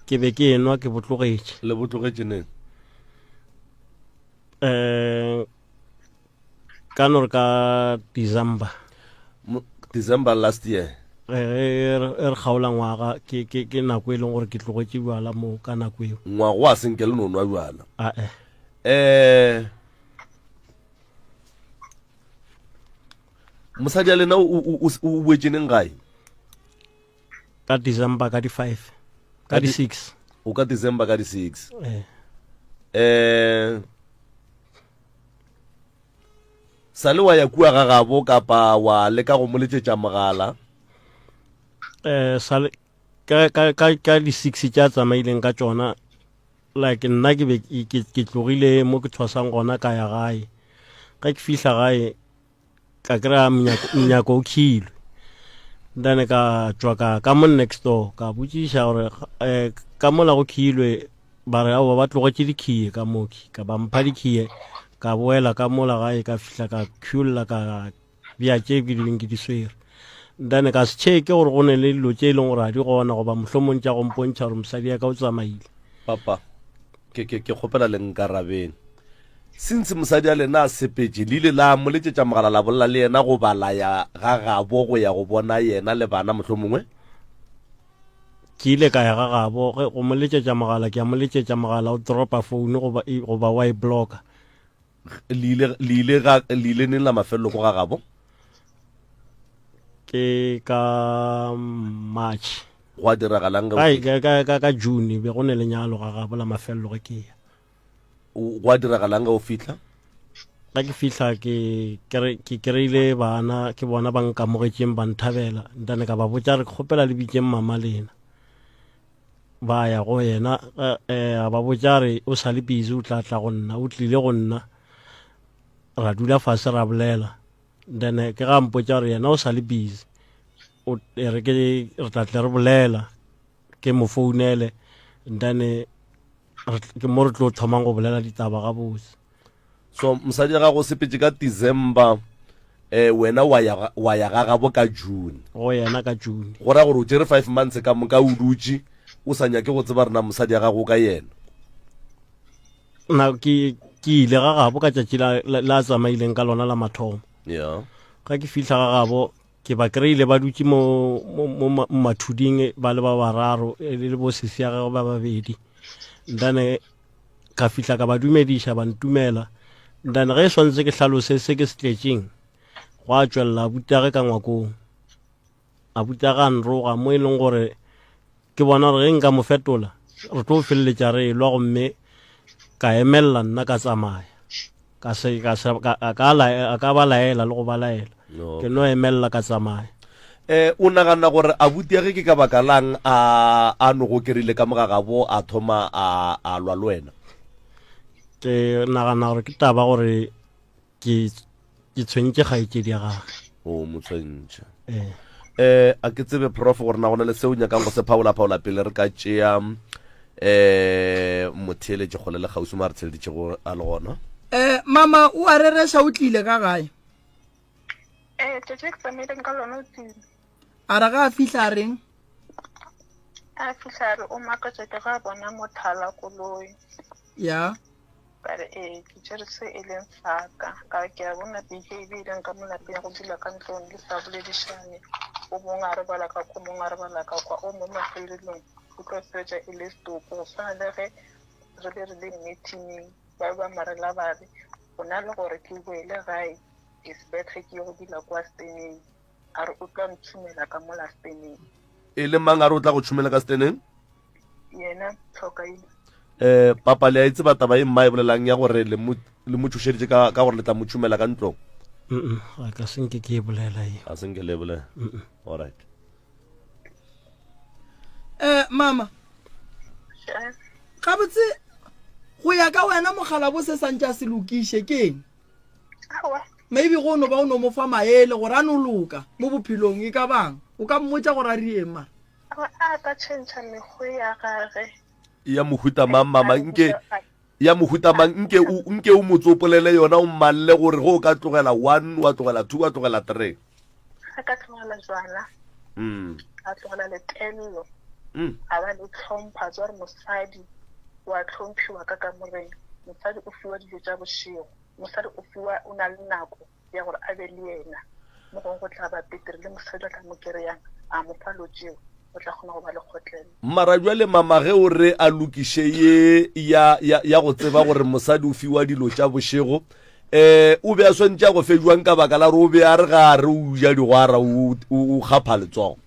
Ke be ke enwa ke botlogetše. Le botlogetše neng? Eh, ka no re ka December. December last year. Ge re kgaola ngwaga ke ke ke nako e leng gore ke tlogetše bjala mo ka nako eo. Ngwaga wa senke le no nwa bjala. Ah eh. Eh mosadi ya lena o boetše neng gae ka december ka di-five ka di-six o ka december ka di-six eh. eh sa le wa ya kua ga gabo kapa wa leka go mo letšetša mogala eh sa ka ka ka ka di-six tša tsamaileng ka tšona like nna ke be ke tlogile mo ke thwasang gona ka ya gae ge ke fihla gae ka kry-a monyako o khilwe then ka tšwa ka ka mo next door ka botšiša gore um ka mola go khilwe ba re aowa ba tlogetše dikhiye ka moki ka ba mpha dikhiye ka boela ka mola gae ka fihla ka khiolla ka bja tše ke dibeng ke di swere then ka se checke gore go ne le dilo tše e leng gore ga di gona goba mohlomong tša go mpontšha gore mosadi ya ka o tsamaile papa ke ke ke kgopela le nkarabeng Since mosadi a lena a sepetše, le ile la mo letšetša mogala la bolela le yena goba la ya ga gabo go ya go bona yena le bana mohlomongwe? Ke ile ka ya ga gabo ge go mo letšetša mogala, ke a mo letšetša mogala o dropa phone goba e, goba wa e blocka. Le ile le ile ga le ile neng la mafelelo ko ga gabo? Ke ka March. Gwa diragalang ge o Ai, ka ka ka ka June be go ne lenyalo ga gabo la mafelelo ge ke ya. Gwa diragalang ge o fihla? Ge ke fihla ke ke kry-ile bana ke bona ba nkamogetšeng ba nthabela ntane ka ba botša re kgopela le bitseng mama lena ba ya go yena eh, a ba botša re o sa le busy o tla tla go nna o tlile go nna ra dula fase ra bolela then ke ga mpotša gore yena o sa le busy o re ke re tla tle re bolela ke mo founele then ke mo re tlo thomang go bolela ditaba gabotse. So mosadi ya gago o sepetše ka December eh wena wa ya wa ya ga gabo ka June. Go yena ka June. Go ra gore o tšere 5 months ka moka o dutše o sa nyake go tseba rena mosadi ya gago ka yena. Na ke ke ile ga gabo ka tšatši la la tsamaileng ka lona la mathomo. Yeah. Ga ke fihla ga gabo Ke ba kry-ile ba dutše mo, mo, mo mathuding ba le ba bararo e le bo sesi ya gagwe ba babedi. Ntane ka fihla ka ba dumediša ba ntumela. Ntane ge e swanetse ke hlalose se ke se tletšeng, gwa tšwelela abutage ka ngwakong. Abutage a nroga mo e leng gore ke bona gore ge nka mo fetola re tlo feleletša re elwa gomme ka emelela nna ka tsamaya ka se ka se ka a ka la a ka ba laela le go ba laela No. ke no emelela ka tsamaya Eh, o nagana gore abuti ya ge ke ka baka lang a a no go kerile ka moga gabo a thoma a a lwa le wena? ke nagana gore ke taba gore ke ke tshwentše kgaetšedi ya gage. O mo tshwentše. Ee. Eh, a ke tsebe prof gore na go na le seo nyakang go se phaola-phaola pele re ka tšea eh motheeletši kgole le kgauswi mo a re theeleditšego a le gona. Eh, mama o a rereša o tlile ka gae. Ee, tšatši ke tsamaileng ka lona o tlile. A re ga a fihla a reng? A fihla a re o makatša ke ga a bona mothala koloi. Ya. Ka re ee, ke tšere se e leng sa ka. Ka re ke a bona beke e be e leng ka mo lapeng go dula ka ntlong le sa boledišane. O mongwe a robala ka kwa, o mongwe a robala ka kwa, o mongwe mafelelong o tlo fetša e le setopo. Go swana le ge re be re le meeting ba be ba marela ba re go na le gore ke boele gae it's better ke ye go dula kwa steneng. A re o tla ntšhumela ka mola steneng. E le mang a re o tla go tšhumela ka steneng? Yena Tlhokaina. Eh, papa le a e tseba taba e mma e bolelang ya gore le mo le mo tšhošeditše ka ka gore le tla mo tšhumela ka ntlong? Mm ga ka se nke ke e bolela e. A se nke le e bolela. All right. Eh mama. Gabotse go ya ka wena mogala bo se santse a se lokiše ke eng? Aowa. Maybe go no ba o no mo fa maele gore a no loka mo bophelong e ka bang o ka mmotša gore a re eng mara. A ka tšhentšha mekgwa ya gage. Ya mohuta mang mama nke ya mohuta mang nke o nke o mo tsopolele yona o mmalle gore go o ka tlogela one wa tlogela two wa tlogela three. A ka tlogela jwala. Mm. A tlogela letello. Mm. A ba le tlhompho a tswa gore mosadi wa tlhomphiwa ka kamoreng. Mosadi o fiwa dijo tša bošego. Mosadi o fiwa o na le nako ya gore a be le yena. Mo gongwe go tla ba petere le mosadi a tla mo kereyang a mo fa lotšeo, o tla kgona go ba le kgotlelo. Mara bjale mama ge o re a lokiše ye ya, ya, ya go tseba gore mosadi o fiwa dilo tša bošego, eh, o be a swantše a go fe jwang ka baka la gore o be a re ga a re o ja digwara o, o, o kgapha letsogo?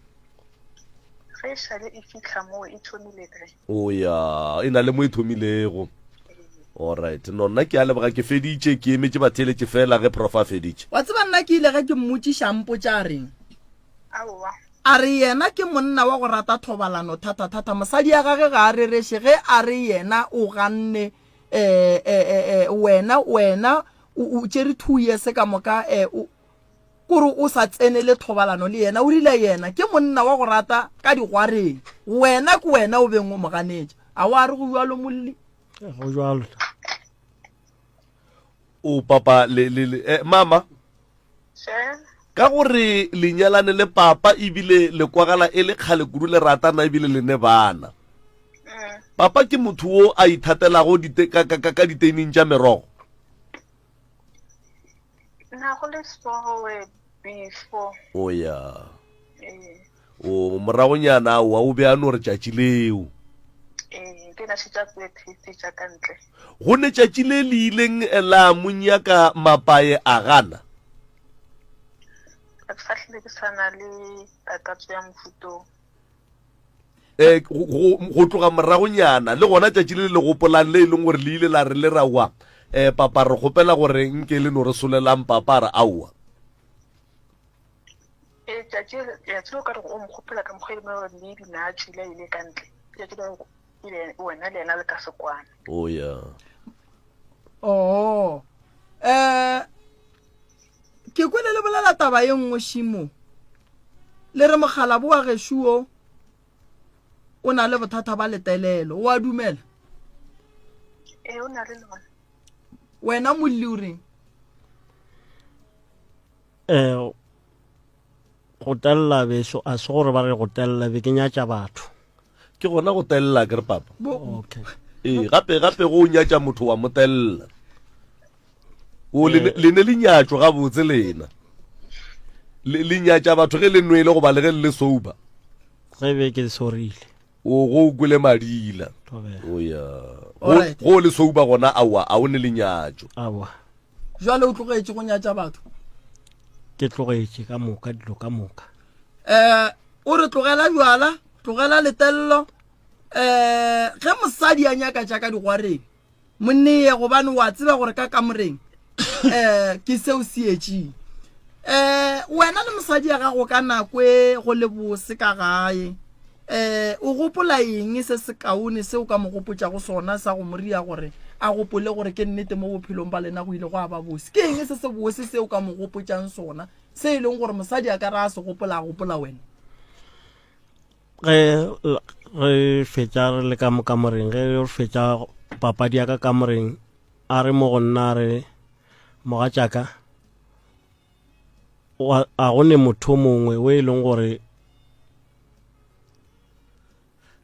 Ge e šale e fihla moo e thomile kae? O ya, e na le mo e thomilego. Alright, no nna ke a leboga ke feditše, ke emetše batheeletše fela ge prof a feditše. Wa tseba nna ke ile ge ke mmotšiša a mpotša a reng? Aowa. A re yena ke monna wa go rata thobalano thata-thata, mosadi ya gage ga a rereše ge a re yena o ganne eh, eh, eh, eh, wena, wena o, o tšere two years ka moka eh, o, kore o sa tsenele thobalano le yena. O rile yena ke monna wa go rata ka digwareng, wena ke wena o beng o mo ganetša. A wa re go bjalo molli? Go jwalo. O papa le, le, le eh, mama. Ka gore le nyalane le papa ebile le kwagala e le kgale kudu le ratana ebile le ne bana. Mm. Papa ke motho wo a ithatelago dite, ka, ka, ka, ka diteining tša merogo. Na go le sowe before. O ya. Ee. O moragonyana aowa o be a no re tšatši leo. Ee, ke na šetša tse taste tša ka ntle. Go ne tšatši le le ileng la mo nyaka mapae a gana. Ga ke sa hlile ke sa na le takatso ya mofutong. Eh, go, go tloga moragonyana le gona tšatši le le gopolang le e leng gore le ile la re le ra wa eh, papa re kgopela gore nke le no re solelang papa a re aowa. Ee, tšatši tšatši le o ka re o mo kgopela ka mokgwa e leng gore maybe na a tšwile a ile ka ntle tšatši le ile wena le yena le ka se kwane. Oh yeah. Oh. Eh ke kwele le bolela taba ye nngwe šimo. Le re mokgalabo wa gešo wo o na le bothata ba letelelo. O a dumela? Ee, o na le lona. Wena molli o reng? Eh go tella beso a se gore ba re go tella be ke nyatša batho. Ke gona go tella ke re papa. Okay. Ee, gape gape go nyatša motho wa mo tella. O le le ne le nyatšwa gabotse lena. Le le nyatša batho ge le nwele goba le ge le le sober. Ge be ke sorile. O go o kwele madila. Thobela. O ya. Go Alright. go le sober gona aowa a o ne lenyatšo. Aowa. Jwale o tlogetše go nyatša batho? Ke tlogetše ka moka dilo ka moka. Eh, o re tlogela bjala, tlogela letello. Eh, ge mosadi a nyaka tša ka digwareng, Monneye gobane wa tseba gore ka kamoreng um ke seo se etšeng. Um wena le mosadi ya gago ka nako e go le bose ka gae um o gopola eng se se kaone se o ka mo gopotšago sona sa go mo ria gore a gopole gore ke nnete mo bophelong ba lena go ile go a ba bose? Ke eng se se bose se o ka mo gopotšang sona se e leng gore mosadi a ka re a se gopola a gopola wena? Ge re fetša re le ka mo kamoreng, ge re fetša papadi ya ka kamoreng, a re mo go nna a re, mogatšaka, Wa, a go ne motho mongwe o e leng gore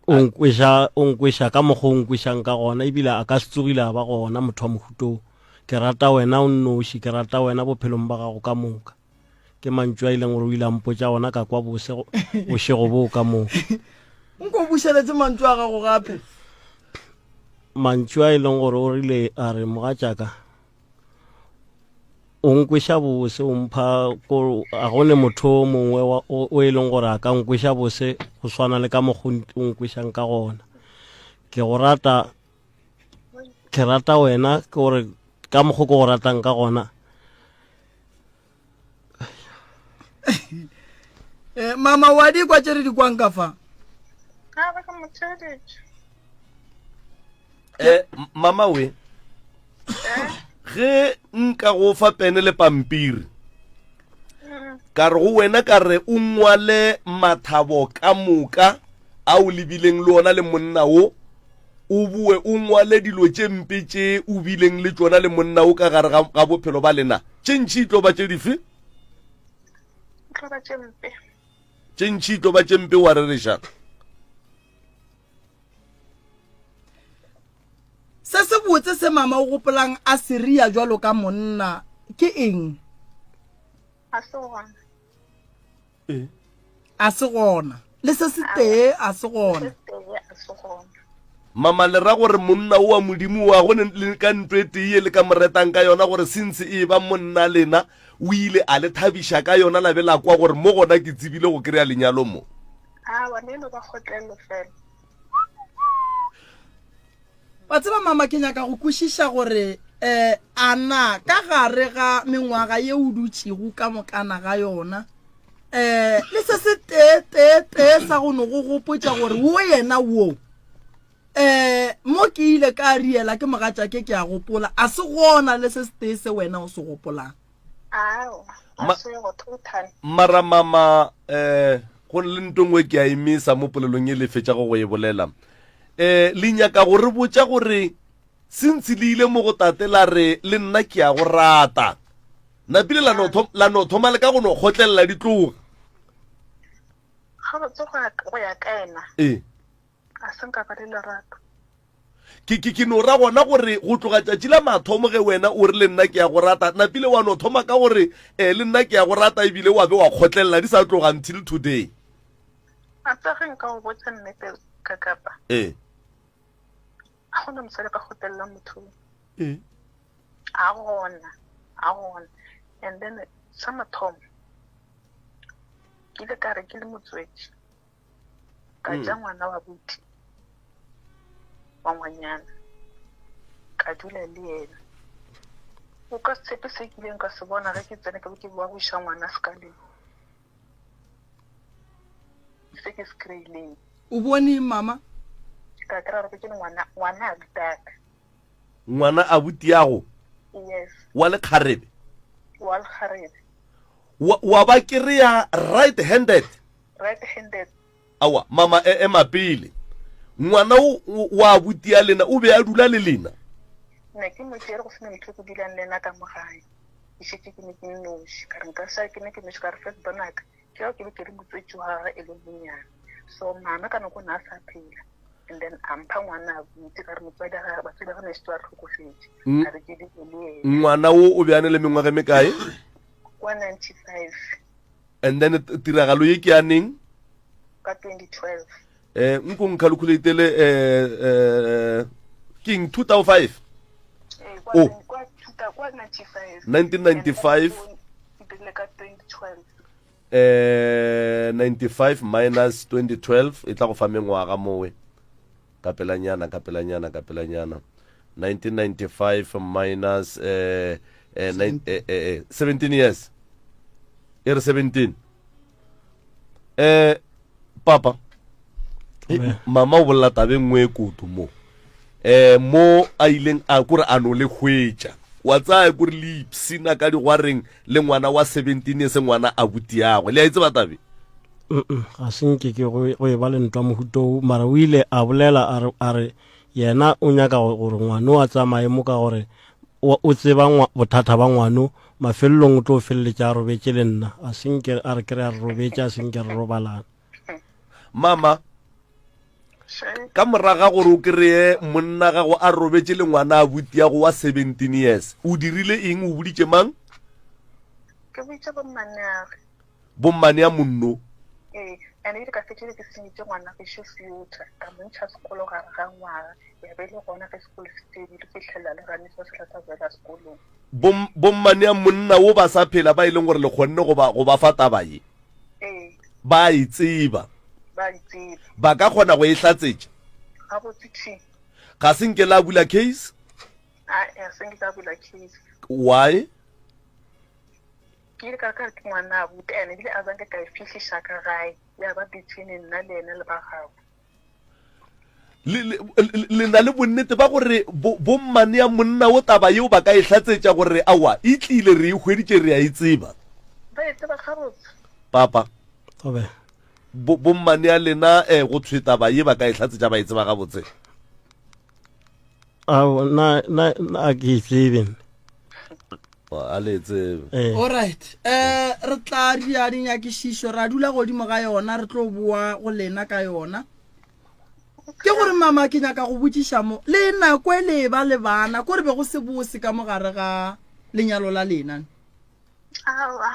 o nkweša o nkweša ka mokgwa o nkwešang ka gona ebile a ka se tsogile a ba gona motho wa mohuto ke rata wena o nnoši ke rata wena bophelong ba gago ka moka ke mantšu a e leng gore o ile a mpotša ona ka kwa bose bošego boo ka moka nko o bušeletse mantšu a gago gape mantšu a e leng gore o rile a re mogatšaka O nkweša bose, o mpha ko a go ne motho o mongwe wa, o, o e leng gore a ka nkweša bose go swana le ka mokgwa o nkwešang ka gona. Ke go rata, ke rata wena ke gore ka mokgwa ke go ratang ka gona. Eh, mama wa di kwa tše re di kwang ka fa? A ba ka mo theeletša. Eh, mama we ge nka go fa pene le pampiri ka re go wena ka re o ngwale mathabo ka moka a o lebileng le ona le monna wo o boe o ngwale dilo tše mpe tše o bileng le tšona le monna wo ka gare ga bophelo ba lena tše ntši e tlo ba tše dife tše ntši e tlo ba tše mpe wa rereša Se sebotse se mama o gopolang a se ria jwalo ka monna ke eng? A se gona. Eh. A se gona. Le se se tee a se gona. Mama le ra gore monna o wa Modimo wa go le ka ntlo e tee ye le ka mo retang ka yona gore since e ba monna lena o ile a le thabiša ka yona la be la kwa gore mo gona ke tsebile go kry-a lenyalo mo. Awa, ne no ba kgotlello fela. Wa tseba mama ke nyaka go kwešiša gore um a na ka gare ga mengwaga ye o dutšego ka mokana ga yona um le se se tee tee tee sa go no go gopotša gore wo yena wo um mo ke ile ka riela ke mogatšake ke a gopola a se gona le se se tee se wena o se gopolang. Ma, mara mama eh go le nto nngwe ke a emisa mo polelong e le fetšago go e bolela eh le nyaka go re botša gore sentse le ile mo go tate la re le nna ke a go rata napile la no la no thoma le ka go no kgotlelela di tloga gabotse go ya ka ena ee A se nka ba le lerato. Ke, ke, ke no ra gona gore go tloga tšatši la mathomo ge wena o re le nna ke ya go rata, napile wa no thoma ka gore eh, le nna ke ya go rata ebile wa be wa kgotlelela di sa tloga until today. A tsa ge nka go botša nnete ka kapa. Ee. A gona mosadi a ka kgotlelelang motho. Ee. A gona, a gona. And then sa mathomo ke ile ka re ke le motswetši. ka mm. ja ngwana wa buti wa ngwanyana ka dula le yena o ka se tshepe se kileng ka se bona ge ke tsene ka be ke boa go iša ngwana sekaleng se ke se kry-ileng o bone mama ka kry-a gore ke le ngwana ngwana a butaka ngwana a butiago yes wa lekgarebe wa lekgarebe wa ba kry-a right handed Right handed. Aowa, mama e ema pele. Ngwana o wa abuti ya lena o be a dula le lena? Ne ke mo tšere go sena motho ke dulang le ena ka mo gae. Ke šetše ke ne ke nnoši. Ka re nka sa ke ne ke nnoši ka re first born ka ke ao ke be ke re motswetši wa gagwe e le monnyane. So mama ka nako ne a sa phela. And then a mpha ngwana abuti ka re motswadi wa gagwe batswadi ba gagwe ne šetše ba hlokofetše. A re ke dule le yena. Ngwana wo o be a ne le mengwaga e mekae? Kwa 95. And then tiragalo ye ke ya neng? Ka 2012. Eh nko nkhalkhulatele eh eh ke eng 2005? Eh, kwa, oh. kwa, kwa 95. 1995. Ka 2012. Eh 95 minus 2012 e tla go fa mengwaga mowe. Ka pelanyana ka pelanyana ka pelanyana. 1995 minus eh, eh, nine, eh, eh, 17 years. E re 17. Eh papa. Eh, mama o bolela tabe nngwe e kudu mo. Eh mo a ileng a kore a no le hwetša. Wa tsaya kore le ipsina ka digwareng le ngwana wa 17 years ngwana a butiagwe. Le a itseba tabe? Ga se nke ke go e ba le ntwa mohuto mara o ile a bolela a re a re yena o nyaka gore ngwano a tsamaye mo ka gore o tseba bothata ba ngwano. Mafelelong o tlo feleletša a robetše le nna, a se nke a re kry a re robetše, a se nke re robalana. Mama, ka moraga gore o kry-e monna gago a robetše le ngwana a butiago wa 17 years, o dirile eng? O boditše mang? Ke boditše bommaneage. Bommane ya monno. Ee, and ebile ka fetšile ke senyetše ngwana gešo future, ka mo ntšha sekolo gare ga ngwaga, ya be e le gona ge sekolo se fedile go fihlelela le Ramisa se sa boela sekolong. Bom, bommane ya monna wo ba sa phela ba e leng gore le kgonne go ba, go ba fa taba ye? Ee. Ba a e tseba. Ba e tseba. Ba ka kgona go e hlatsetša? Gabotse thi. Ga se nke la bula case? Ae, ga se nke ka bula case. Why? Ke ile ka re ka re ke ngwana abuti and ebile a zanke ka e fihliša ka gae ya ba between nna le yena le ba gabo. Le, le, le na le bonnete ba gore bo, bommane ya monna wo taba yeo ba ka e hlatsetša gore aowa e tlile re e hweditše re a e tseba? Ba e tseba gabotse. Papa. Obe. Bo, bommane ya lena eh, go thwe taba ye ba ka e hlatsetša ba e tseba gabotse? Ao, na, na, na a ke e tsebe. A le e tsebe. Eh. Alright. Eh re tla dia dinyakišišo ra dula godimo ga yona re tlo boa go lena ka yona. Ke gore mama ke nyaka go botšiša mo le nako e le ba le bana ko re be go se bose ka mogare ga lenyalo la lena. Aowa,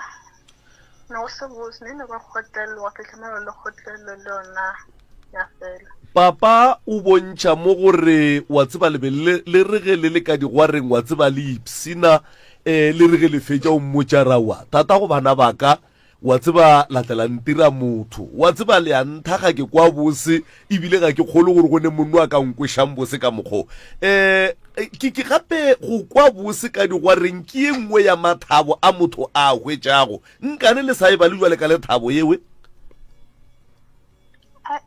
ne go se bose, ne ne ba kgotlelo, wa fihla mo le kgotlelo le yona ya fela. Papa o bontšha mo gore wa tseba le be le le re ge le le ka digwareng wa tseba le ipshina um le re ge le fetša o mmotša ra wa tata go bana ba ka Wa tseba, la tla la ntira motho. Wa tseba, le a ntha, ga ke kwa bose, ebile ga ke kgolwe gore go ne monno a ka nkwešang bose ka mokgo. Um ke, ke gape go kwa bose ka digwareng ke ye nngwe ya mathabo a motho a a hwetšago. Nkane le sa e bale jwale ka lethabo yewe? Ai,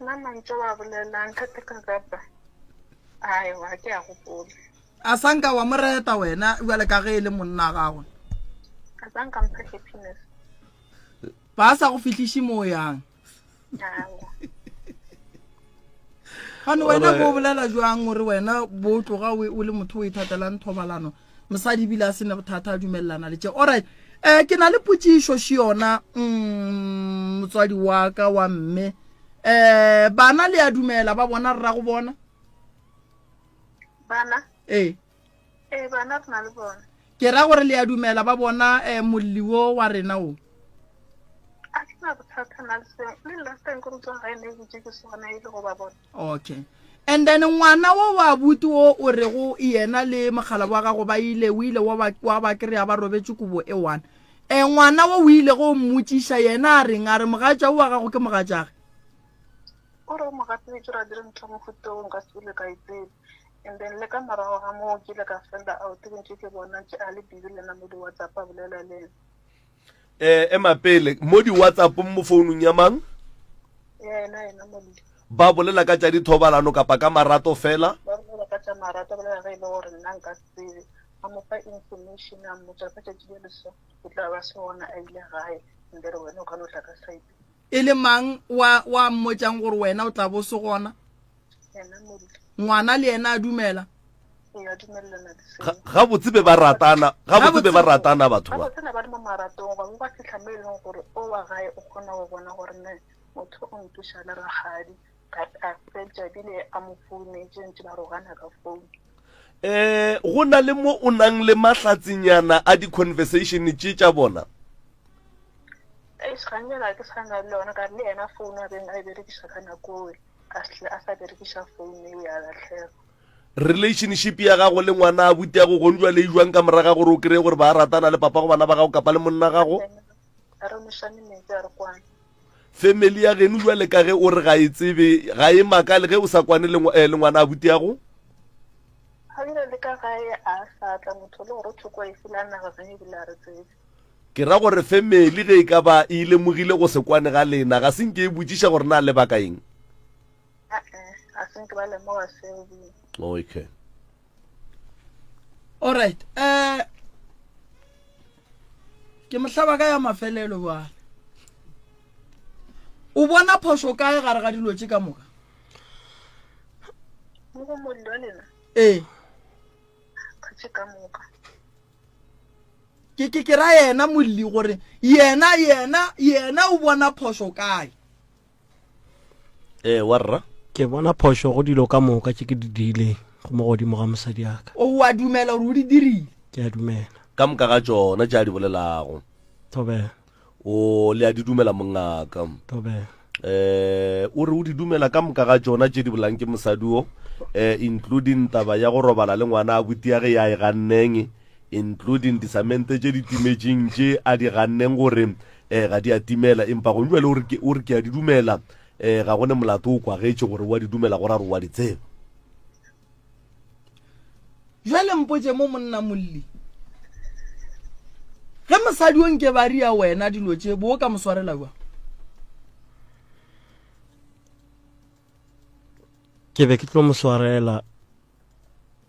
nna mantšu a bolelang, ntate Kakapa, aewa, ga ke a gopola. A sa nka wa mo reta wena bjale ka ge e le monna gagwe. A sa nka mpha happiness. Ba sa go fihliše mo yang. Gane wena bo bolela jwang gore wena bo tloga o le motho o ithatelang thobalano mosadi ebile a sene bothata a dumelelana le tše alright um ke na le potšišo še yona mm, motswadi wa ka wa mme um bana le a dumela ba bona rra go bona Bana? Ee. Ee, bana re na le bona. Ke ra gore le a dumela ba bona eh, molli wo wa rena wo. A ke na bothata na le seo. Le last time ke re tswa gae ne butše ke sona e le go ba bona. Okay. And then ngwana wo wa abuti wo o rego yena le mogala wa gago ba ile o ile wa ba wa ba kry-a ba robetše kobo e one. Eh, ngwana wo o ile go mmotšiša yena a reng a re mogatša wo wa gago ke mogatšage. O re o mo gapeletše gore a dire ntho ya mohuta wo nka se ile ka e tseba. And then le ka morago ga moo ke ile ka find-a out ke ntše ke bona ntše a le busy le nna mo di-WhatsApp a bolela le ena. Eh, ema pele, mo di-WhatsApp-ong mo founung ya mang? Ya yena yena Molli. Ba bolela ka tša dithobalano kapa ka marato fela? Ba bolela ka tša marato, ba bolela ge e le gore nna nka se tsebe. A mo fa information a mmotša ka tšatši le le so o tla ba se gona a ile gae and then wena o ka no tla ka side. E le mang wa, wa mmotšang gore wena o tla bo se gona? Yena Molli. Ngwana le yena a dumela. Ee, a dumelelana le seo. Ga, gabotse be ba ratana, gabotse be ba ratana batho ba. Gabotse ne ba le mo maratong, gwa be gwa fihla mo e leng gore o wa gae o kgona go bona gore ne motho o ntoša le rakgadi, a, a fetša ebile a mo founetše ntše ba rogana ka founu. Eh, go na le mo o nang le mahlatsenyana a di-conversation tše tša bona? Eish, gantši ga ke sa na le yona ka re le yena founu a beng a e berekiša ka nako eo a hle a sa berekiša founu eo ya lahlega. Relationship ya gago le ngwana abuti ya go gone jwale e jwang ka moraga gore o kry-e gore ba ratana le papa go bana ba gago kapa le monna gago? A re nošane metsi a re kwane. Family ya geno jwale ka ge o re ga e tsebe ga e makale ge o sa kwane le eh, le ngwana abuti ya go? Ga bile le ka gae a sa tla motho le gore o thoko e fela naga ga ebile a re tsebe. Ke ra gore family ge e ka ba e lemogile go se kwane ga lena, ga se nke e botšiša gore na lebaka eng? A-e, ga se nke ba lemoga seo bile. Okay. Alright, eh ke mohlaba ka ya mafelelo bjale. O bona phošo kae gare ga dilo tše ka moka? Mo go mollo lena? Ee. Ka tše ka moka. Ke ke ke ra yena molli gore yena yena yena o bona phošo kae. Ee, wa rra. Ke bona phošo go dilo ka moka tše ke di diileng go mo godimo ga mosadi ya ka. O a dumela gore o di dirile? Ke a dumela. Ka moka ga tšona tše a di bolelago. Thobela. O le a di dumela mongaka. Thobela. Eh, o re o di dumela ka moka ga tšona tše di bolang ke mosadi o, eh, including taba ya go robala le ngwana a butiage ya e ganneng, including disamente tše di timetšeng tše a di ganneng gore eh, ga di a timela, empa gong jwale o re ke, o re ke a di dumela, eh, ga go ne molato o kwagetše gore o a di dumela go ra gore o a di tseba. Jwale mpotše mo monna molli, ge mosadi o nke ba ria wena dilo tše bo o ka mo swarela jwang? Ke be ke tlo mo swarela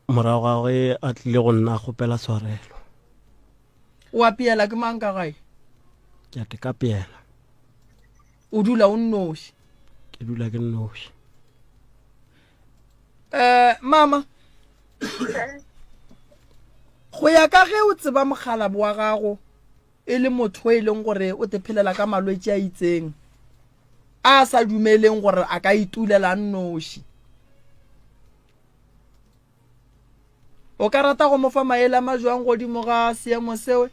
morago ga ge a tlile go nna a kgopela tshwarelo. O apeela ke mang ka gae? Ke a tekapeela. O dula o nnoši? Ke dula ke nnoši. Eh, mama, go ya ka ge o tseba mokgalabo wa gago e le motho e leng gore o te phelela ka malwetši a itseng a sa dumeleng gore a ka itulela nnoši, o ka rata go mo fa maele a majwang godimo ga seemo seo?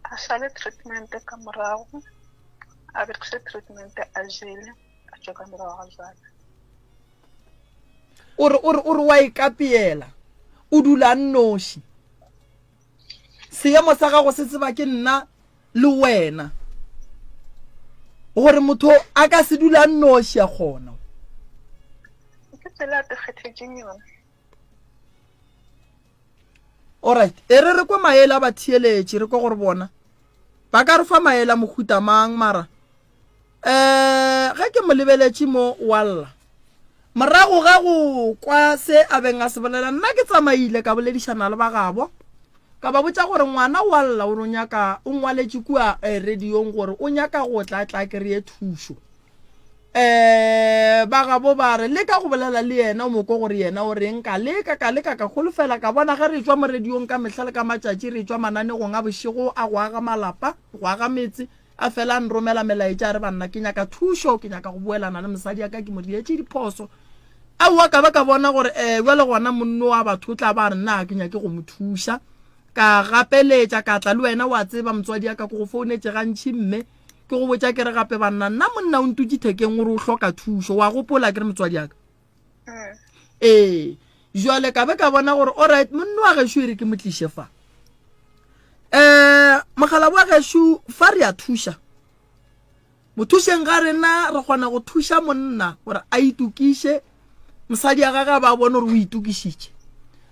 A šale treatment ka morago, a berekiše treatment a jele, a tšwe ka morago ga jwala. O re, o re, o re wa ikapeela, o dula nnoši. Seemo sa gago se tseba ke nna le wena gore motho a ka se dula nnoši a kgona. Ke tsela a tekgethetšeng yona. Alright, e re re kwe maele a batheeletši, re kwe gore bona ba ka re fa maele a mohuta mang. Mara um ge ke mo lebeletše mo wa lla morago ga go kwa se a beng a se bolela, nna ke tsamaile ka boledišana le ba gabo, ka ba botša gore ngwana wa lla o re o nyaka, o ngwaletše kua eh, radiong gore o nyaka go tla tla kry-e thušo. Um ba gabo ba re leka go bolela le yena o mo kwe gore yena o reng. Ka leka, ka leka, ka holofela, ka bona ge re tšwa mo radiong ka mehla le ka matšatši, re tšwa mananegong a bošego a go aga malapa, go aga metse, a fela a nromela melaetša a re, Banna, ke nyaka thušo, ke nyaka go boelana le mosadi ya ka, ke mo dietše diphoso. Aowa, ka ba ka bona gore um bjale gona monno wa batho o tla ba a re nna ga ke nyake go mo thuša. Ka gapeletša ka tla le wena, wa tseba motswadi ya ka, ke go founetše gantši mme ke go botša ke re gape banna, nna monna o ntutše thekeng o re o hloka thušo, wa gopola ke re motswadi ya ka? Mm. Ee, jwale ka be ka bona gore alright monna wa gešo e re ke mo tliše fa. Um mogala wa gešo fa re a thuša. Mothušeng ga rena re kgona go thuša monna gore a itokiše, mosadi ya gage a ba bone gore o itokišitše.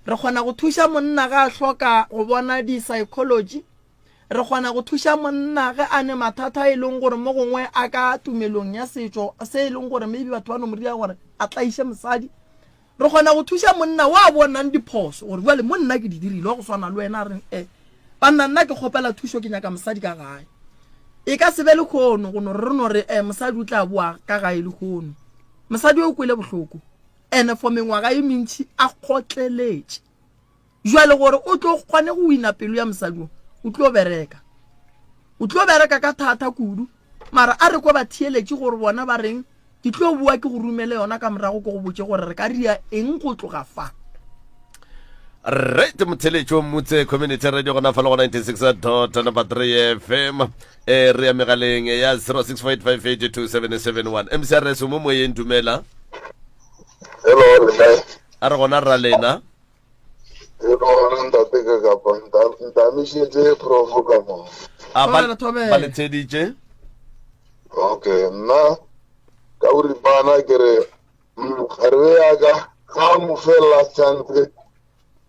Re kgona go thuša monna ga a hloka go bona di-psychology. Re kgona go thuša monna ge a ne mathata e leng gore mo gongwe a ka tumelong ya setšo se e leng gore maybe batho ba no mo dira gore a tlaiše mosadi. Re kgona go thuša monna wa bonang diphoso gore jwale mo nna ke di dirile wa go swana le wena a reng e banna nna ke kgopela thušo ke nyaka mosadi ka gae. E ka se be lehono go no re re no re e mosadi o tla boa ka gae lehono. Mosadi o kwele bohloko ene for mengwaga e mentši a kgotleletše. Jwale gore o tlo kgone go wina pelo ya mosadi o, o tlo bereka. O tlo bereka ka thata kudu. Mara a re kwa batheeletši gore bona ba reng, ke tlo boa ke go romele yona ka morago ke go botše gore re ka ria eng go tloga fa. Right motheletši wa Mmutse Community Radio gona fa le go 96 dot number 3 FM eh re ya megaleng ya 0648582771 MCRS mo moyeng dumela. Hello le kae? A re gona ra lena. Ke gona ntate ka kapa ntamišetše profo ka mo. A ba Thobela, thobela. ba le theeditše? Okay, nna ka boripana ke re kgarebe ya ka ga mo fe last chance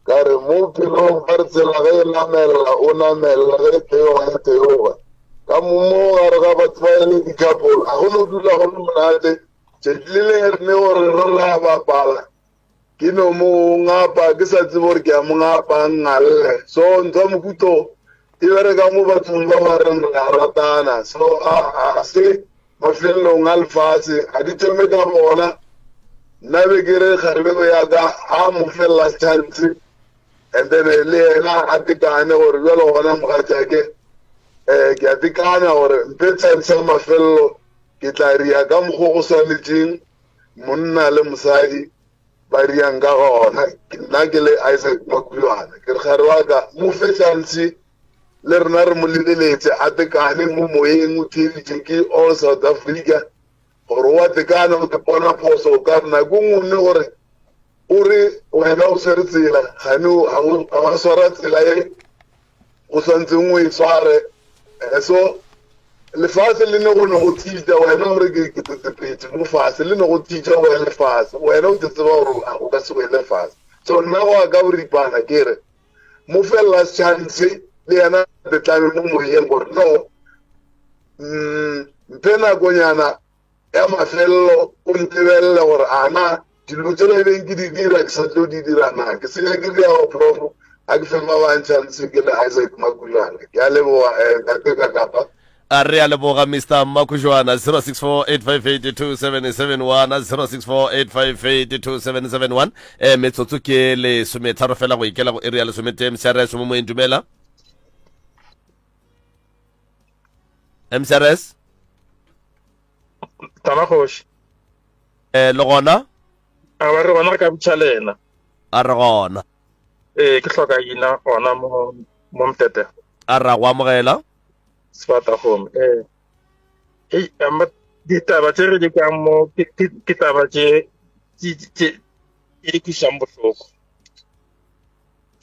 ka re mo bophelong ba re tsela ge e namelela o namelela ge e theoga e theoga ka mo mo gare ga batho ba e le di-couple ga go no dula go le monate tšatši le lengwe re ne gore re ra bapala Ke no mo ngapa ke sa tsebe gore ke a mo ngapa ngalle. So ntho ya mohuto e bereka mo bathong ba ba reng re a ratana. So a a se mafelelong a lefase ga di thome ka bona. Nna be ke re kgarebe ya ka a mo fe last chance. And then le yena a tekane gore bjalo gona mogatšake um ke a tekana gore mpe chance ya mafelelo ke tla ria ka mokgwa go swanetšeng monna le mosadi ba riang ka gona. Nna ke le Isaac Makulwana ke re gare wa ka mo fe chance le rena re mo lebeletse a tekane mo moyeng o theeditše ke all South Africa gore wa tekana o te pona phoso o ka re nako nngwe gore o re wena o swere tsela gane ga wa swara tsela e o swantseng o e sware eh, so lefase le ne go ne go tšitša wena gore ke ke tsetsepetse mo fase le ne go tšitša o wele fase wena o te tseba gore o ka se wele fase so nna go ya ka boripana ke re mo fe last chance le yena te tlame mo moyeng gore no mm, mphe nakonyana ya mafelelo o ntebelele gore a na dilo tsela e beng ke di dira ke sa tlo di dira na ke senya ke ria wa profo a ke fe ba bang chance ke le Isaac Makulana ke a leboga eh, ntate ka kapa A re a leboga Mr. Makujoana 0648582771 0648582771 eh metsotso ke lesometharo fela go ikela go area lesometee MCRS mo moeng dumela MCRS Tama kgoši. Eh le gona? A ba re gona re ka butša lena. A re gona. Eh ke hloka ina gona mo mo mtete. A ra go amogela. Sebata gome. Eh. Ei ama ditaba tše re di kwang mo ke ke taba tše tše tše di kwišang bohloko.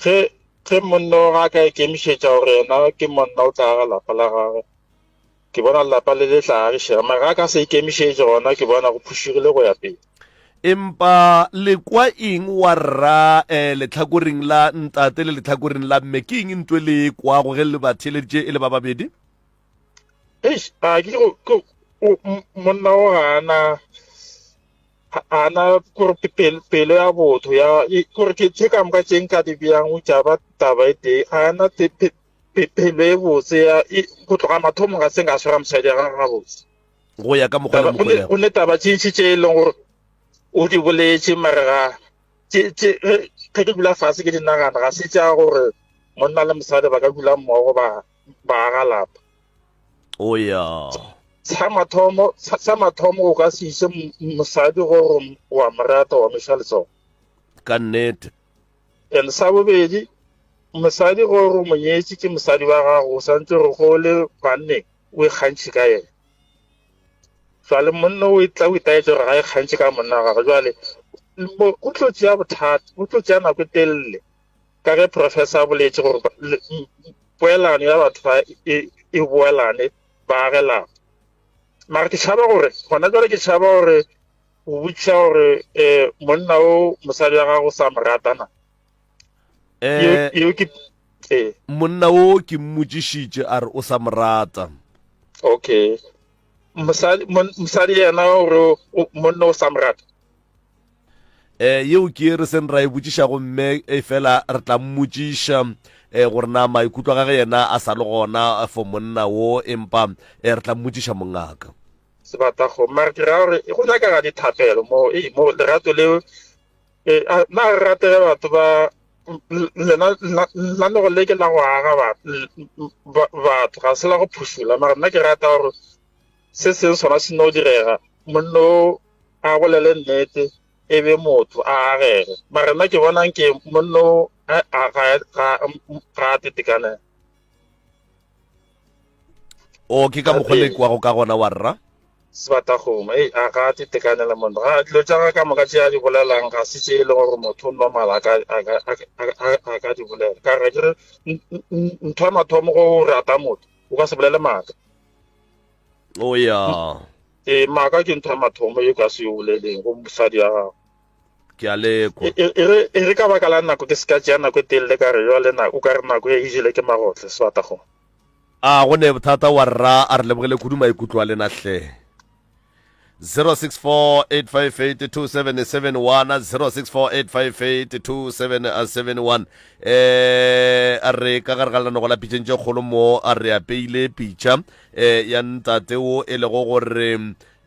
Ge ge monna o ga ka ikemišetša gore yena ke monna o tla aga lapa la gagwe ke bona lapa le le tla agišega mara ga ka se ikemišetše gona ke bona go phušugile go ya pele. Empa le kwa eng wa rra eh, lehlakoreng la ntate le lehlakoreng la mme? Ke eng ntwe le e kwago ge le ba theeleditše e le ba babedi? Eish, a ke go ke monna o ga ana ga ana kore pelo ya botho ya kore ke tše ka moka tše nka di bjang o tša ba taba e tee ga ana pelo e botse ya go tloga mathomong ga se nka swara mosadi ya gagwe gabotse. Go ya ka mokgwa le mokgwa. Go ne taba tše ntši tše e leng gore o di boletše mare ga ge ke dula fase ke di nagana ga se tša gore monna le mosadi ba ka dula mmogo ba ba aga lapa. O ya. Sa mathomo sa mathomo o ka se ise mosadi gore wa mo rata wa mo iša letsogo. Ka nnete. And sa bobedi mosadi gore o mo nyetše ke mosadi wa gago o santse gore go le banneng o ikgantšhe ka yena. Jwale monna o tla o itaetša gore ga ikgantšhe ka monna wa gagwe jwale go tlo tšea bothata go tlo tšea nako e telele ka ge professor a boletše gore poelano ya batho ba e, e boelane ba age lapa mara ke tšhaba gore gona jwale ke tšhaba gore o botšiša gore um monna o mosadi wa gago sa mo ratana eh, eo ke ee monna o ke mmotšišitše a re o sa mo rata okay mosadi mosadi yena gore monna o sa mo rata eh yeo ke re seng ra e botšiša gomme e fela re tla mmotšiša eh gore na maikutlo a gage yena a sa le gona eh, for monna wo empa eh, re tla mmotšiša mongaka sebata go mara ke ra gore go nyakega dithapelo mo e mo lerato leo e na re ratege batho ba lena lenanego le ke la go aga batho ga se la go phušola mara nna ke rata gore se seng sona se no direga monna o a bolele nnete e be motho a agege mara nna ke bonang ke monna o ga a tetekanela o ke ka mokgwa le kwago ka gona wa rra sebatakgomo ei a ga a tetekanela monna ga dilo tša gagwe ka moka tše a di bolelang ga se tše e leng gore motho normal a ka di bolela ka re ke re ntho ya mathomo go rata motho o ka se bolele maaka o ya ee maaka ke ntho ya mathomo e ka se o boleleng go mosadi wa gago ke a lekwa e, e, e re e re ka baka la nako ke se ka tšea nako e telele ka re jale o ka re nako e jele ke magotle sebatakgomo A go ne bothata wa rra a re lebogele kudu maikutlo a lena hle. 0648582771 0648582771 eh a re ka gare ga lenanego la pitšeng tše kgolo mo a re apeile pitša eh ya ntate wo e lego gore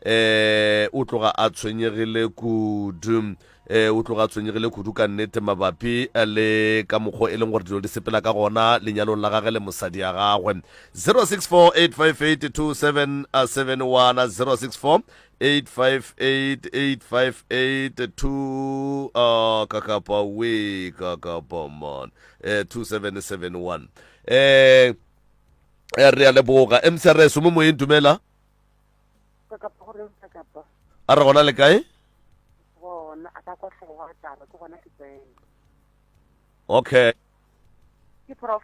eh o tloga a tshwenyegile kudu. Eh, o tloga a tshwenyegile kudu ka nnete mabapi le ka mokgwa e leng gore dilo di sepela ka gona lenyalong la gage le mosadi ya gagwe. 0648582771 064 858 858 2 uh, kakapa we kakapa man eh, 2771 eh, eh, re a leboga mcrs mo moyeng dumela Kakapa gore kakapa. A re gona le kae? Gona a ka kwa hlogo wa taba ke gona ke tsene. Okay. Ke prof.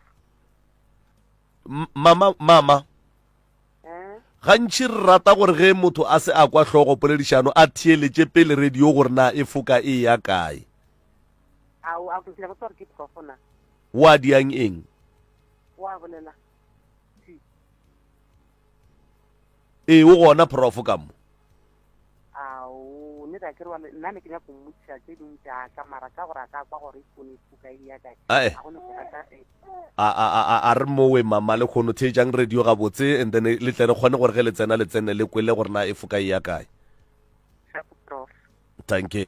Mama mama. Eh? Gantši re rata gore ge motho a se a kwa hlogo poledišano a theeletše pele radio gore na e foka e ya kae. Ao a ke botsa gore ke prof na. Wa diang eng? Wa bolela. Ee, o gona prof ka mo. Ao, nnete a ke re wa nna ne ke nyako mmotšiša tše dingwe tša ka mara ka gore a ka kwa gore e fone e fuka e ya kae. Ae. A go ne go rata e. A a a a re mowe mama le kgono theetšang radio gabotse and then le tle re kgone gore ge le tsena le tsene le kwele gore na e foka e ya kae. Sharp prof. Thank you.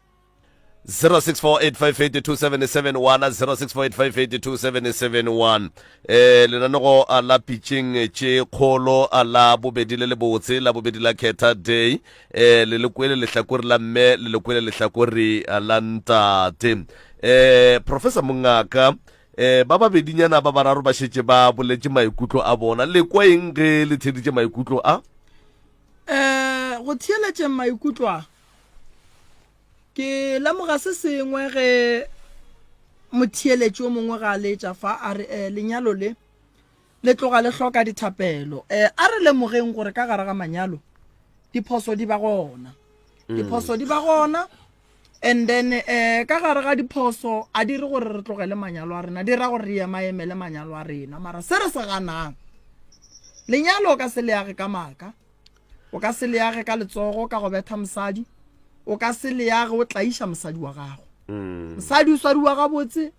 0648582771 0648582771 eh lenanego a la pitšeng tše kgolo a la bobedi le lebotse la bobedi la khetha day eh le le kwele lehlakore la mme le le kwele lehlakore la ntate eh professor mongaka eh ba babedinyana ba bararo ba šetše ba boletše maikutlo a bona le kwa eng ge le theeditše maikutlo a eh go theeletšeng maikutlo a Ke lemoga se sengwe ge motheeletši yo mongwe ga a letša fa a re eh, lenyalo le le tloga le hloka dithapelo. Eh, a re lemogeng gore ka gare ga manyalo diphoso di ba gona. Diphoso di ba gona and then eh, ka gare ga diphoso a di re gore re tlogele manyalo a rena, di ra gore re emaemele manyalo a rena. Mara se re se ganang, lenyalo o ka se le age ka maaka. O ka se leage ka letsogo ka go betha mosadi. O ka se leage o tlaiša mosadi wa gago. Mm. Mosadi o swariwa gabotse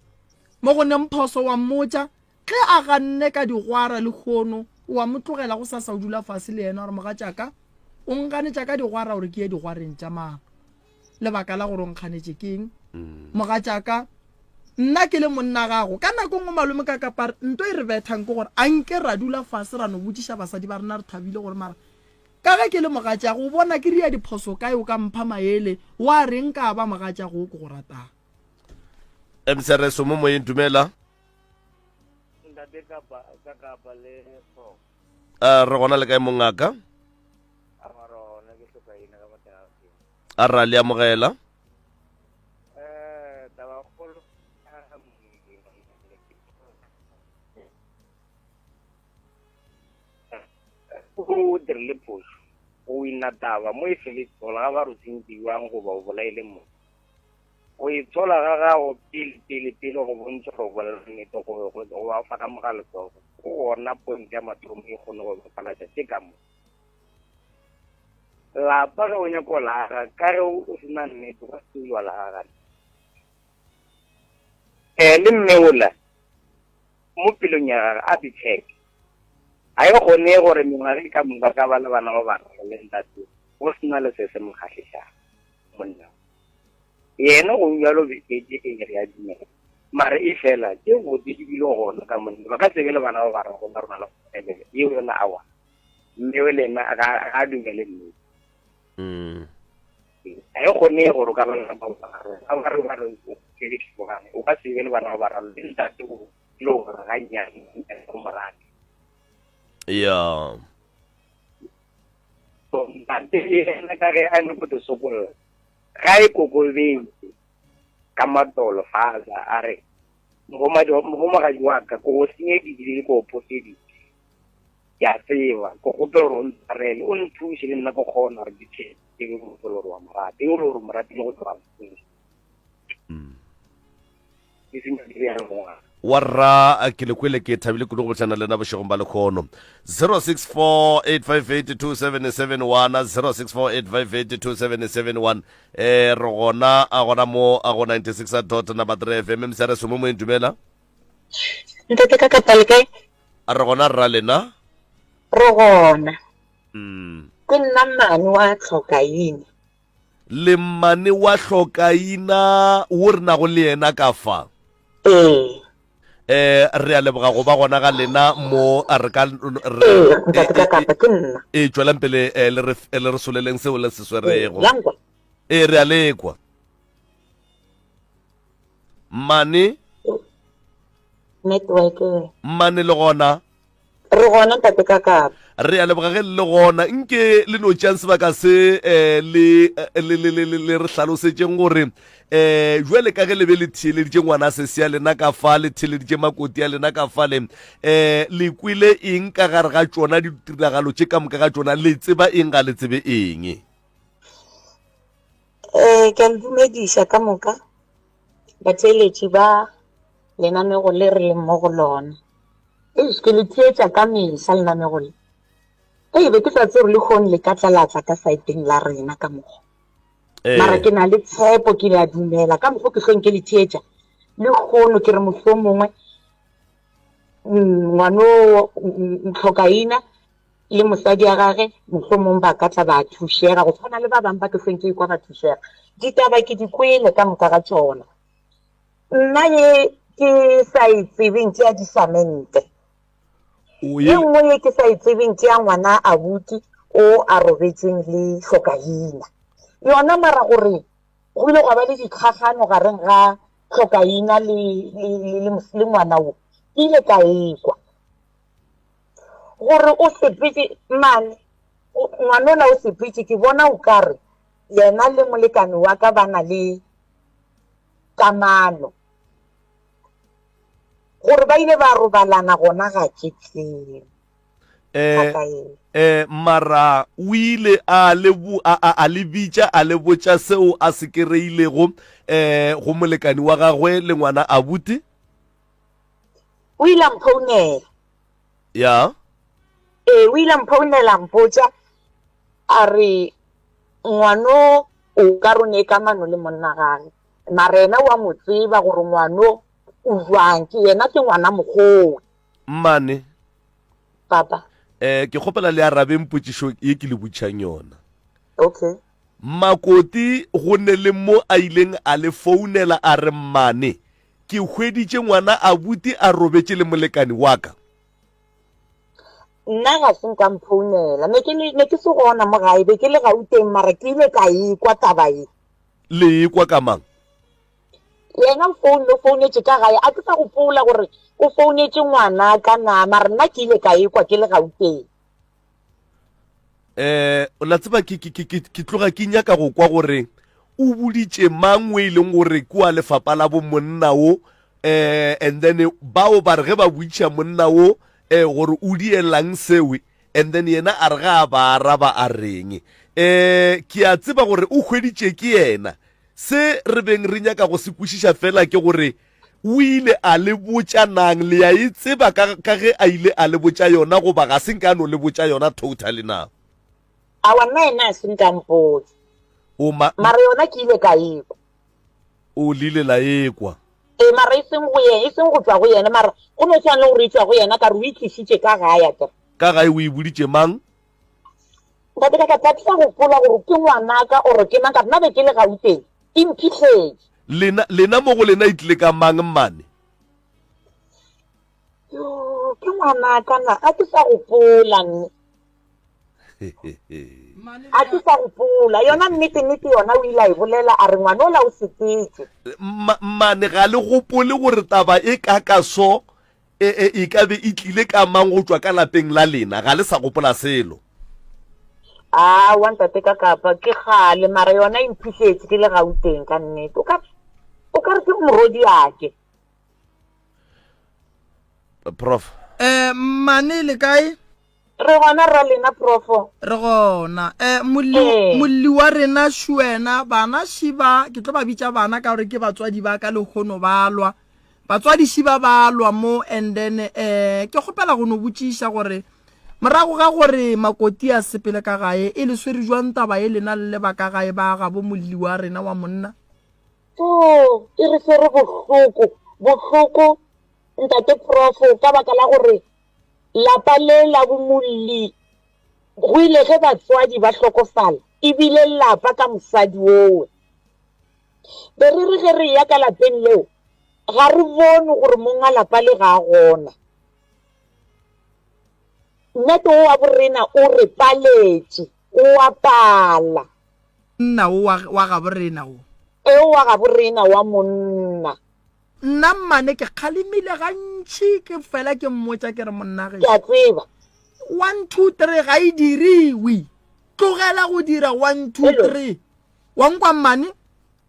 mo go neng phoso wa mmotša ge a ganne ka digwara le kgono o a mo tlogela go sasa o dula fase le yena gore mogatšaka o nganetša ka digwara gore ke ye digwareng tša mang lebaka la gore o nkganetše keng mm. mogatšaka nna ke le monna gago ka nako nngwe malome ka kapa nto e re bethang ke gore a nke ra dula fase ra no botšiša basadi ba rena re thabile gore mara ka ge ke le mogatšago o bona ke ria diphoso kae o ka mpha maele wa reng ka ba mogatšago o ke go ratang mcrs mo moyeng dumela ntate kapa ka kapa le prof uh, re gona le kae mongaka a ra le amogela o dirile phoso o wina taba mo e feletsola ga ba re sentiwang goba o bolaile motho go itshola ga gago pele pele pele go bontšha gore o bolela nnete go go ba fa ka moga letsogo go gona point ya mathomo e kgone go bapalatša tše ka mo lapa ge o nyako laga ka ge o sena nnete ka se wa laga um le mme ola mo pelong ya gage a be check ga e kgone gore mengwaga e ka moka ka ba le bana ba bararo le ntate go sena le se se mo kgahlišang monna Yena go bjalo beketše e re a dumela. Mara e fela tše botse di bile gona ka monna. Ba ka tsebe le bana ba bararo ba rona le go yeo yona awa. Mme o lena ga a dumele nnete. Mm. Ga e kgone gore o ka ba le bana ba bararo. Ba ba re ba re o ke tlogane. O ka tsebe le bana ba bararo le ntate o le gore ga nnyane go morate. Yeah. So ntate yena ka ge a ne go te sokolla. Ga e kokobetše ka matolo fasa, a re, Mohumagadi wa ka, ke go senyeditše le ke go phošeditše. Ke a tseba, ke kgopela gore o ntshwarele, o nthuše le nna ke kgona gore ke phele ke be motho le gore wa mo rata, yo le gore o mo ratile go tloga boteng. Ke senya ke bjalo mongaka. Wa rra ke le kwele ke thabile kudu go bohlana le lena bošegong ba lekgono. 0648582771 0648582771 eh re gona a gona mo a go 96 dot number 3 FM msere somo mo dumela. Ntate ka kapa le kae? A re gona rra lena. Re gona. Mm. Ke nna mmane wa tlhokaine. Le mmane wa hlokaina wo re nago le yena ka fa. Ee. Eh, re a leboga go ba gona ga lena mo re ka re Ee, ntate ka kapa ke nna. e tšwelang pele eh, le re le re soleleng seo le se Ee, swerego. la nkwa. Ee, re a lekwa. Mmane, Network. mmane le gona. Re gona ntate ka kapa. Re a leboga ge le le gona. Nke le no tšeang sebaka se eh, le, eh, le, le, le, le, le re hlalosetšeng gore eh jwale ka ge le be le theeleditše ngwana sesi ya lena ka fa, le theeleditše makoti ya lena ka fale, eh le kwele eng ka gare ga tšona ditiragalo tše ka moka ga tšona, le tseba eng ga le tsebe eng? Eh, ke a le dumediša ka moka batheeletši ba lenanego le re leng mo go lona. Eish, ke le theetša ka mehla lenanego le. Ei, be ke sa tsebe gore lehono le ka tla la tla ka saeteng la rena ka mokgwa. Mara ke na le tshepo, ke a dumela ka mokgwa ke hlong ke le theetša. Lehono ke re mohlomongwe mm, ngwano mm, tlhokaina le mosadi ya gage mohlomong ba ka tla ba thušega go tshwana le ba bangwe ba ke hlong ke ikwa ba thušega. Ditaba ke di kwele ka moka ga tšona. Nna ye ke sa e tsebeng ke ya disamente. Ye nngwe ye ke sa e tsebeng ke ya ngwana abuti o a robetseng le hlokaina. Yona mara gore go ile gwa ba le dikgagano gareng ga hlokaina le, le, le, le, le ngwana wo, ke ile ka ekwa gore o sepetše mane, ngwanola o sepetše, ke bona o kare yena le molekane wa ka ba na le kamano. Gore ba ile ba robalana gona ga ke tsebe. Eh, eh, mara o ile a le a, a, a le bitša a le botša seo a se kereilego eh, go molekani wa gagwe le ngwana abuti? O ile a mphounela. Ya. Ee, o ile a mphounela a mpotša a re ngwano o ka re o ne kamano le monna gage mara yena wa mo tseba gore ngwano o jwang ke yena ke ngwana mokgowe. Mmane. Papa. Eh ke kgopela le arabeng potšišo ye ke le botšang yona. Okay. Makoti go ne le mo a ileng a le founela a re mmane ke hweditše ngwana abuti a robetše le molekani wa ka. Nna ga se nka mphounela. Ne ke le, ne ke se gona mo gae, be ke le Gauteng, mara ke ile ka ekwa taba ye. Le ekwa ka mang? Yena o founne, o founetše ka gae. A ke sa gopola gore o founetše ngwanaka na, mara nna ke ile ka ekwa ke le Gauteng. Eh, la tseba ke, ke, ke, ke, ke tloga ke nyaka go kwa gore o boditše mang o e leng gore ke wa lefapa la bo monna wo eh, and then bao ba re ge ba botšiša monna wo eh, gore o dielang sewe and then yena a re ga a ba araba a reng eh, ke a tseba gore o hweditše ke yena se re beng re nyaka go se kwešiša fela ke gore O ile a le botša nang? Le a e tseba ka, ka ge a ile a le botša yona, goba ga se nke a no le botša yona totally na? Aowa, nna yena a se nke a mpotša. O ma. Mara yona ke ile ka e kwa. O le ile la e kwa. Ee, mara e seng go yena, e seng go tšwa go yena, mara go no swana le gore e tšwa go yena, ka re o e tlišitše ka gae, akere. Ka gae o e boditše mang? Ntate ka ka tla ke sa gopola gore ke ngwanaka or ke mang, ka re nna be ke le Gauteng, e mphihletše. Lena, lena mo go lena e tlile ka mang mmane? Yoo, ke ngwanaka na, a ke sa gopola mme. A ke sa gopola. Yona nnete nnete yona o ile a e bolela a re ngwanola o sepetše. Mmane ga le gopole gore taba e ka ka so E, e, e ka be e tlile ka mang go tšwa ka lapeng la lena? Ga le sa gopola selo. Aowa, ntate ka kapa, ke kgale, mara yona e mphihletše ke le Gauteng ka nnete. O ka, o ka re ke morwediake. Prof. Eh, mmane le kae? Re gona rra lena profo. Re gona. Eh, molli, Ee. molli wa rena Shuena, bana šiba, ke tlo ba bitša bana ka gore ke batswadi ba ka lehono ba lwa. Batswadi šiba ba lwa mo and then eh ke kgopela go no botšiša gore morago ga gore Makoti a sepele ka gae e le swere jwang taba e lena le le ba ka gae ba gabo molli wa rena wa monna? Oh, e re swere bohloko, bohloko ntate profo ka baka la gore Lapa le la bomolli. Go ile ge batswadi ba hlokofala, e bile lapa ka mosadi owe. Be re re ge re eya ka lapeng leo, ga re bone gore monga lapa le ga a gona. Nnete wo wa borena o re paletše, o a pala. Nna wo wa, wa gaborena wo. E wa gaborena wa monna. Nna mmane ke kgalemile gantši ke fela ke mmotša ke re monna Ke a tseba. 1 2 3 ga e diriwe. Tlogela go dira 1 2 3. Wa nkwa mmane?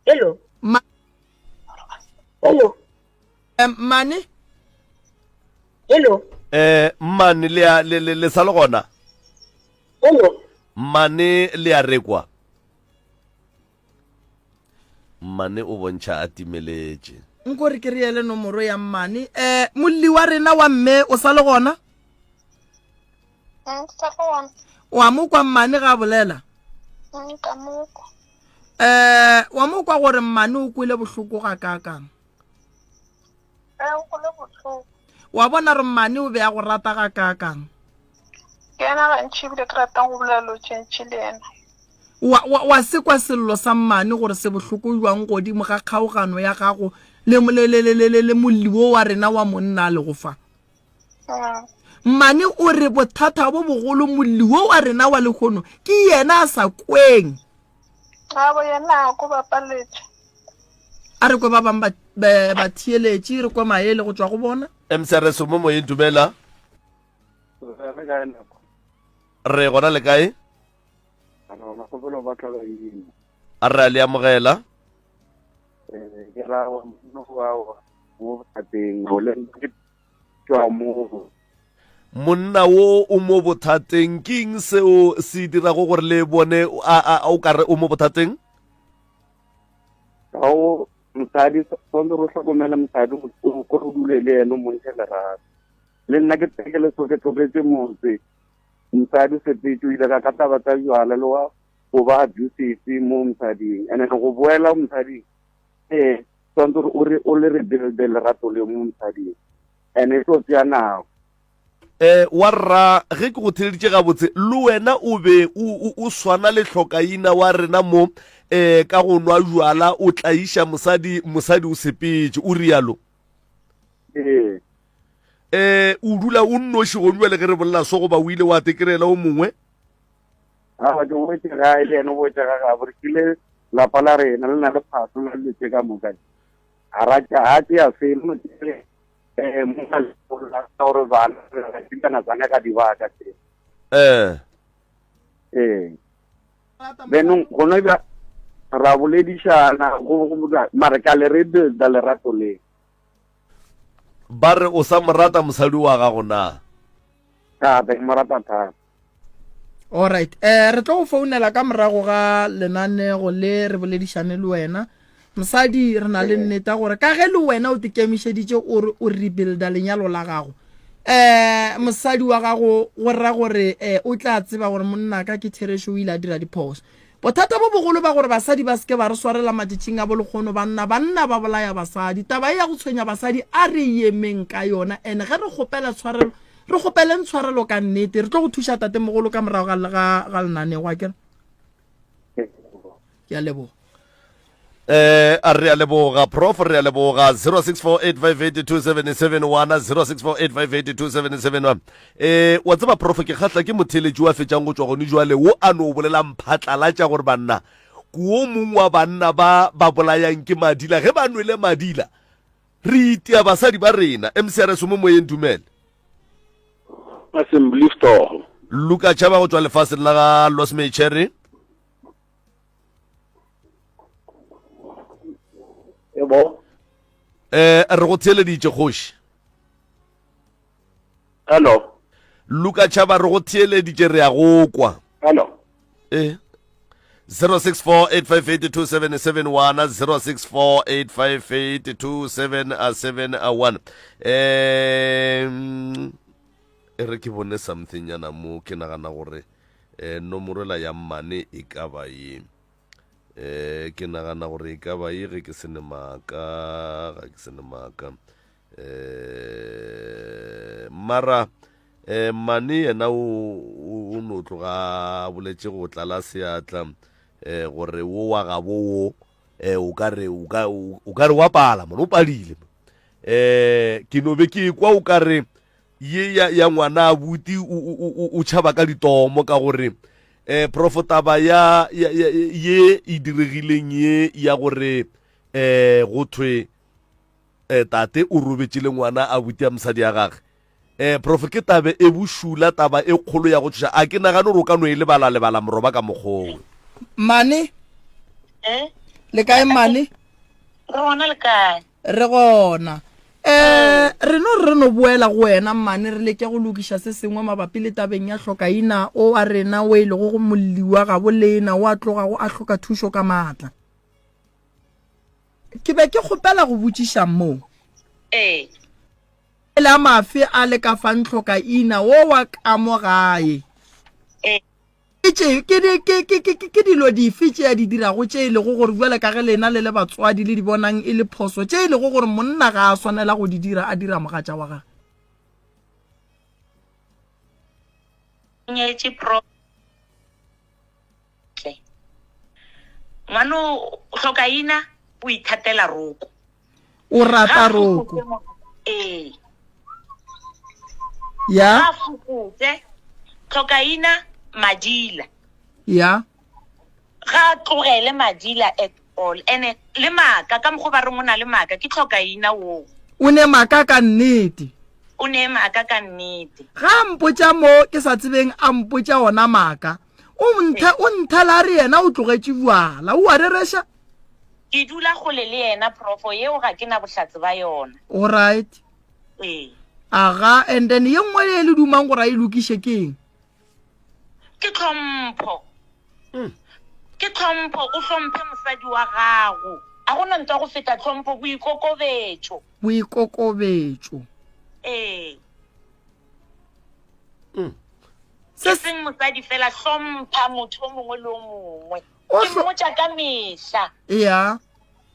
Hello. Ma Hello. Eh, mmane? Hello. Eh mmane le a le le le sa le gona? Hello. Mmane le a rekwa? Mmane o bontšha a timeletše. Nko re ke re ele nomoro ya mmane. Eh molli wa rena wa mme o sa le gona? Mm, sa gona. Wa mo kwa mmane ga bolela? Mm, ka mo kwa. Eh wa mo kwa gore mmane o kwele bohloko ga kakang? Eh, o kwele bohloko. Wa bona re mmane o be a go rata ga kakang? Ke yena gantši ebile ke ratang go bolela lo tše ntši le yena. Wa, wa, wa se kwa sello sa mmane gore se bohloko jwang godimo ga kgaogano ya gago le, le, le, le, le, le, le molli wo wa rena wa monna a lego fa. Mm. Mmane o re bothata bo bogolo molli wo wa rena wa lehono ke yena a sa kweng. Abo yena a ko bapaletše. A re kwe ba bang ba, ba, batheeletši, re kwe maele go tšwa go bona. MCRS o mo moyeng dumela. Re gona le kae? A re a le amogela. Monna wo o mo bothateng, ke eng seo se dirago gore le bone a o kare o mo bothateng? Ga o mosadi tshwanetse re hlokomele mosadi o ko re dule le ene o montšhe lerato. Le nna ke ke le so ke tlogetse motse mosadi o sepetse o ile ka ka taba tsa jwala le wa go ba abusive mo mosading and then go boela mosading ee tshwanetse gore o re o le re builde lerato le mo mosading and e tlo tsea nako. Eh, wa rra ge ke go theleditše gabotse le wena o be o, o, o swana le hlokaina wa rena mo eh, ka go nwa jwala o tlaiša mosadi mosadi o sepetše o rialo. Ee. Eh, o dula o nnoši gone bjale ge re bolela so goba o ile wa tekerela o mongwe? Aowa, ke boetše gae le yena o boetše ga gabo. Re kile lapa la rena le na le phahlo la dilo tše ka moka. Ga ra tša ga tšea selo no tšere eh mo ka la gore bana re tšikana tsana ka dibaka tše. Eh. Eh. Benong gona bja ra boledišana go go mare ka le re builda lerato le. Ba re o sa mo rata mosadi wa gago na? Thata, ke mo rata thata. Alright, eh re tlo go founela ka morago ga lenanego le re boledišane le wena. Mosadi re na le nnete gore ka ge le wena o tikemišeditše o re o rebuilda lenyalo la gago. Eh mosadi wa gago go ra gore eh o tla tseba gore monna ka ke therešo o ile a dira diphoso. Bothata bo bogolo ba gore basadi ba se ke ba re swarela matšatšing a bolekgono banna, banna ba bolaya basadi. Taba ye ya go tshwenya basadi a re yemeng ka yona and ge re kgopela tshwarelo re kgopeleng tshwarelo ka nnete. Re tlo go thuša tatemogolo ka morago ga, ga, ga lenanego akere? Ke a leboga. Eh, a re a leboga prof re a leboga 0648582771 0648582771 eh wa tseba prof ke kgahla ke motheletši wa fetšang go tšwa gone jwale wo a no bolela mphatlalatša gore banna ko o mongwe wa banna ba ba bolayang ke madila ge ba nwele madila re itia basadi ba rena mcrs mo moyeng dumele Assembly Store. Luka tšhaba go tšwa lefaseng la ga Los Cherry Ebo. Eh re go theeleditše kgoši. Hello. Luka Chaba re go theeleditše re a go kwa. Hello. Eh 0648582771 0648582771 eh e re ke bone something nyana mo ke nagana gore eh nomoro la ya mmane e ka ba ye eh ke nagana gore e ka ba ye ge ke se ne maaka ga ke se ne maaka eh mara. Um Mmane yena o, o, o no tloga a boletše go tlala seatla um gore wo wa gabo wo um o ka re, o ka, o ka re wa pala mone, o padile. Um ke no be ke kwa o ka re ye ya, ya ngwana abuti o, o, o, o tšhaba ka ditomo ka gore um prof taba ya, ya, ya, ye e diregileng ye ya gore um go thwe um tate o robetše le ngwana abuti ya mosadi ya gage um prof ke tabe e bošula taba e kgolo ya go tšhoša a ke nagane gore o ka no e lebala lebala moroba ka mokgowe Mane? Eh? Le kae mane? Re gona le kae? Re gona. Eh, re no re no boela go wena mmane re leke go lokiša se sengwe mabapi le tabeng ya hlokaina o wa rena o e lego go molli wa gabo lena o a tlogago a hloka thušo ka maatla. Ke be ke kgopela go botšiša mo. Ee. Le a mafe a le ka fang hlokaina wo wa ka mo gae? Ee. Ke tše, ke, di, ke, ke, ke, ke, ke dilo dife tše a di dirago tše e lego gore bjale ka ge lena le le batswadi le di bonang e le phoso, tše e lego gore monna ga a swanela go di dira a dira mogatša wa gagwe? Nyetše pro. Tle. Ngwano hlokaina o ithatela roko. O rata roko. Ee. Ya. Ga fokotse hlokaina madila. Ya. Ga tlogele madila at all. Ene le maka ka mokgo ba reng o na le maka ke hlokaina wo. O ne maka ka nnete. O ne maka ka nnete. Ga a mpotša mo ke sa tsebeng a mpotša ona maka. O nthe o nthela a re yena o tlogetše bjala. O a rereša? Ke dula kgole le yena profo yeo ga ke na bohlatse ba yona. Alright. Ee. Aga, and then ye nngwe ye le dumang gore a e lokiše ke eng? Ke tlhompho. Ke tlhompho, o hlomphe mosadi wa gago. A gona ntwa go feta tlhompho, boikokobetšo. Boikokobetšo. Ee. Se seng mosadi fela, hlompha motho o mongwe le o mongwe. O Ke hlo- mmotša ka mehla. Ya.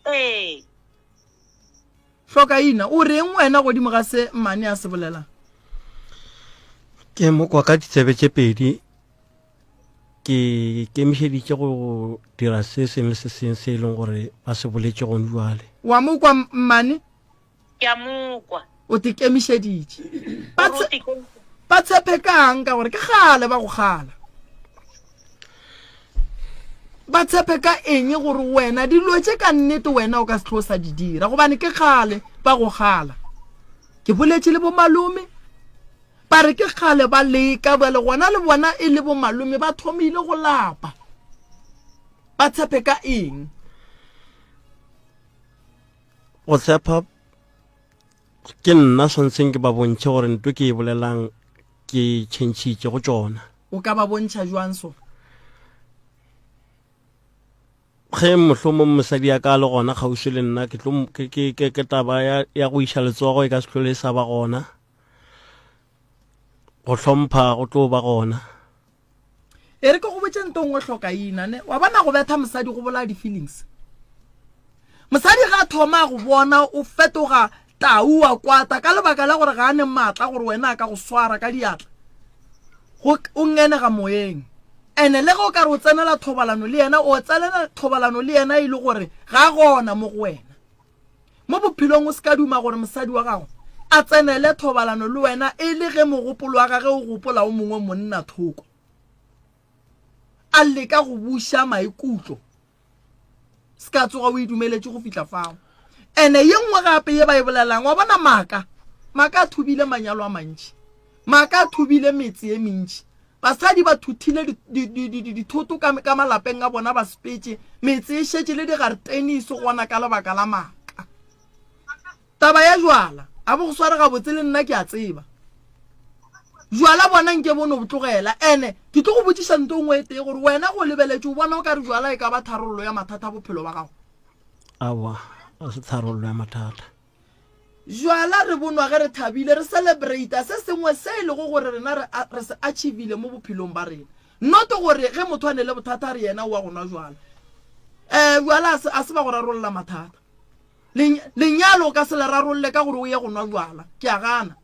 Ee. Hlokaina, o reng wena godimo ga se mmane a se bolelang? Ke mo kwa ka ditsebe tše pedi ke ikemišeditše go dira se sengwe le se sengwe se e leng gore ba se boletše gone jwale. Wa mo kwa mmane? Ke a mo kwa. O te kemišeditše. Ba tshe, ba tshepe kang ka gore ke kgale ba go kgala. Ba tshepe ka eng gore wena dilo tše ka nnete wena o ka se tlo sa di dira gobane ke kgale ba go kgala. Ke boletše le bomalome ba re ke kgale ba leka bjale gona le bona e le bomalome ba thomile go lapa. Ba tshepe ka eng? Go tshepa ke nna swantseng ke ba bontšhe gore nto ke e bolelang ke tšhentšhitše go tšona. O ka ba bontšha jwang so? Ge mohlomong mosadi ya ka le gona kgauswi le nna ke tlo ke ke ke taba ya ya go iša letsogo e ka se hlole e sa ba gona. Go hlompha go tlo ba gona. E re ke go botše nto nngwe hlokaina ne wa bona go betha mosadi go bolaya di-feelings mosadi ga a thoma go bona o fetoga tau wa kwata ka lebaka la gore ga a ne maatla gore wena a ka go swara ka diatla go o ngenega moyeng ene le ge o ka re o tsenela thobalano le yena o tsenela thobalano le yena e le gore ga gona mo go wena Mo bophelong o se ka duma gore mosadi wa gago a tsenele thobalano le wena e le ge mogopolo wa gage o gopola o mongwe monna thoko, a leka go buša maikutlo. Se ka tsoga o e dumeletše go fihla fao. Ene ye nngwe gape ye ba e bolelang, wa bona maaka, maaka a thubile manyalo a mantši, maaka a thubile metse ye mentši. Basadi ba thuthile dithoto ka, ka malapeng a bona ba sepetše, metse e šetše le digareteni e se gona ka lebaka la maaka. Taba ya jwala, a bo go sware gabotse le nna ke a tseba. Jwala bona nke bo no bo tlogela. Ene ke tlo go botšiša nto nngwe e tee gore wena go lebeletše o bona o ka re jwala e ka ba tharollo ya mathata a bophelo ba gago? Aowa, ga se tharollo ya mathata. Jwala re bo nwa ge re thabile, re celebrata se sengwe se e lego gore rena re, re se achievile mo bophelong ba rena. Not gore ge motho a ne le bothata a re yena o wa go nwa jwala. Eh, jwala a se, a se ba go rarolla mathata. Lenyalo o ka se le rarolle ka gore o ye go nwa jwala. Ke a gana.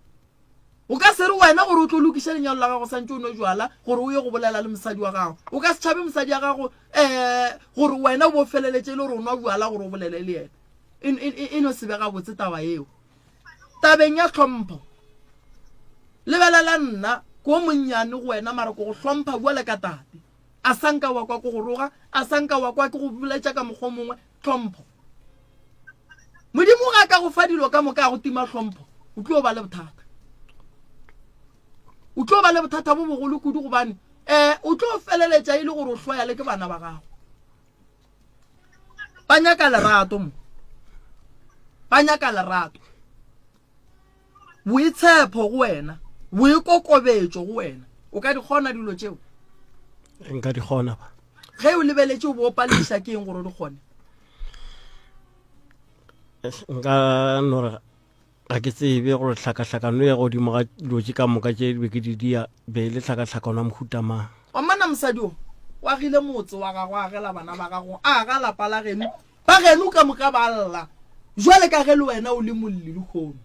O ka se re wena gore o tlo lokiše lenyalo la gago santše o nwe jwala gore o ye go bolela le mosadi wa gago. O ka se tšhabe mosadi ya gago um gore wena o bo feleletše e le gore o nwa bjala gore o bolele le yena. E, e, e, e no se be gabotse taba yeo. Tabeng ya tlhompho, lebelela nna ko monnyane go wena mara ko go hlompha bjale ka tate. A sa nka wa kwa ko go roga, a sa nka wa kwa ke go boletša ka mokgwa o mongwe, tlhompho. Modimo ga a ka go fa dilo ka moka a go tima tlhompho, o tlo ba le bothata. O tlo ba le bothata bo bogolo kudu gobane um o tlo feleletša e le gore o hloya le ke bana ba gago. Ba nyaka lerato mo. Ba nyaka lerato. Boitshepho go wena, boikokobetšo go wena. O ka di kgona dilo tšeo? Nka di kgona ba. Ge o lebeletše o bo o palediša ke eng gore o di kgone? Nka no re ga ke tsebe gore tlhakatlhakano ya godimo ga dilo tše ka moka tše be ke di dia be e le tlhakatlhakano ya mohuta mang. Wa mmona mosadi o, o agile motse wa gagwe, a agela bana ba gago, a aga lapa la geno, Ba geno ka moka ba lla, jwale ka ge le wena o le molli lehono.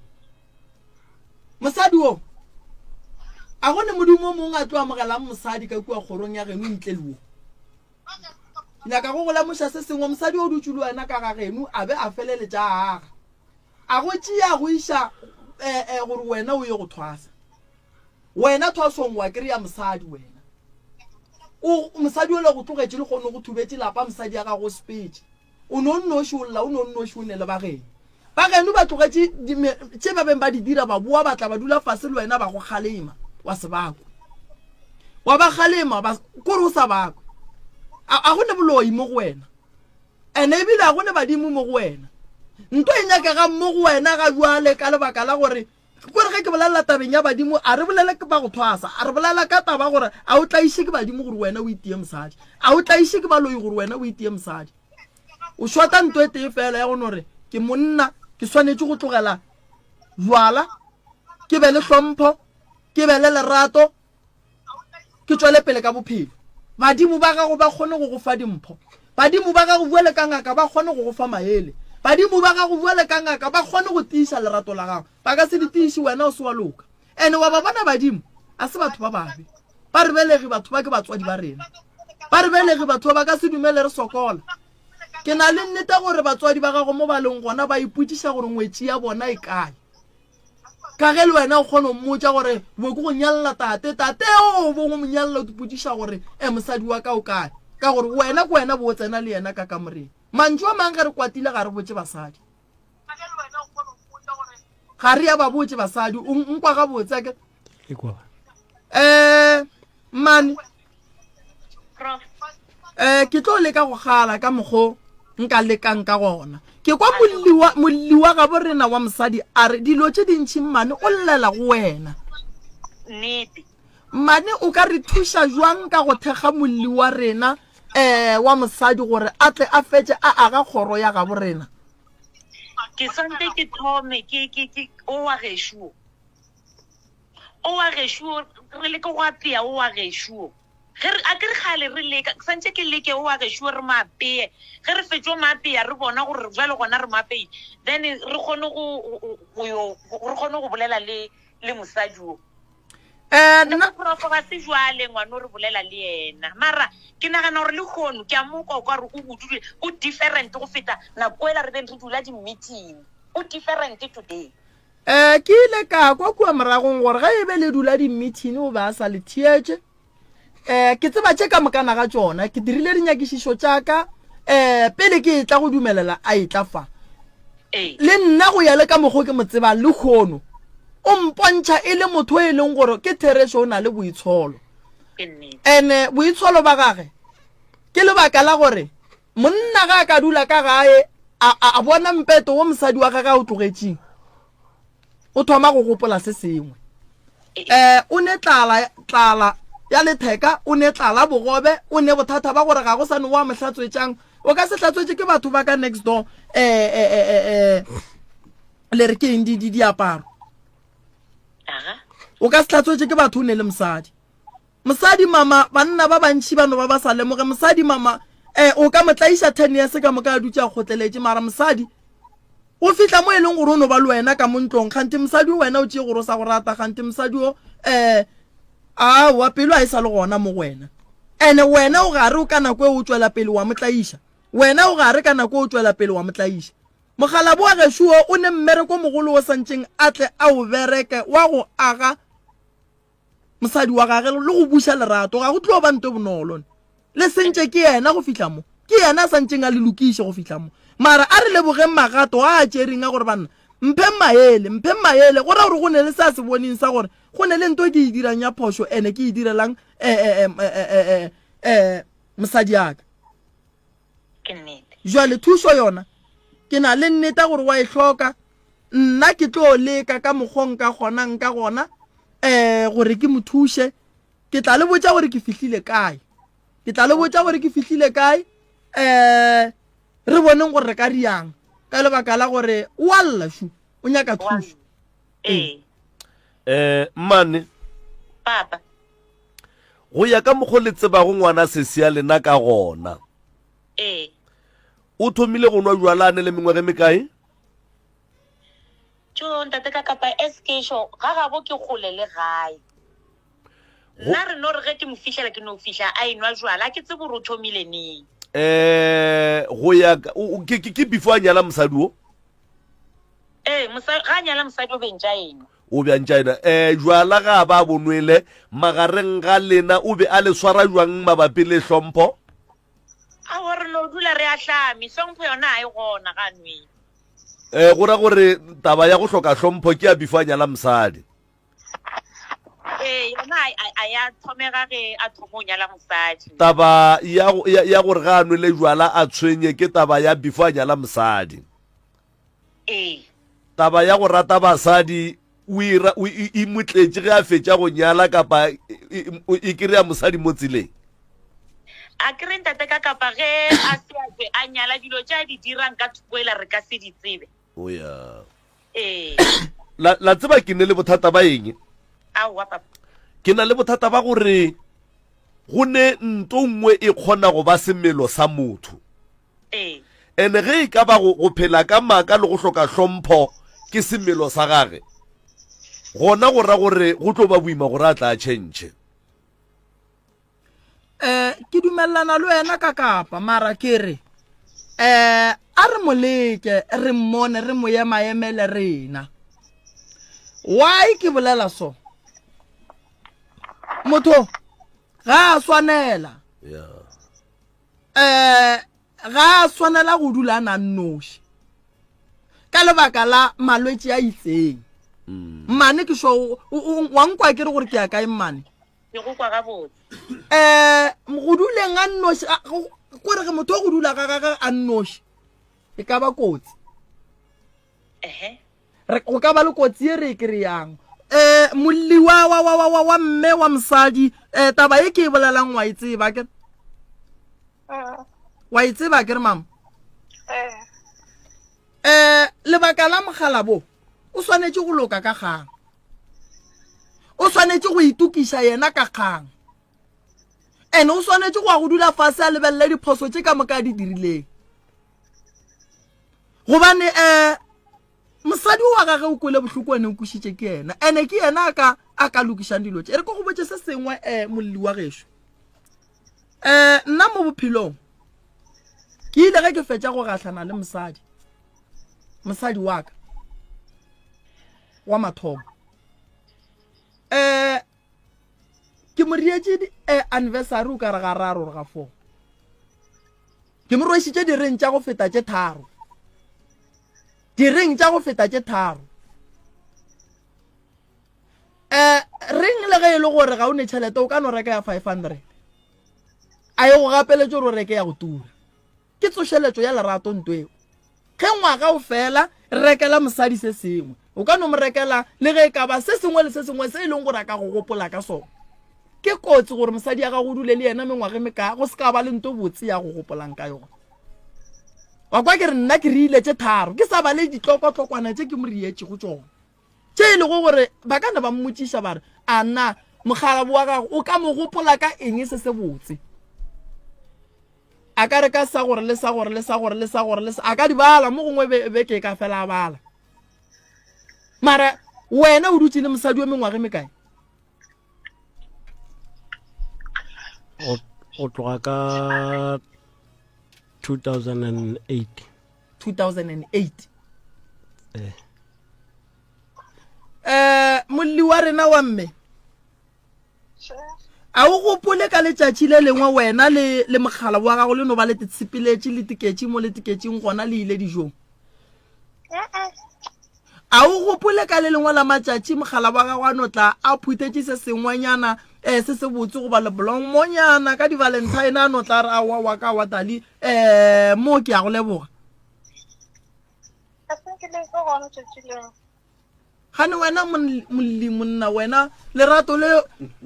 Mosadi wo, a go ne modimo o mongwe a tlo amogelang mosadi ka kua kgorong ya geno ntle le wo? Nyaka go go lemoša se sengwe, mosadi o dutše le wena ka ga geno a be a feleletša a aga. A go tšea a go iša eh, eh, gore wena o ye go thwasa. Wena thwasong wa kry-a mosadi wena. O mosadi ole go tlogetše le kgone go thubetše lapa mosadi ya gago o sepetše. O no nnoši o lla o no nnoši o ne le bageno. Bageno ba tlogetše tše ba beng ba di dira ba boa ba tla ba dula fase le wena ba go kgalema wa se ba kwe. Wa ba kgalema ba kore o sa ba kwe. A, a go ne boloi mo go wena. Ene ebile a go ne badimo mo go wena. Nto e nyakegang mo go wena ga jwale ka lebaka la gore Kore ge ke bolelela tabeng ya badimo, a re bolele ba go thwasa, a re bolela ka taba gore a o tlaiše ke badimo gore wena o itie mosadi, a o tlaiše ke baloi gore wena o itie mosadi. O shota nto e tee fela ya go no re ke monna, ke swanetše go tlogela jwala, ke be le hlompho, ke be le lerato, ke tšwele pele ka bophelo. Badimo ba gago ba kgone go go fa dimpho. Badimo ba gago bjale ka ngaka ba kgone go go fa maele. Badimo ba gago bjale ka ngaka ba kgone go tiiša lerato la gago. Ba ka se le tiiše wena o se wa loka. Ene wa ba bona badimo a se batho ba babe. Ba re belegi batho ba ke batswadi ba rena. Ba re belegi batho ba ba ka se dumele re sokola. Ke na le nnete gore batswadi ba gago mo ba leng gona ba ipotšiša gore ngwetši ya bona e kae. Ka ge le wena o kgona go mmotša gore bo ke go nyalela tate, tate o bo go mo nyalela o ipotšiša gore e mosadi wa ka o kae, ka gore wena ke wena bo o tsena le yena ka kamoreng. Mantšu a mang ge re kwatile ga re botše basadi. Ga re ya ba botše basadi, o nkwa gabotse ake? Eh, mmane. Eh, ke tlo leka go gala ka mokgo nka lekang ka gona. Ke kwa molli wa molli wa gabo rena wa mosadi a re dilo tše dintši mmane o llela go wena. Nnete. Mmane o ka re thuša jwang ka go thekga molli wa rena eh wa mosadi gore a tle a fetše a aga kgoro ya gabo rena? Ke sante ke thome ke ke ke o wa gešo. O wa gešo re leke go apea o wa gešo. Ge re, a ke re kgale re leka, ke santše ke leke o wa gešo re mo apeye. Ge re fetšo mo apeya re bona gore bjale gona re mo apeile, then re kgone go, go, go yo, re kgone go bolela le, le mosadi o. Eh, nna. Prof ga se jwale ngwano re bolela le yena. Mara ke nagana gore lehono ke a mo kwa o ka re o bodule, o different go feta nako ela re beng re dula di-meeting. O different today. Eh, ke ile ka kwa kua moragong gore ge e be le dula di-meeting o be a sa le theetše. Eh, ke tseba tše ka mokana ga tšona. Ke dirile dinyakišišo tša ka eh, pele ke etla go dumelela a etla fa. Le nna go ya le ka mokgo ke mo tsebang lehono, o mpontšha e le motho e leng gore ke therešo o na le boitsholo. Ene boitsholo ba gage ke lebaka la gore Monna ga a ka dula ka gae a, a, a bona mpeto wo mosadi wa gage a o tlogetšeng, o thoma go gopola se sengwe. Um o ne tlala, tlala ya letheka, o ne tlala bogobe, o ne bothata ba gore ga go sa ne wa mo hlatswetšang. O ka se hlatswetše ke batho ba ka next door, um eh, eh, eh, le re ke eng di, di, diaparo. O ka se hlatswetše ke batho o ne le mosadi. Mosadi mama, banna ba bantši ba no ba ba sa lemoge. Mosadi mama, eh, o ka mo tlaiša 10 years ka moka a dutše a kgotleletše, mara mosadi. Go fihla mo e leng gore o no ba le wena ka mo ntlong, kganthe mosadi o wena o tšee gore o sa go rata, kganthe mosadi o, um, aowa, pelo ga e sa le gona mo go wena. Ene wena o gare o ka nako e o tšwela pele wa mo tlaiša. Wena o gare ka nako e o tšwela pele wa mo tlaiša. Mokgalabo wa gešo wo o ne mmereko mogolo wo santšeng a tle a o bereke wa go aga mosadi wa gage le go buša lerato. Ga go tlo ba nto e bonolo. Le sentše ke yena go fihla mo. Ke yena a santšeng a le lokiše go fihla mo. Mara a re lebogeng magato a a tšereng a gore banna, mpheng maele, mpheng maele, go ra gore go ne le se a se boneng sa gore go ne le nto ke e dirang ya phošo ene ke e direlang eh, eh, eh, eh, eh, eh, eh, mosadi ya ka. Ke nnete. Jwale thušo yona ke na le nneta gore wa e hloka. Nna ke tlo leka ka mokgo nka kgonang ka gona um gore ke mo thuše. Ke tla le botša gore ke fihlile kae. Ke tla le botša gore ke fihlile kae. Um re boneng gore re ka riang ka lebaka la gore o a lla šu, o nyaka thušo. Ee. Eh, mmane. Papa. Go ya ka mokgo le tsebago ngwana sesi ya lena ka gona. Ee. O thomile go nwa jwala a ne le mengwaga e mekae? Tjo, ntate ka kapa SK sho, ga gabo ke kgole le gae. Nna re no re ge ke mo fihlela ke no fihla a enwa jwala, a ke tsebe gore o thomile neng. Eh, go ya ke ke ke before a nyala mosadi wo? Ee, mosadi ga a nyala mosadi o be ntša enwa. O be a ntša enwa. Eh, jwala ga a ba bo nwele, magareng ga lena o be a le swara jwang mabapi le hlompho? Aowa, re no dula re ahlame, hlompho yona ga e gona ga a nwele. Eh, go ra gore taba ya go hloka hlompho ke ya before a nyala mosadi. Ee, yona a ya thomega ge a thoma go nyala mosadi. Taba ya, ya, ya gore ga a nwele jwala a tshwenye ke taba ya before a nyala mosadi. Ee. Taba ya go rata basadi o e ra, o e, e mo tletše ge a fetša go nyala kapa e, e, e kry-a mosadi mo tseleng. A kry ntate ka kapa ge a se a tšwe a nyala dilo tše a di dirang ka thoko ela re ka se di tsebe. O ya. Ee. La, la tseba ke ne le bothata ba eng? Aowa papa. Ke na le bothata ba gore go ne nto nngwe e kgona go ba semelo sa motho. Ee. Ene ge e ka ba go, go phela ka maaka le go hloka hlompho ke semelo sa gage, gona go ra gore go tlo ba boima gore a tla a tšhentšhe. Eh, ke dumelelana le wena ka kapa mara ke re eh a re mo leke re mmone re mo emaemele rena why ke bolela so motho ga a swanela yeah. eh ga a swanela go dula a na nnoši ka lebaka la malwetši a itseng mm. mmane ke sho wa nkwa ke re gore ke ya kae mmane Ke go kwa gabotse. Um go duleng a nnoši kore ge motho o go dula ga gage a nnoši e ka ba kotsi. Ehe. Re go ka ba le kotsi e re e kry-ang. Um molli wa wa wa wa wa mme wa mosadi um taba e ke e bolelang wa e tseba ke wa e tseba ke re mama um lebaka la mogala bo o swanetše go loka ka kgang o swanetše go itokiša yena ka kgang and o swanetše go ya go dula fase a lebelele diphoso tše ka moka a di dirileng gobane um mosadi wa gage o kwele bohloko ene o kwišitše ke yena ene ke yena a ka a ka lokišang dilo tše e re ko go botše se sengwe um molli wa gešo um nna mo bophelong ke ile ge ke fetša go gahlana le mosadi mosadi wa ka wa mathomo um ke mo rietše eh, anniversary o ka re ga raro ga four ke mo rwešitše direng tša go feta tše tharo direng tša go feta tše tharo um reng le ge e le gore ga o ne tšhelete o ka no reka ya 500 a ye go gapeletše gore o reke ya go tura Ke tsošeletšo ya lerato nto eo. Ge ngwaga o fela, rekela mosadi se sengwe. O ka no mo rekela le ge e ka ba se sengwe le se sengwe se e leng gore a ka go gopola ka sona. Ke kotsi gore mosadi ya gago o dule le yena mengwaga e mekaa go se ka ba le nto botse ya go gopolang ka yona. Wa kwa ke re nna ke riile tše tharo ke sa bale ditlokotlokwana tše ke mo rietšego tšona. Tše e lego gore ba ka na ba mmotšiša ba re, A na mokgalabo wa gago o ka mo gopola ka eng se sebotse? A ka reka sa gore le sa gore le sa gore le sa gore le sa, a ka di bala mo gongwe be, beke e ka fela a bala. Mara wena o dutše le mosadi wa mengwaga e mekae? Go, go tloga ka 2008. 2008. Eh. Eh, molli wa rena wa mme. A o gopole ka letšatši le lengwe wena le le mogala wa gago le no ba le tetshepeletše le tiketše mo le tiketšeng gona le ile dijong? A o gopole ka le lengwe la matšatši mogala wa gago a no tla a phuthetše se sengwenyana um se se botse goba leblongmonyana ka di-valentine a no tla re aowa wa ka wa tali um mo ke ya go leboga? Gane wena molli monna wena lerato le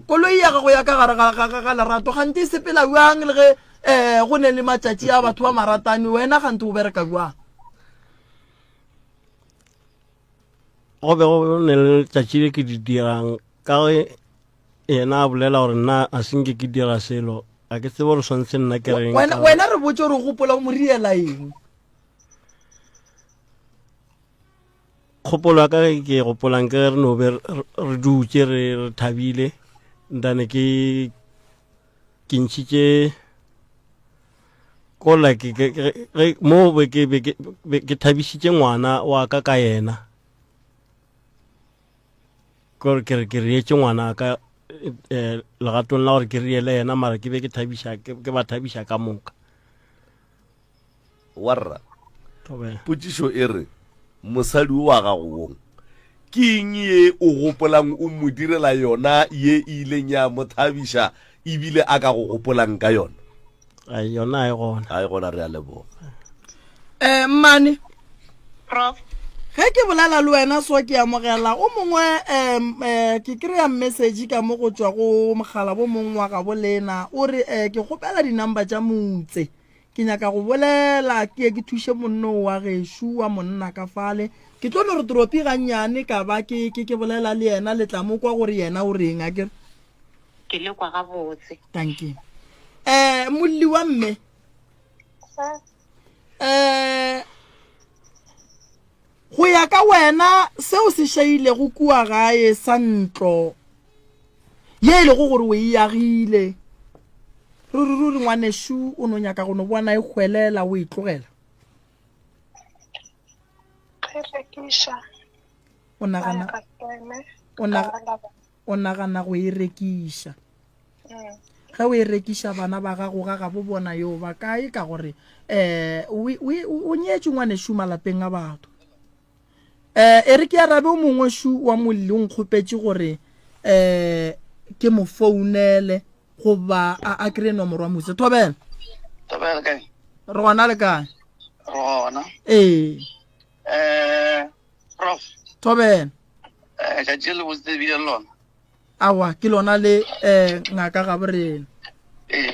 koloi ya gago ya ka gare ga lerato gante e sepela bjang le ge um go ne le matšatši a batho ba maratane wena gante o bereka bjang? Go be go ne le letšatši le ke di dirang ka ge yena a bolela gore nna a se nke ke dira selo a ke tsebe gore swantse nna ke reng. Wena re botse gore o gopola o mo riela eng? Kgopolo ya ka ke e gopolang ke re no be re dutše re re thabile ntane ke ke ntšhitše kola ke ke ge mo be ke be ke ke thabišitše ngwana wa ka ka yena kore ke re ke reetše ngwana ka eh, legatong la gore ke riele yena mara ke be ke thabiša ke ba thabiša ka moka Warra, potšišo e re, mosadi o wa gago wo, ke eng ye o gopolang o mo direla yona ye e ileng ya mo thabiša ebile a ka go gopolang ka yona? Ai, yona a e gona. A e gona, re a leboga. Eh, mmane. Prof. Ge ke bolela le wena so ke amogela o mongwe um eh, ke kry-a message ka mo go tšwa go mogala bo mongwe wa gabo lena o re um ke kgopela di-number tša motse Ke nyaka go bolela, ke ye ke thuše monno wa gešo wa monna ka fale. Ke tlo no re toropi gannyane ka ba ke, ke, ke bolela le yena, le tla mo kwa gore yena o reng, a ke re? Ke le kwa gabotse. Dankie. Eh, molli wa mme. Eh, go ya ka wena seo se šailego kua gae sa ntlo ye e lego gore o e agile, ruri ruri ngwanešu o no nyaka go no bona e hwelela o e tlogela? Ke rekiša. O nagana, o nagana, o nagana go e rekiša. Mm. Ge o e rekiša bana ba gago ga gabo bona yo ba kae ka gore um o nyetšwe ngwanešu malapeng a batho. Eh, e re ke arabe o mongwe šu wa molli o nkgopetše gore eh ke mo founele goba a, a kry-e nomoro wa mose. Thobela. Thobela kae? Re gona le kae? Re gona. Ee. Eh, prof. Thobela. Eh, tšatši le botse bile lona. Awa, ke lona le eh ngaka ga borena. Ee.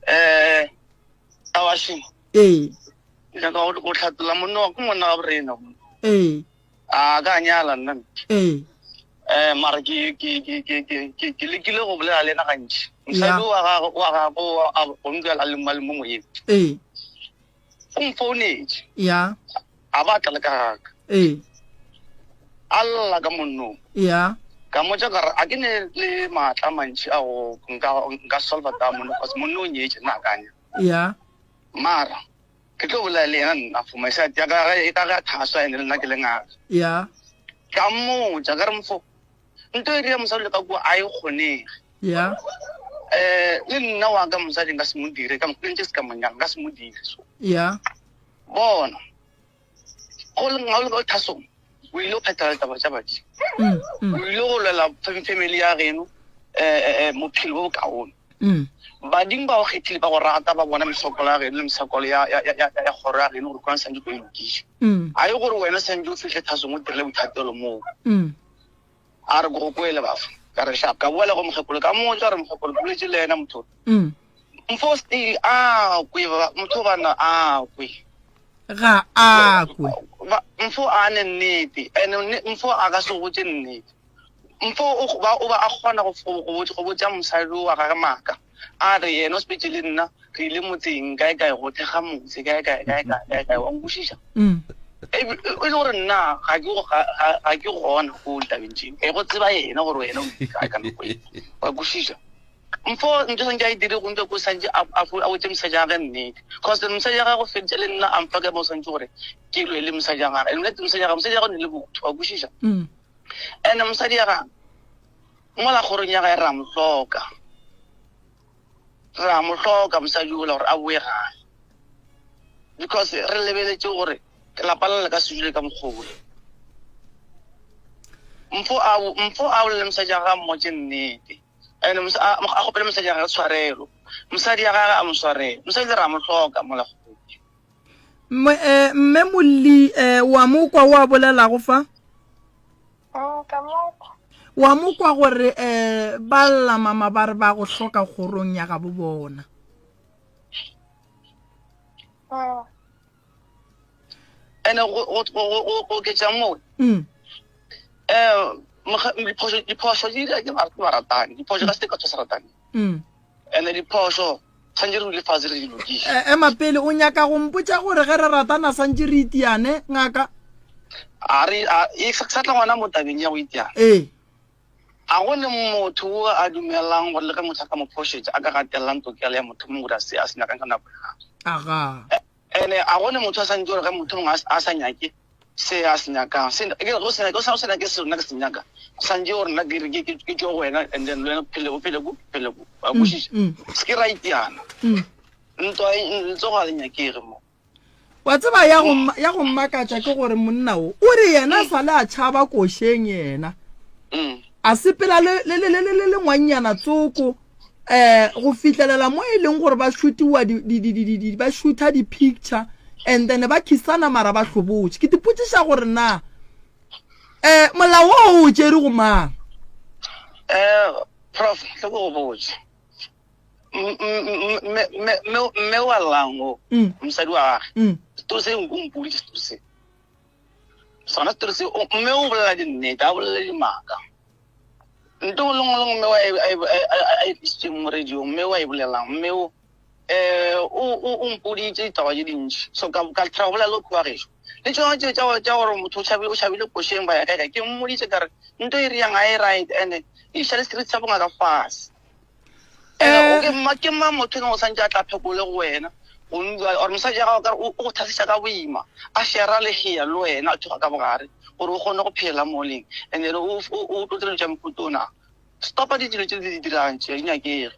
Eh, awa shi. Ee. Ke nyaka go go tlhatolla monna wa ke monna ga borena. Ee. A ka nyala nna. Ee. Eh, mara ke ke ke ke ke ke ke lekile go bolela le yena gantši. Mosadi wa gagwe wa gagwe a go ntlela le mo le mo moyeng. Ee. O mfounetše. Ya. A ba tla le ka gaka. Ee. A lla ka monnong. Ya. Ka mmotša ka re a ke ne le maatla a mantši a go nka nka solva taba monna cause monna o nyetše nna a ka nya. Ya. Mara ke tlo bolela le yena nna for my side ya ka ge ka ge a thaswa ene le nna ke le ngaka. Ya. Ka mmotša ka re mfo nto e dira mosadi le ka kua a e kgonege. Ya. Eh le nna wa ka mosadi nka se mo dire ka mokgwa ntse se ka mo nyala nka se mo dire so. Ya. Bona go le ga o le ka thasong o ile go phethela ditaba tša badimo. Mm, mm. O ile go lwela family ya geno eh eh, eh bophelo bo bokaone. Mm. Badimo ba go kgethile ba go rata ba bona mesokolo ya geno le mesokolo ya ya ya ya kgoro ya geno gore kwana santse o e lokiše. Mm. A e gore wena santse o fihle thasong o dirile boithatelo moo. Mm. A re go kwele bafo. Ka re sharp. Ka boela go mokgekolo ka mmotša gore mokgekolo ke boletše le yena motho. Mm. Mfo still a kwe motho bana a kwe. Ga a kwe. Mfo a ne nnete and mfo a ka se botše nnete. Mfo o ba o ba a kgona go go botša mosadi wa gage maaka. A re yena o sepetše le nna. Re ile motseng kae kae go thekga motse kae kae kae kae kae kae wa nkwešiša. Mm. E e le gore nna ga ke ga ga- ga ke gona ko ditabeng tšeo. E go tseba yena gore wena o kae ka nako e. Wa kwešiša. Mpho ntho santse a e dire go ntse ko santse a a a botse mosadi wa gagwe nnete. Cause mosadi wa gagwe feditse le nna a mfa ka mo santse gore ke lwe le mosadi wa gagwe. And nna mosadi wa gagwe mosadi wa gagwe ne le botho wa kwešiša. Mm. And mosadi wa gagwe mola kgorong ya gae ra mo hloka. Re a mo hloka mosadi ola gore a boe gae because re lebeletše gore lapa le le ka se dule ka mokgwa ole. Mpho a mpho a bolele mosadi wa gagwe a mmotše nnete and a a kgopele mosadi wa gagwe tshwarelo. Mosadi wa gagwe a mo swarele. Mosadi le re a mo hloka mola kgorong. Mme, eh, mme Molli, eh, wa mo kwa o a bolelago fa? Mm, ka mo kwa. Wa mo kwa gore eh, ba lla mama ba re ba go hloka kgorong ya gabo bona. Mm. Ene go go go go go oketša moo Mm. eh moga- diphošo diphošo di dira ke ba- ke baratani diphošo ka se ka sa ratani Mm. ene diphošo tshwanetse re dule fatshe re di lokiše. E, ema pele, o nyaka go mpotša gore ge re ratana santše re itiane, ngaka? A re, a, e sa tla gona mo tabeng ya go itiana. Ee. A go ne motho o a dumelang gore le ge motho a ka mo phošetša, a ka gatelelang tokelo ya motho mongwe gore a se a se nyakang ka nako ya gagwe. Aga. Ene a go ne motho a santse gore ge motho mongwe a sa nyake se a se nyakang, se ke go se nyake, o sa o sa nyake selo nna ke se nyaka, santse gore nna ke re ke ke tšwe go wena and then le wena phele o phele ko phele ko. Wa Mm, kwešiša? mm. Se ke ra itiana. Mm. Ntwa e letsogo ga le nyakege mo. Wa tseba ya go ya go mmakatša ke gore monna o o re yena sa le a tšhaba košeng yena. Mm. A sepela le le le le le le ngwannyana tsoko eh go fihlelela mo e leng gore ba shootiwa di di di di di ba shootha di picture and then ba kissana mara ba hlobotše. Ke tipotšiša gore na eh molao o o tšere go mang? Eh prof, tle go botse. Mme mme wa llang o mm. mosadi wa gagwe. Mm. Setori se nko mpoditse setori se. Sona setori se mme o bolela dinnete, a bolele dimaka. Nto nngwe le nngwe le nngwe mme o a e tlisitseng mo radio, mme o a e bolelang, mme o eh o o mpoditse ditaba tše dintši. So ka ka try go bolela le wa gešo. Le tšona tše tša tša gore motho o tšhabile o tšhabile košeng ba ya kae kae, ke mmoditse ka re nto e reyang ga e right and e iša le seriti sa bongaka fase. Eh. Ke ma ke ma motho o santse a tla phekole go wena go nwa or mosadi ya gago ka o go thasiša ka boima a shera le hea le wena a tsoga ka bogare gore o kgone go phela mo leng and then o o tlo dilo tša mohuta ona. Stopa dilo tše di dirang tše di nyakege.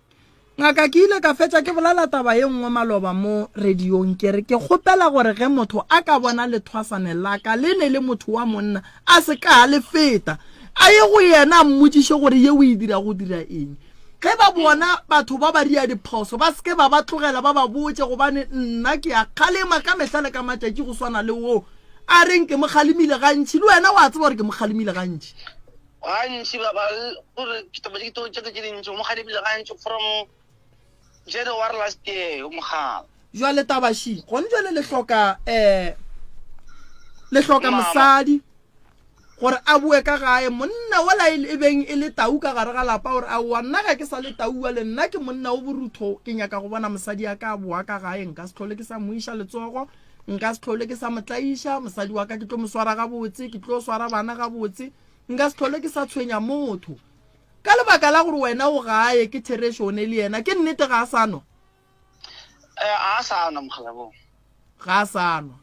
Ngaka, ke ile ka fetša ke bolela taba ye nngwe maloba mo radiong ke re ke kgopela gore ge motho a ka bona lethwasane la ka le ne le motho wa monna a se ka a le feta a ye go yena a mmotšiše gore ye o e dira go dira eng. Ge ba bona batho ba ba ria diphoso ba se ke ba ba tlogela ba ba botše gobane nna ke a kgalema ka mehla le ka matšatši go swana le wo a reng ke mo kgalemile gantši le wena wa tseba gore ke mo kgalemile gantši. Gantši ba ba gore ditaba tše tše tše dintši o mo kgalemile gantši from January last year o mo kgala. Jwale taba ši gone jwale le hloka um le hloka mosadi gore a boe ka gae monna wola e, e beng e le tau ka gare ga lapa gore aowa nna ga ke sa le tau le nna ke monna o borutho ke nyaka go bona mosadi ya ka a boa ka gae nka se tlhole ke sa mo iša letsogo nka se tlhole ke sa mo tlaiša mosadi wa ka ke tlo mo swara gabotse ke tlo swara bana gabotse Nka se hlole ke sa tshwenya motho. Ka lebaka la gore wena o gae, ke therešo o ne le yena. Ke nnete ga a sa nwa? Eh, a sa nwa mokgalabong. Ga a sa nwa.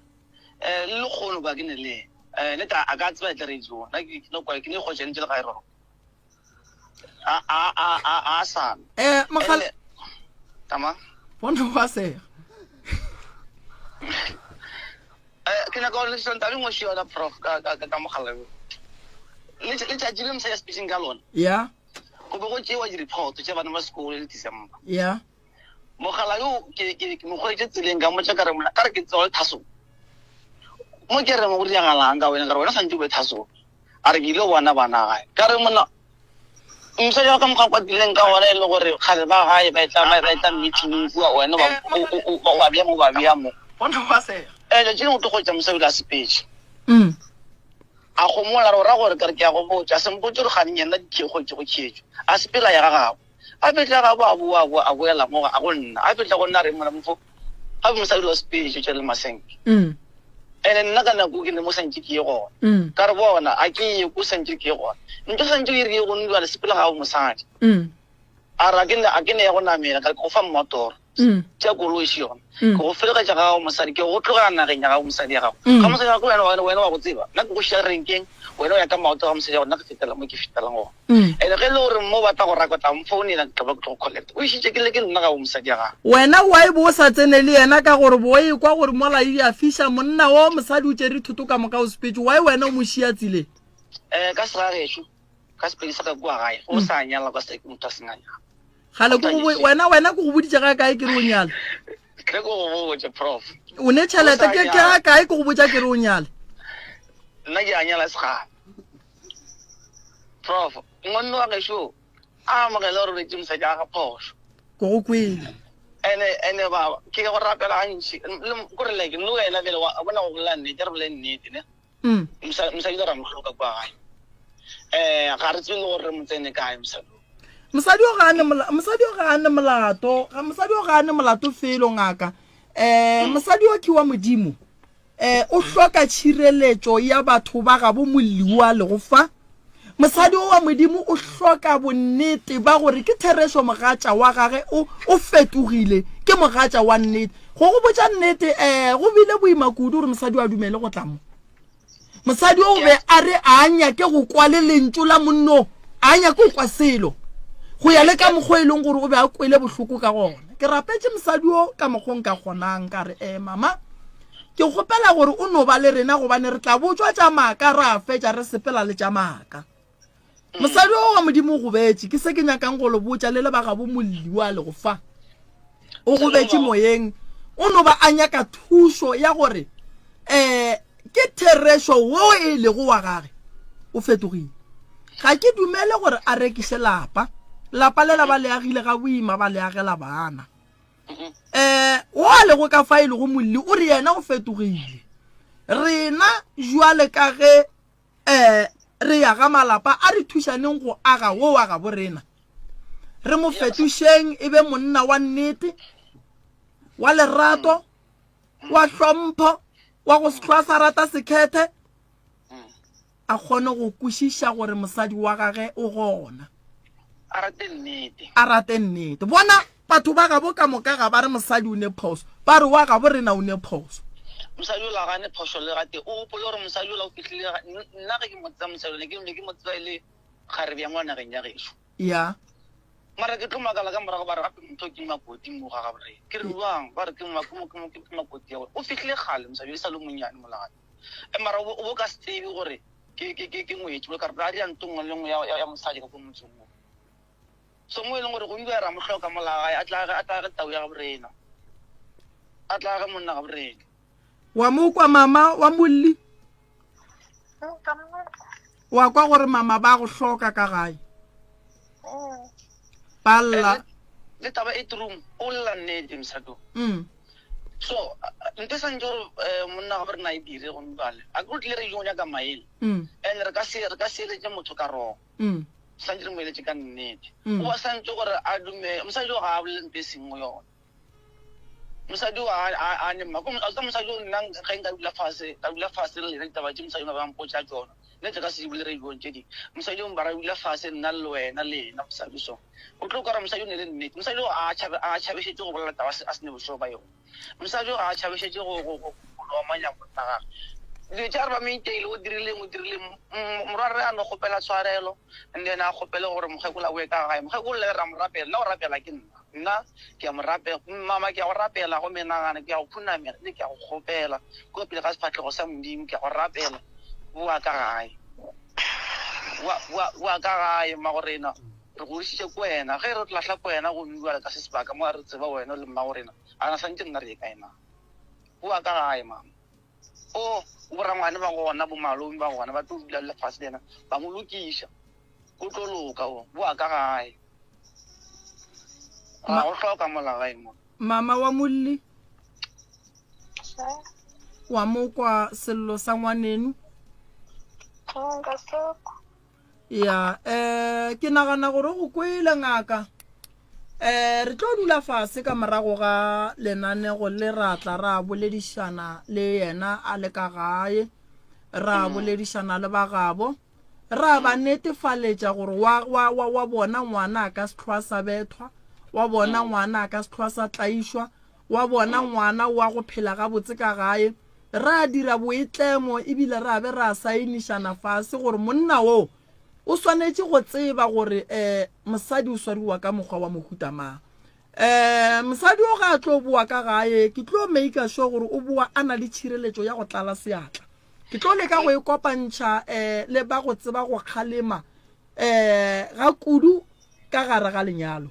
Eh, le lekgono kwa ke ne le yena. Eh, nnete a ka tseba e tle radio. Nna ke ke no kwa ke ne kgotsa ntse le gae roko. A a a a a sa nwa. Eh, mokgal Ene Tama. Bona wa sega. Eh, ke nyaka gore le taba engwe še yona prof ka ka ka mogala yo. Letšatši le mosadi a sepetseng ka lona. Ya. Go be go tšewa di-report tša bana ba sekolo le December. Ya. Mogala yo ke ke ke mo hweditše tseleng ka mmotša ka re monna ka re ke tsewa le thasong. Mo ke re mo go diragalang ka wena ka re wena santse o be thasong. A re ke ile go bona bana gae. Ka re monna mosadi wa ka mokgwa kwatileng ka gona e le gore kgale ba gae ba etla ba etla meeting kua wena ba o ba bea mo ba bea mo. Eh letšatši lengwe o tlo hwetša mosadi o le a sepetše. Mm. A gomola re o ra gore ka re ke a go botša a se mpotše gore kganeng yena dikgwetše go khetšwe. A sepela ya ga gabo. A fihla ga bo a boa a boa a boela mo a go nna. A fihla go nna a re mona mofo gape mosadi wa sepetše tša le masenke. Mm. Ene nna ka nako ke ne mo santše ke ye gona. Mm. Ka re bona a ke ye ko santše ke ye gona. Ntho santše o e re ye go nna le sepela ga bo mosadi. Mm. A re a ke ne a ke ne ya go namela ka re ke go fa mmotoro. Mm. Tša koloi še yona. Mm. Ke go felegetša ga gago mosadi, ke go tlogela nageng ya gago mosadi ya gago. Mm. Ga mosadi wa gago wena wena wena wa go tseba. Nna ke go šiya renkeng, wena o ya ka maoto ga mosadi ya gago, nna ke fetela mo ke fetelang gona. Mm. Ene ge e le gore mo o batla go raka o tla mfounela ke tla ba ke tlo go collect. O išitše ke le ke nna ga go mosadi ya gago. Wena why bo o sa tsene le yena ka gore bo e kwa gore mola e a fiša monna wo mosadi o tšere thoto ka moka o sepetše why wena o mo šia tseleng? Eh ka segagešo ka sepedi sa ka kua gae go sa nyala ka se motho a seng a nyala. Gale ke go wena wena ke go boditše ga kae ke re o nyale? Ke go botše prof. O ne tšhelete ke ke ga kae ke go botša ke re o nyale? Nna ke a nyala segale. Prof, ngwanno wa gešo a amogele gore o retse mosadi a ga phošo. Ke go kwele. Ene ene baba ke go rapela gantši kore like le wena bjale wa bona go bolela nnete re bolele nnete ne. Mm. Mosadi ra mo hloka kwa gae. Eh ga re tsebe le gore re mo tsene kae mosadi. Mosadi o ga ane mosadi o ga ane molato, ga mosadi o ga ane molato felo ngaka. Eh mm. mosadi o ke wa modimo. Eh o hloka tšhireletšo ya batho ba gabo molli wa lego fa. Mosadi o wa modimo o hloka bonnete ba gore ke therešo mogatša wa gage o o fetogile ke mogatša wa nnete. Go go botša nnete eh go bile boima kudu gore mosadi o a dumele go tla mo. Mosadi o be a re a nyake go kwa le lentšu la monno, a nyake go kwa selo. Go ya le ka mokgwa e leng gore o be a kwele bohloko ka gona. Ke rapetše mosadi o ka mokgwa o nka kgonang ka re eh mama ke kgopela gore o no ba le rena gobane re tla botšwa tša maaka ra fetša re sepela le tša maaka. Mosadi o wa Modimo o gobetše, ke se ke nyakang go le botša le le ba gabo molli wa le go fa. O gobetše moyeng, o no ba a nyaka thušo ya gore um ke therešo wo e lego wa gage o fetogile. Ga ke dumele gore a rekiše lapa, lapa lela ba le agile ga boima ba le agela bana. Um wo a lego ka fa e lego molli o re yena o fetogile. Rena jwale ka ge um re ya ga malapa a re thušaneng go aga wo wa gabo rena re mo fetošeng e be monna wa nnete wa lerato wa hlompho wa go sehlwa sa rata sekhethe a kgone go kwešiša gore mosadi wa gage o gona a rate nnete a rate nnete bona Batho ba gabo ka moka ga ba re mosadi o ne phoso, ba re wa gabo rena o ne phoso. Mosadi ola ga a ne phoso le gatee. O gopole gore mosadi ola o fihlile, nna ge ke mo tseba mosadi ola, ke ne ke mo tseba e le kgarebe ya mo nageng ya gešo. Ya. Mara ke tlo makala ka morago ba re gape motho ke makoti mo ga gabo rena. Ke re jwang? Ba re ke ke makoti ya gore. O fihlile kgale mosadi e sa le monnyane mola gae. E mara o bo ka se tsebe gore ke ke ke ke ngwetši, ka re a dira ntho nngwe le nngwe ya ya mosadi ka ko motseng wo. So mo e leng gore go ile ra mo hloka mola gae, a tla a tla ge tau ya gaborena. A tla ge monna gaborena. Wa mo kwa mama wa molli? Wa kwa gore mama ba go hloka ka gae? Ba lla. Le taba e true, o lla nnete mosadi o. Mm. So nte santse gore eh, monna ga rena e dire gomme bale. A ke o tlile re ile go nyaka maele. Mm. And re ka se re ka se eletse motho ka wrong. Mm. Santse re mo eletše ka nnete. Mm. O ba santse gore a dume mosadi o ga a bolele ntho e seng go yona. Mosadi o a a a ne mma ka mosadi o nna ge nka dula fase ka dula fase le lena ditaba tše mosadi o ba mpotša tšona nna tse ka se di bolele radiong tše dingwe. Mosadi o mara dula fase nna le wena le yena mosadi so o tlo kwa gore mosadi o ne le nnete. Mosadi o a tšhabe a tšhabešetše go bolela taba a se ne bošego ba yona. Mosadi o ga a tšhabešetše go go go go omanya monna gage. Dilo tša re ba meiteile o dirileng o dirileng morwarre a no kgopela tshwarelo and then a kgopele gore mokgekolo a boe ka gae. Mokgekolo le ra mo rapela nna go rapela ke nna nna ke a mo rapela mama ke a go rapela go menagana ke a go khunamela le ke a go kgopela ko pele ga sefahlego sa Modimo ke a go rapela boa ka gae boa boa boa ka gae mmagorena re godišitše ko wena ge re lahla ko wena gomme bjale ka se sebaka mo re tseba wena le mmagorena a na santše nna re ye kae na boa ka gae mama o borangwane ba gona bo malome ba gona ba tlo dula le lefase le yena ba mo lokiša o tlo loka o boa ka gae ra go hloka mola gae mo mama wa molli wa mo kwa sello sa ngwaneno Nka se kwa. Ya, eh, ke nagana gore go kwele ngaka. Um re tlo dula fase ka morago ga lenanego le ra tla ra boledišana le yena a le ka gae, ra mm. boledišana le ba gabo, ra ba mm. netefaletša gore wa, wa, wa, wa bona ngwana a ka se hlwa sa bethwa, wa bona mm. ngwana a ka se hlwa sa tlaišwa, wa bona ngwana wa go phela gabotse ka gae. Ra dira boitlemo ebile ra be ra saenišana fase gore monna wo O swanetše go tseba gore um mosadi o swariwa ka mokgwa wa mohuta mang. Um mosadi o ga a tlo boa ka gae, ke tlo maker sure gore o boa a na le tšhireletšo ya go tlala seatla. Ke tlo leka go e kopantšha um le ba go tseba go kgalema um ga kudu ka gare ga lenyalo.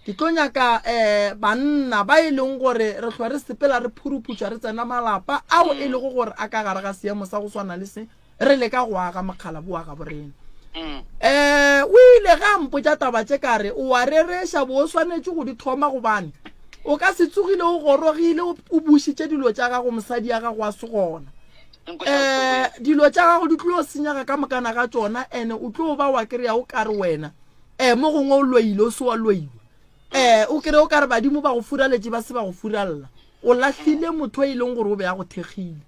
Ke tlo nyaka um banna ba e leng gore re hlwa re sepela re phuruphutša re tsena malapa ao e lego gore a ka gare ga seemo sa go swana le se. re leka go aga mokgalabo wa gabo rena um o ile ge a mpotša taba tše ka re o a rereša bo o swanetše go di thoma gobane o ka se tsogile o gorogile o bušitše dilo tša gago mosadi ya gago a se gona um dilo tša gago di tlo senyega ka mokana ga tšona ene o tlo ba wa kry-a o kare wena um mo gongwe o loile o se wa loiwa um o kry o kare badimo ba go furaletše ba se ba go furalla o lahlile motho e leng gore o be a go thekgile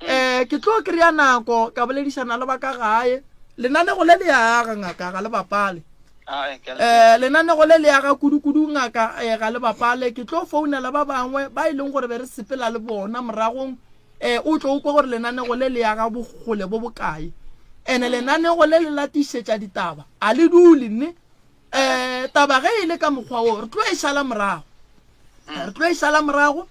um ke tlo kry-a nako ka boledišana le ba ka gae lenanego le le aga ngaka ga le bapale um lenanego le le aga kudu-kudu ngaka eh, ga le bapale ke tlo founela ba bangwe ba e leng gore be re sepela le bona moragong um o tlo o kwa gore lenanego le le aga bokgole bo bokae ene lenanego le le latišetša ditaba a le dule nne um taba ge e le ka mokgwa wo re tlo e šala morago re tlo e šala morago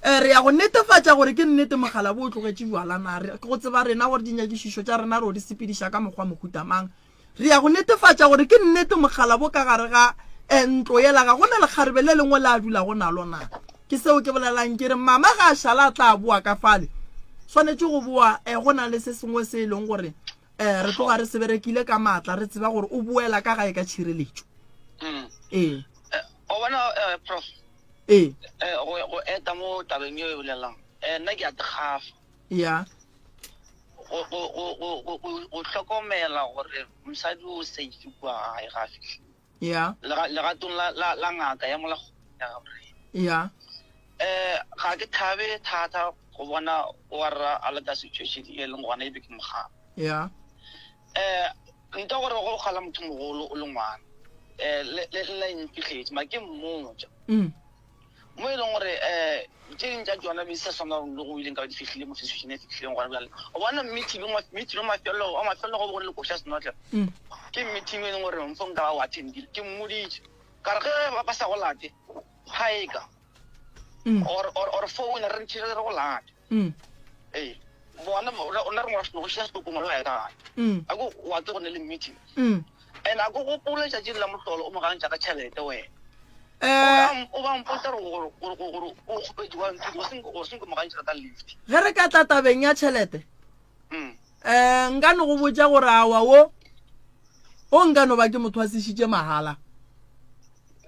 um re ya go netefatša gore ke nnete mogala bo o tlogetše bjala na ke go tseba rena gore dinyakišišo tša rena re o di sepediša ka mokgwa mohuta mang re ya go netefatša gore ke nnete mogala bo ka gare ga eh, ntlo yela ga gona lekgarebe le lengwe le a dulago nalo na ke seo ke bolelang ke re mama ga a šala a tla boa ka fale swanetše go boa um go na le se sengwe se e leng gore um re tloga re se berekile ka maatla re tseba gore o boela ka gae ka tšhireletšo mm. ee eh, o bona eh, prof ee eh, go eta mo tabeng eo e bolelang nna ke a tegafa ya go hlokomela gore mosadi o safe kua gae ga a fihlile ya legatong la ngaka ya mola ya gaborena ya um ga ke thabe thata go bona wa rra a le ka situation e leng gona ebe ke mogala ya um ntle gore go gala motho mogolo o le ngwana um le nna e mpitlhetse ma ke mmotsa mm. Mo e leng gore um tše dingwe tša tšona di sa swanela le go ileng ka ba di fihlile mo situation e fihlileng gona bjale. O bona meeting meeting wa mafelelo wa mafelelo go be go le koša senotle. Mm. Ke meeting e leng gore mfo nka ba o attendile. Ke mmoditše ka re ge ba sa go late haeka Mm. or or or phone re ntšhe re go late. Mm. Ee. Bona o na re ngwana go šiya setokong le ya ka gae. Mm. A ko wa tse go ne le meeting. Mm. And a ko gopole tšatši la mohlolo o mo gantša ka tšhelete wena. Eh, O ba mpotsa gore gore gore o kgopetše wa nthuta o senko o senko mo gantša ka lift. ge re ka tla tabeng ya tšhelete Mm. um nka no go botša gore awa wo o nka no ba ke motho a sešitše mahala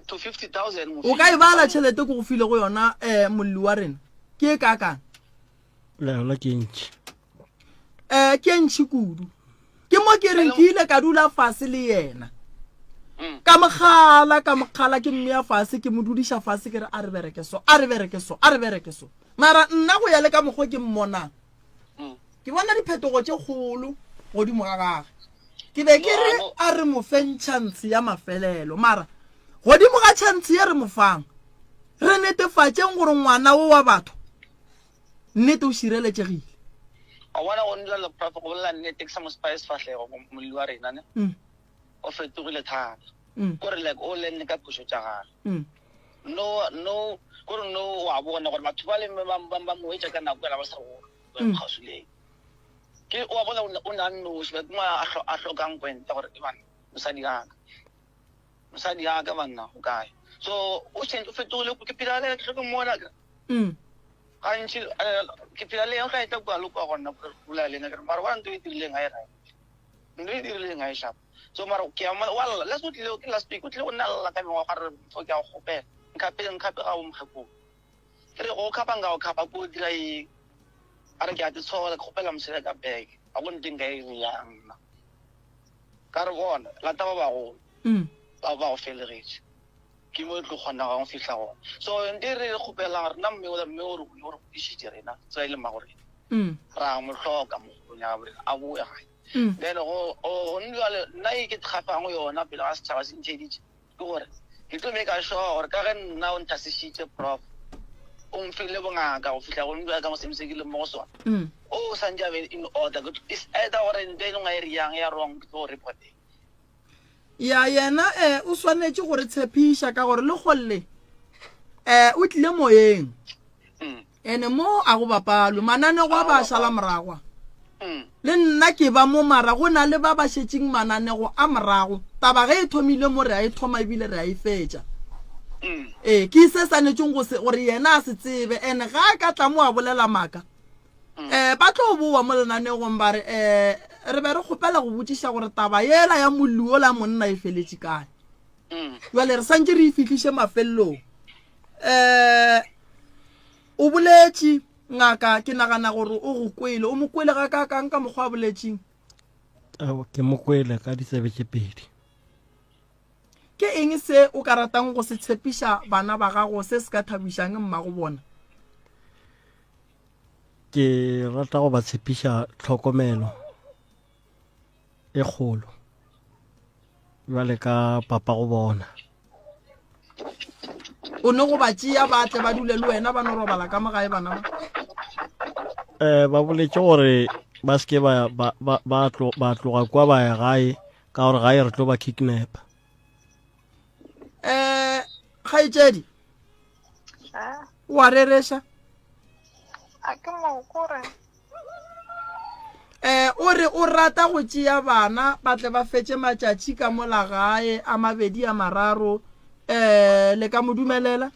To 50,000 o ka e bala tšhelete ke go file go yona um molli wa rena ke e kakang Le yona ke ntši. um ke e ntšhi kudu ke mo ke reng ke ile ka dula fase le yena mm. ka mogala ka mogala ke mmea fase ke mo dudiša fase ke re a re bereke so a re bereke so a re bereke so mara nna go ya le ka mokgwa ke mmonang mm. ke bona diphetogo tše kgolo godimo ga gage ke be ke re a re mo feng chance ya mafelelo mara godimo ga chance ye re mo fang re netefatšeng gore ngwana wo wa batho Nnete o šireletšegile. Wa bona go nna le prof go bolela nnete ke sa mo spaye sefahlego molli wa rena ne. Mm. O fetogile thata. Mm. Kore like o lenne ka phošo tša gagwe. Mm. No no kore no wa bona gore batho ba le ba ba ba mo etša ka nako ela ba sa go Mm. kgauswi le ena. Ke wa bona o ne o ne a nnoši like mo a hlo- a hlokang kwenta gore e bana mosadi ya ka. Mosadi ya ka banna o kae. So o change o fetogile ke phela le ke mmona ka. Mm. Gantši eh, ke phela le yena ga e tla kua le kua gona bolela le ena ke re mara bona ntho e dirileng ga e right ntho e dirileng ga e sharp so mara ke a wa lla last o tlile ke last week o tlile go nna lla ka mengwaga re fo ke a go kgopela nkhape nkhape ga o mokgekolo ke re go khapa nka go khapa ko dira eng a re ke a te tshola ke kgopela mosele ka bag a go nteng ka e re yang nna ka re bona lata ba bagolo Mm. ba ba go felegetše. Ke mo e tlo kgonagang go fihla gona. So nte re kgopelang rena mme ola mme o re o re godišitše rena tsela e le mmago rena. Mm. Ra mo hloka mo kgolong ya gabo rena a boe gae. Mm. Then go go jwale nna e ke kgafang yona pele ga setšhaba se ntheeditše ke gore ke tlo make sure gore ka ge nna o nthasešitše prof o mfile bongaka go fihla go njwale ka mo seemo se ke leng mo go sona Mm. o santse a be in order it's either gore nto e lengwe e riyang ya wrong ke tlo reporteng Ya yena eh o swanetše go re tshepiša ka gore lekgolle eh o tlile moyeng mm. ene mo a go bapalwe mananego a ba šala moragwa mm. le nna ke ba mo mara go na le ba ba šetšeng mananego a morago taba ge e thomile mo re a e thoma ebile re a e fetša mm. ee ke se swanetšeng gore yena a se tsebe ene ga a ka tla mo a bolela maaka um ba tlo boa mo lenanegong ba re um re be re kgopela go botšiša gore taba yela ya molli ola monna e feletše kae jale re santše re e fihliše mafelelong um o boletše ngaka ke nagana gore o go kwele o mo kwele ga kaakang ka mokgwa a boletšeng ke mo kwele ka ditsebe tše pedi Ke eng se o ka ratang go se tshepiša bana ba gago se se ka thabišang mmago bona? Ke rata go ba tshepiša tlhokomelo e kgolo bjale ka papa go bona. O ne go ba tšea ba tle ba dule le wena ba no robala ka mo gae bana ba? Eh, ba boletše gore ba se ke ba, ba, ba, ba, tlo, ba tloga kwa ba ya gae ka gore gae re tlo ba kidnap eh kgaetšedi o a rereša a ke mo kore eh o re o rata go tšea bana ba tle ba fetše matšatši ka mola gae a mabedi a mararo eh le ka mo dumelela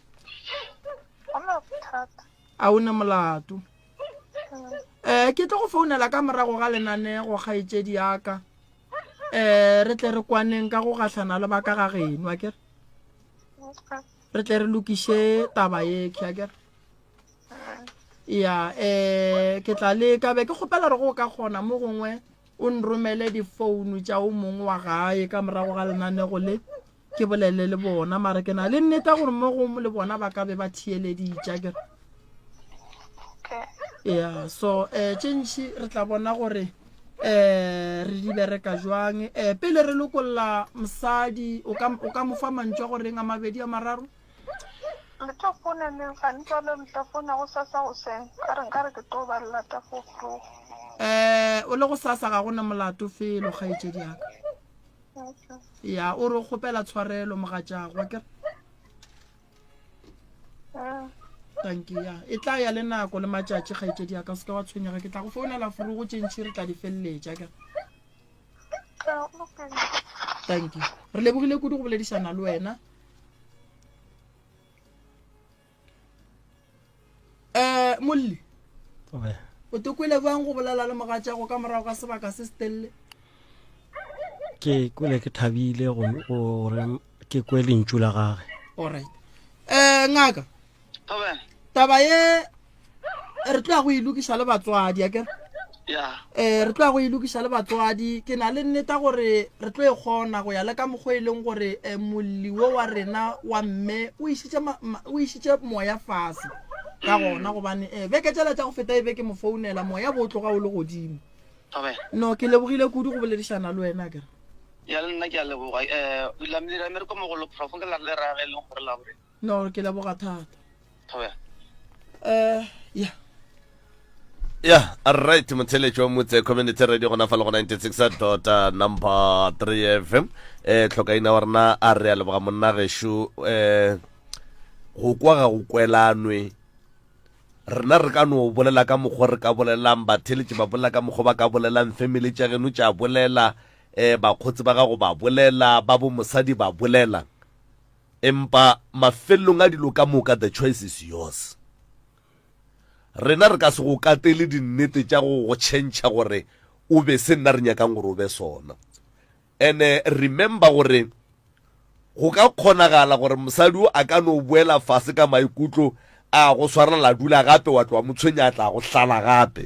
a o ne molato eh ke tlo go founela ka morago ga lenanego kgaetšedi yaka um re tle re kwaneng ka go gahlana le ba ka ga geno a kere re tle re lokiše taba ye ke a kere ya um ke tla leka be ke kgopela re go ka kgona mo gongwe o nromele difounu tša o mongwe wa gae ka morago ga lenanego le ke bolele le bona mara ke na le nnete gore mo go le bona ba ka be ba theeleditša kere ya so um tše ntši re tla bona gore um re di bereka jwang um pele re lokolla mosadi o ka o ka mo fa mantšu a goreng a mabedi a mararo Le tlo founa neng gane jwale le tla founa go sasa goseng ka re nkare ke tlo ba lata for vroeg. Um o le go sasa ga gona molato felo kgaetšedi yaka ya o re o kgopela tshwarelo mogatšago akere tanki ya e tla ya le nako le matšatši kgaetšedi ya ka se ka wa tshwenyega ke tla go founela forogo tše ntšhi re tla di feleletša akere tanki re lebogile kudu go boledišana le wena um molli o te kwele bjang go bolela le mogatšago ka morago ga sebaka se se telele ke kwele ke thabile gore ke kwe lentšu la gage alright um ngaka taba ye re tlo ya go e lokiša le batswadi akere um re tlo ya go e lokiša le batswadi ke na le nneta gore re tlo e kgona go ya le ka mokgwa e leng gore um molli wo wa rena wa mme o išitše moya fase ka gona gobane um beke tšela tša go feta e be ke mo founela moya bo tloga o le godimo no ke lebogile kudu go boledišana le wena kere ya le nna ke a leboga um la mogolo prof ke la le rage e leng gore la gore No, ke leboga thata. Thobela. Eh, ya. ya right motheletšo wa motse community radio gona fa le go 96 dot uh, number 3 fm eh tlhokaina wa rena a re a leboga monna gešo eh go kwa ga go kwelanwe rena re ka no bolela ka mokgwa re ka bolelang batheletši ba bolela ka mokgwa ba ka bolelang family tša geno tša bolela eh bakgotsi ba gago ba bolela ba bo mosadi ba bolela Empa mafelelong a dilo ka moka the choice is yours. Rena re ka se go katele dinnete tša go go tšhentšha gore o be se nna re nyakang gore o be sona. Ene remember gore go ka kgonagala gore mosadi o a ka no boela fase ka maikutlo a go swarela dula gape wa tloa mo tshwenya a tla go hlala gape.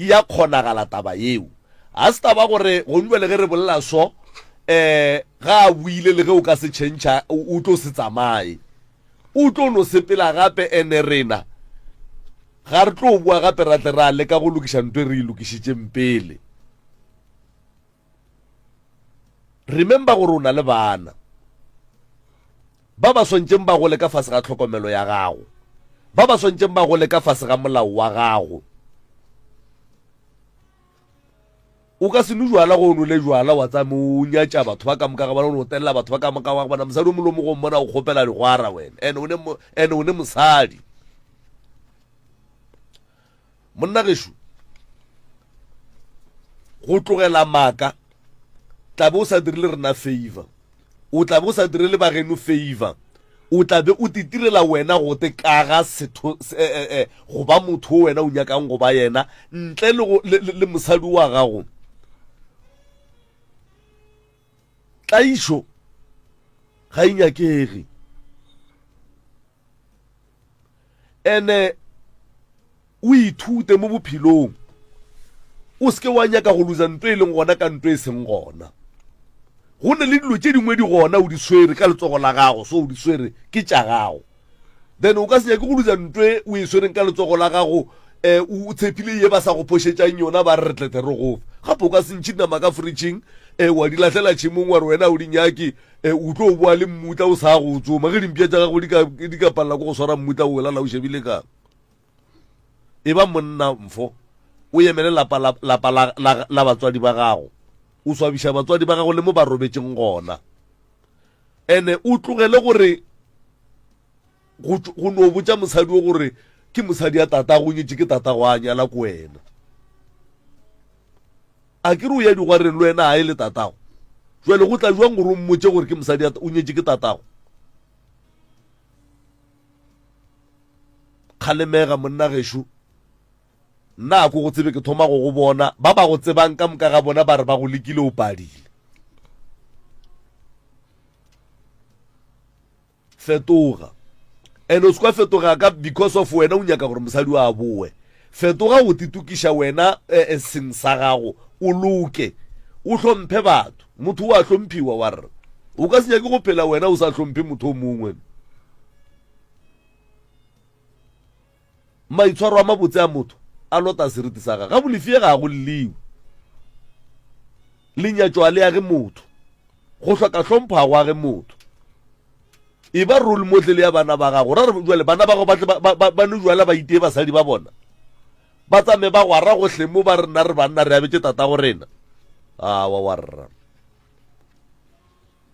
E ya kgonagala taba yeo. Ga se taba gore gong jwale ge re bolela so. um ga a buile le ge o ka se tšhentšha o tlo se tsamaye o tlo no sepela gape ene rena ga re tlo boa gape ra tle ra leka go lokiša ntho e re e lokišitšeng pele remember gore o na le bana ba ba swantšeng ba gole ka fase ga tlhokomelo ya gago ba ba swantšeng ba gole ka fase ga molao wa gago o ka se nwe jwala go o nole jwala wa tsame o nyatša batho ba ka moka ga bona o no telela batho ba ka moka wa bona mosadi o molomo go mmona o kgopela digwara wena ene o ne mosadi Monna gešo, go tlogela maaka tla be o sa dirile rena favor, o tla be o sa direle bageno favor, o tla be o titirela wena gote ka ga setho eh, eh, eh, go ba motho o wena o nyakang go ba yena ntle le, le, le, le mosadi wa gago. Tlaišo ga e nyakege. Ene o ithute mo bophelong o seke wa nyaka go losa nto e leng gona ka nto e seng gona go ne le dilo tše dingwe di gona o di swere ka letsogo la gago so o di swere ke tša gago then o ka se nyake go losa nto e o e swereng ka letsogo la gago um o tshepile ye ba sa go phošetšang yona ba re re tlete re gofa gape o ka se ntšhe dinama ka fridging um wa di lahlela tšhemong wa re wena o di nyake E, o tlo boa le mmutla o sa go tsoma ge dimpša tša gago di ka, di ka palela ko go swara mmutla o lala o shebile kang. E ba monna mfo, o emele lapa la, lapa la, la, la batswadi ba gago. O swabiša batswadi ba gago le mo ba robetšeng gona. Ene o tlogele gore go, go no botša mosadi o gore ke mosadi ya tatago, o nyetše ke tatago a nyala ko wena. A ke re o ya digwareng le wena a e le tatago? Jwale go tla jwang gore o mmotše gore ke mosadi o nyetše ke tatago? Kgalemega monna gešo. Nna a ko go tsebe ke thoma go go bona. Ba ba go tsebang ka moka ga bona ba re ba go lekile o padile. Fetoga. And o se kwa fetoga ka because of wena o nyaka gore mosadi o a boe. Fetoga go titokiša wena eh, eh, seng sa gago, o loke, o hlomphe batho. Motho o a hlomphiwa wa rra. O ka se nyake go phela wena o sa hlomphe motho o mongwe. Maitshwaro a mabotse a motho a lota seriti sa gagwe. Ga bolefie ga go lliwe. Lenyatšo a le age motho. Go hloka hlompho ga go age motho. E ba role model ya bana ba gago. Ra re jwale bana ba gago ba tle ba, ba, ba no jwala ba itee basadi ba bona. Ba tsame ba gwara gohle mo ba re nna re banna re abetše tatago rena. Awa wa rra.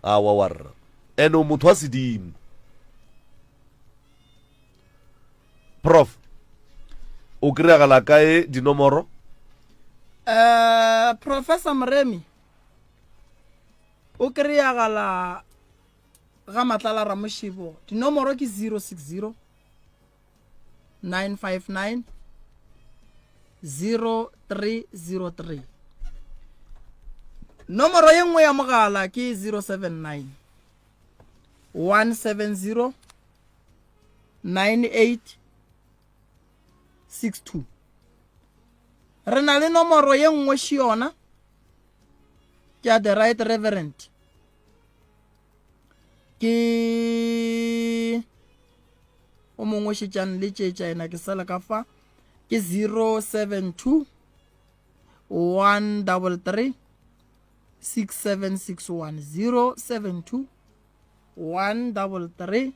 Awa wa rra. Ene o motho wa sedimo. Prof. O kry-agala kae dinomoro? Uh, Professor Moremi o kry-agala ga Matlala Ramoshebo dinomoro ke 060 959 0303 nomoro ye nngwe ya mogala ke 079 170 9862 re na le nomoro ye nngwe še yona ke ya the right reverend ke o mongwe šetšang le tšetša ena ke sala ka fa ke 072 133 6761 072 133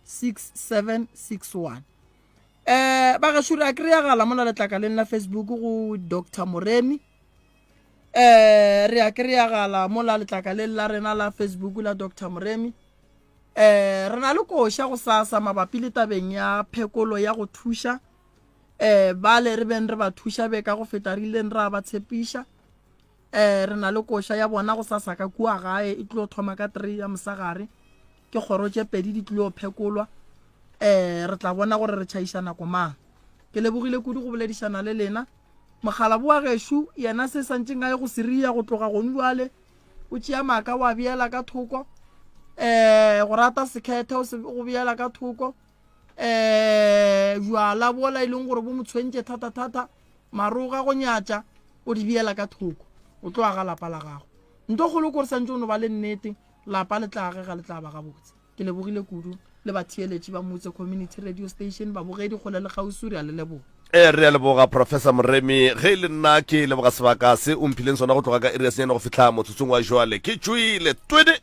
6761 eh ba gešo re a kry-agala mola letlakaleng la facebook go dr moremi eh re a kry-agala mola letlakaleng la rena la facebook la dr moremi eh re na le koša go sasa mabapi le tabeng ya phekolo ya go thuša eh bale re beng re ba thuša be ka go feta re ileng ra ba tshepiša Eh, re na le koša ya bona go sasa ka kua gae e tlo thoma ka 3 ya mosagare. Ke kgoro tše pedi di tlilo phekolwa. Eh, re tla bona gore re tšhaiša nako mang. Ke lebogile kudu go boledišana le lena. Mokgalabo wa gešo yena se santšeng a ye go seria go tloga gone bjale o tšea maaka wa beela ka thoko. Eh, go rata sekhethe o se go beela ka thoko. Eh, jwala bola e leng gore bo mo tshwentše thata-thata. Maroga go nyatša o di beela ka thoko o tlo aga lapa la gago. Nto kgolo ke gore santse o no ba le nnete, lapa le tla agega le tla ba gabotse. Ke lebogile kudu le batheeletši ba Motse Community Radio Station, babogedi kgole le kgauswi, re a le leboga. Ee, re a leboga Professor Moremi. Ge e le nna ke leboga sebaka se o mphileng sona go tloga ka iri ya senyane go fihla motsotsong wa jwale. Ke tšwile. Twede!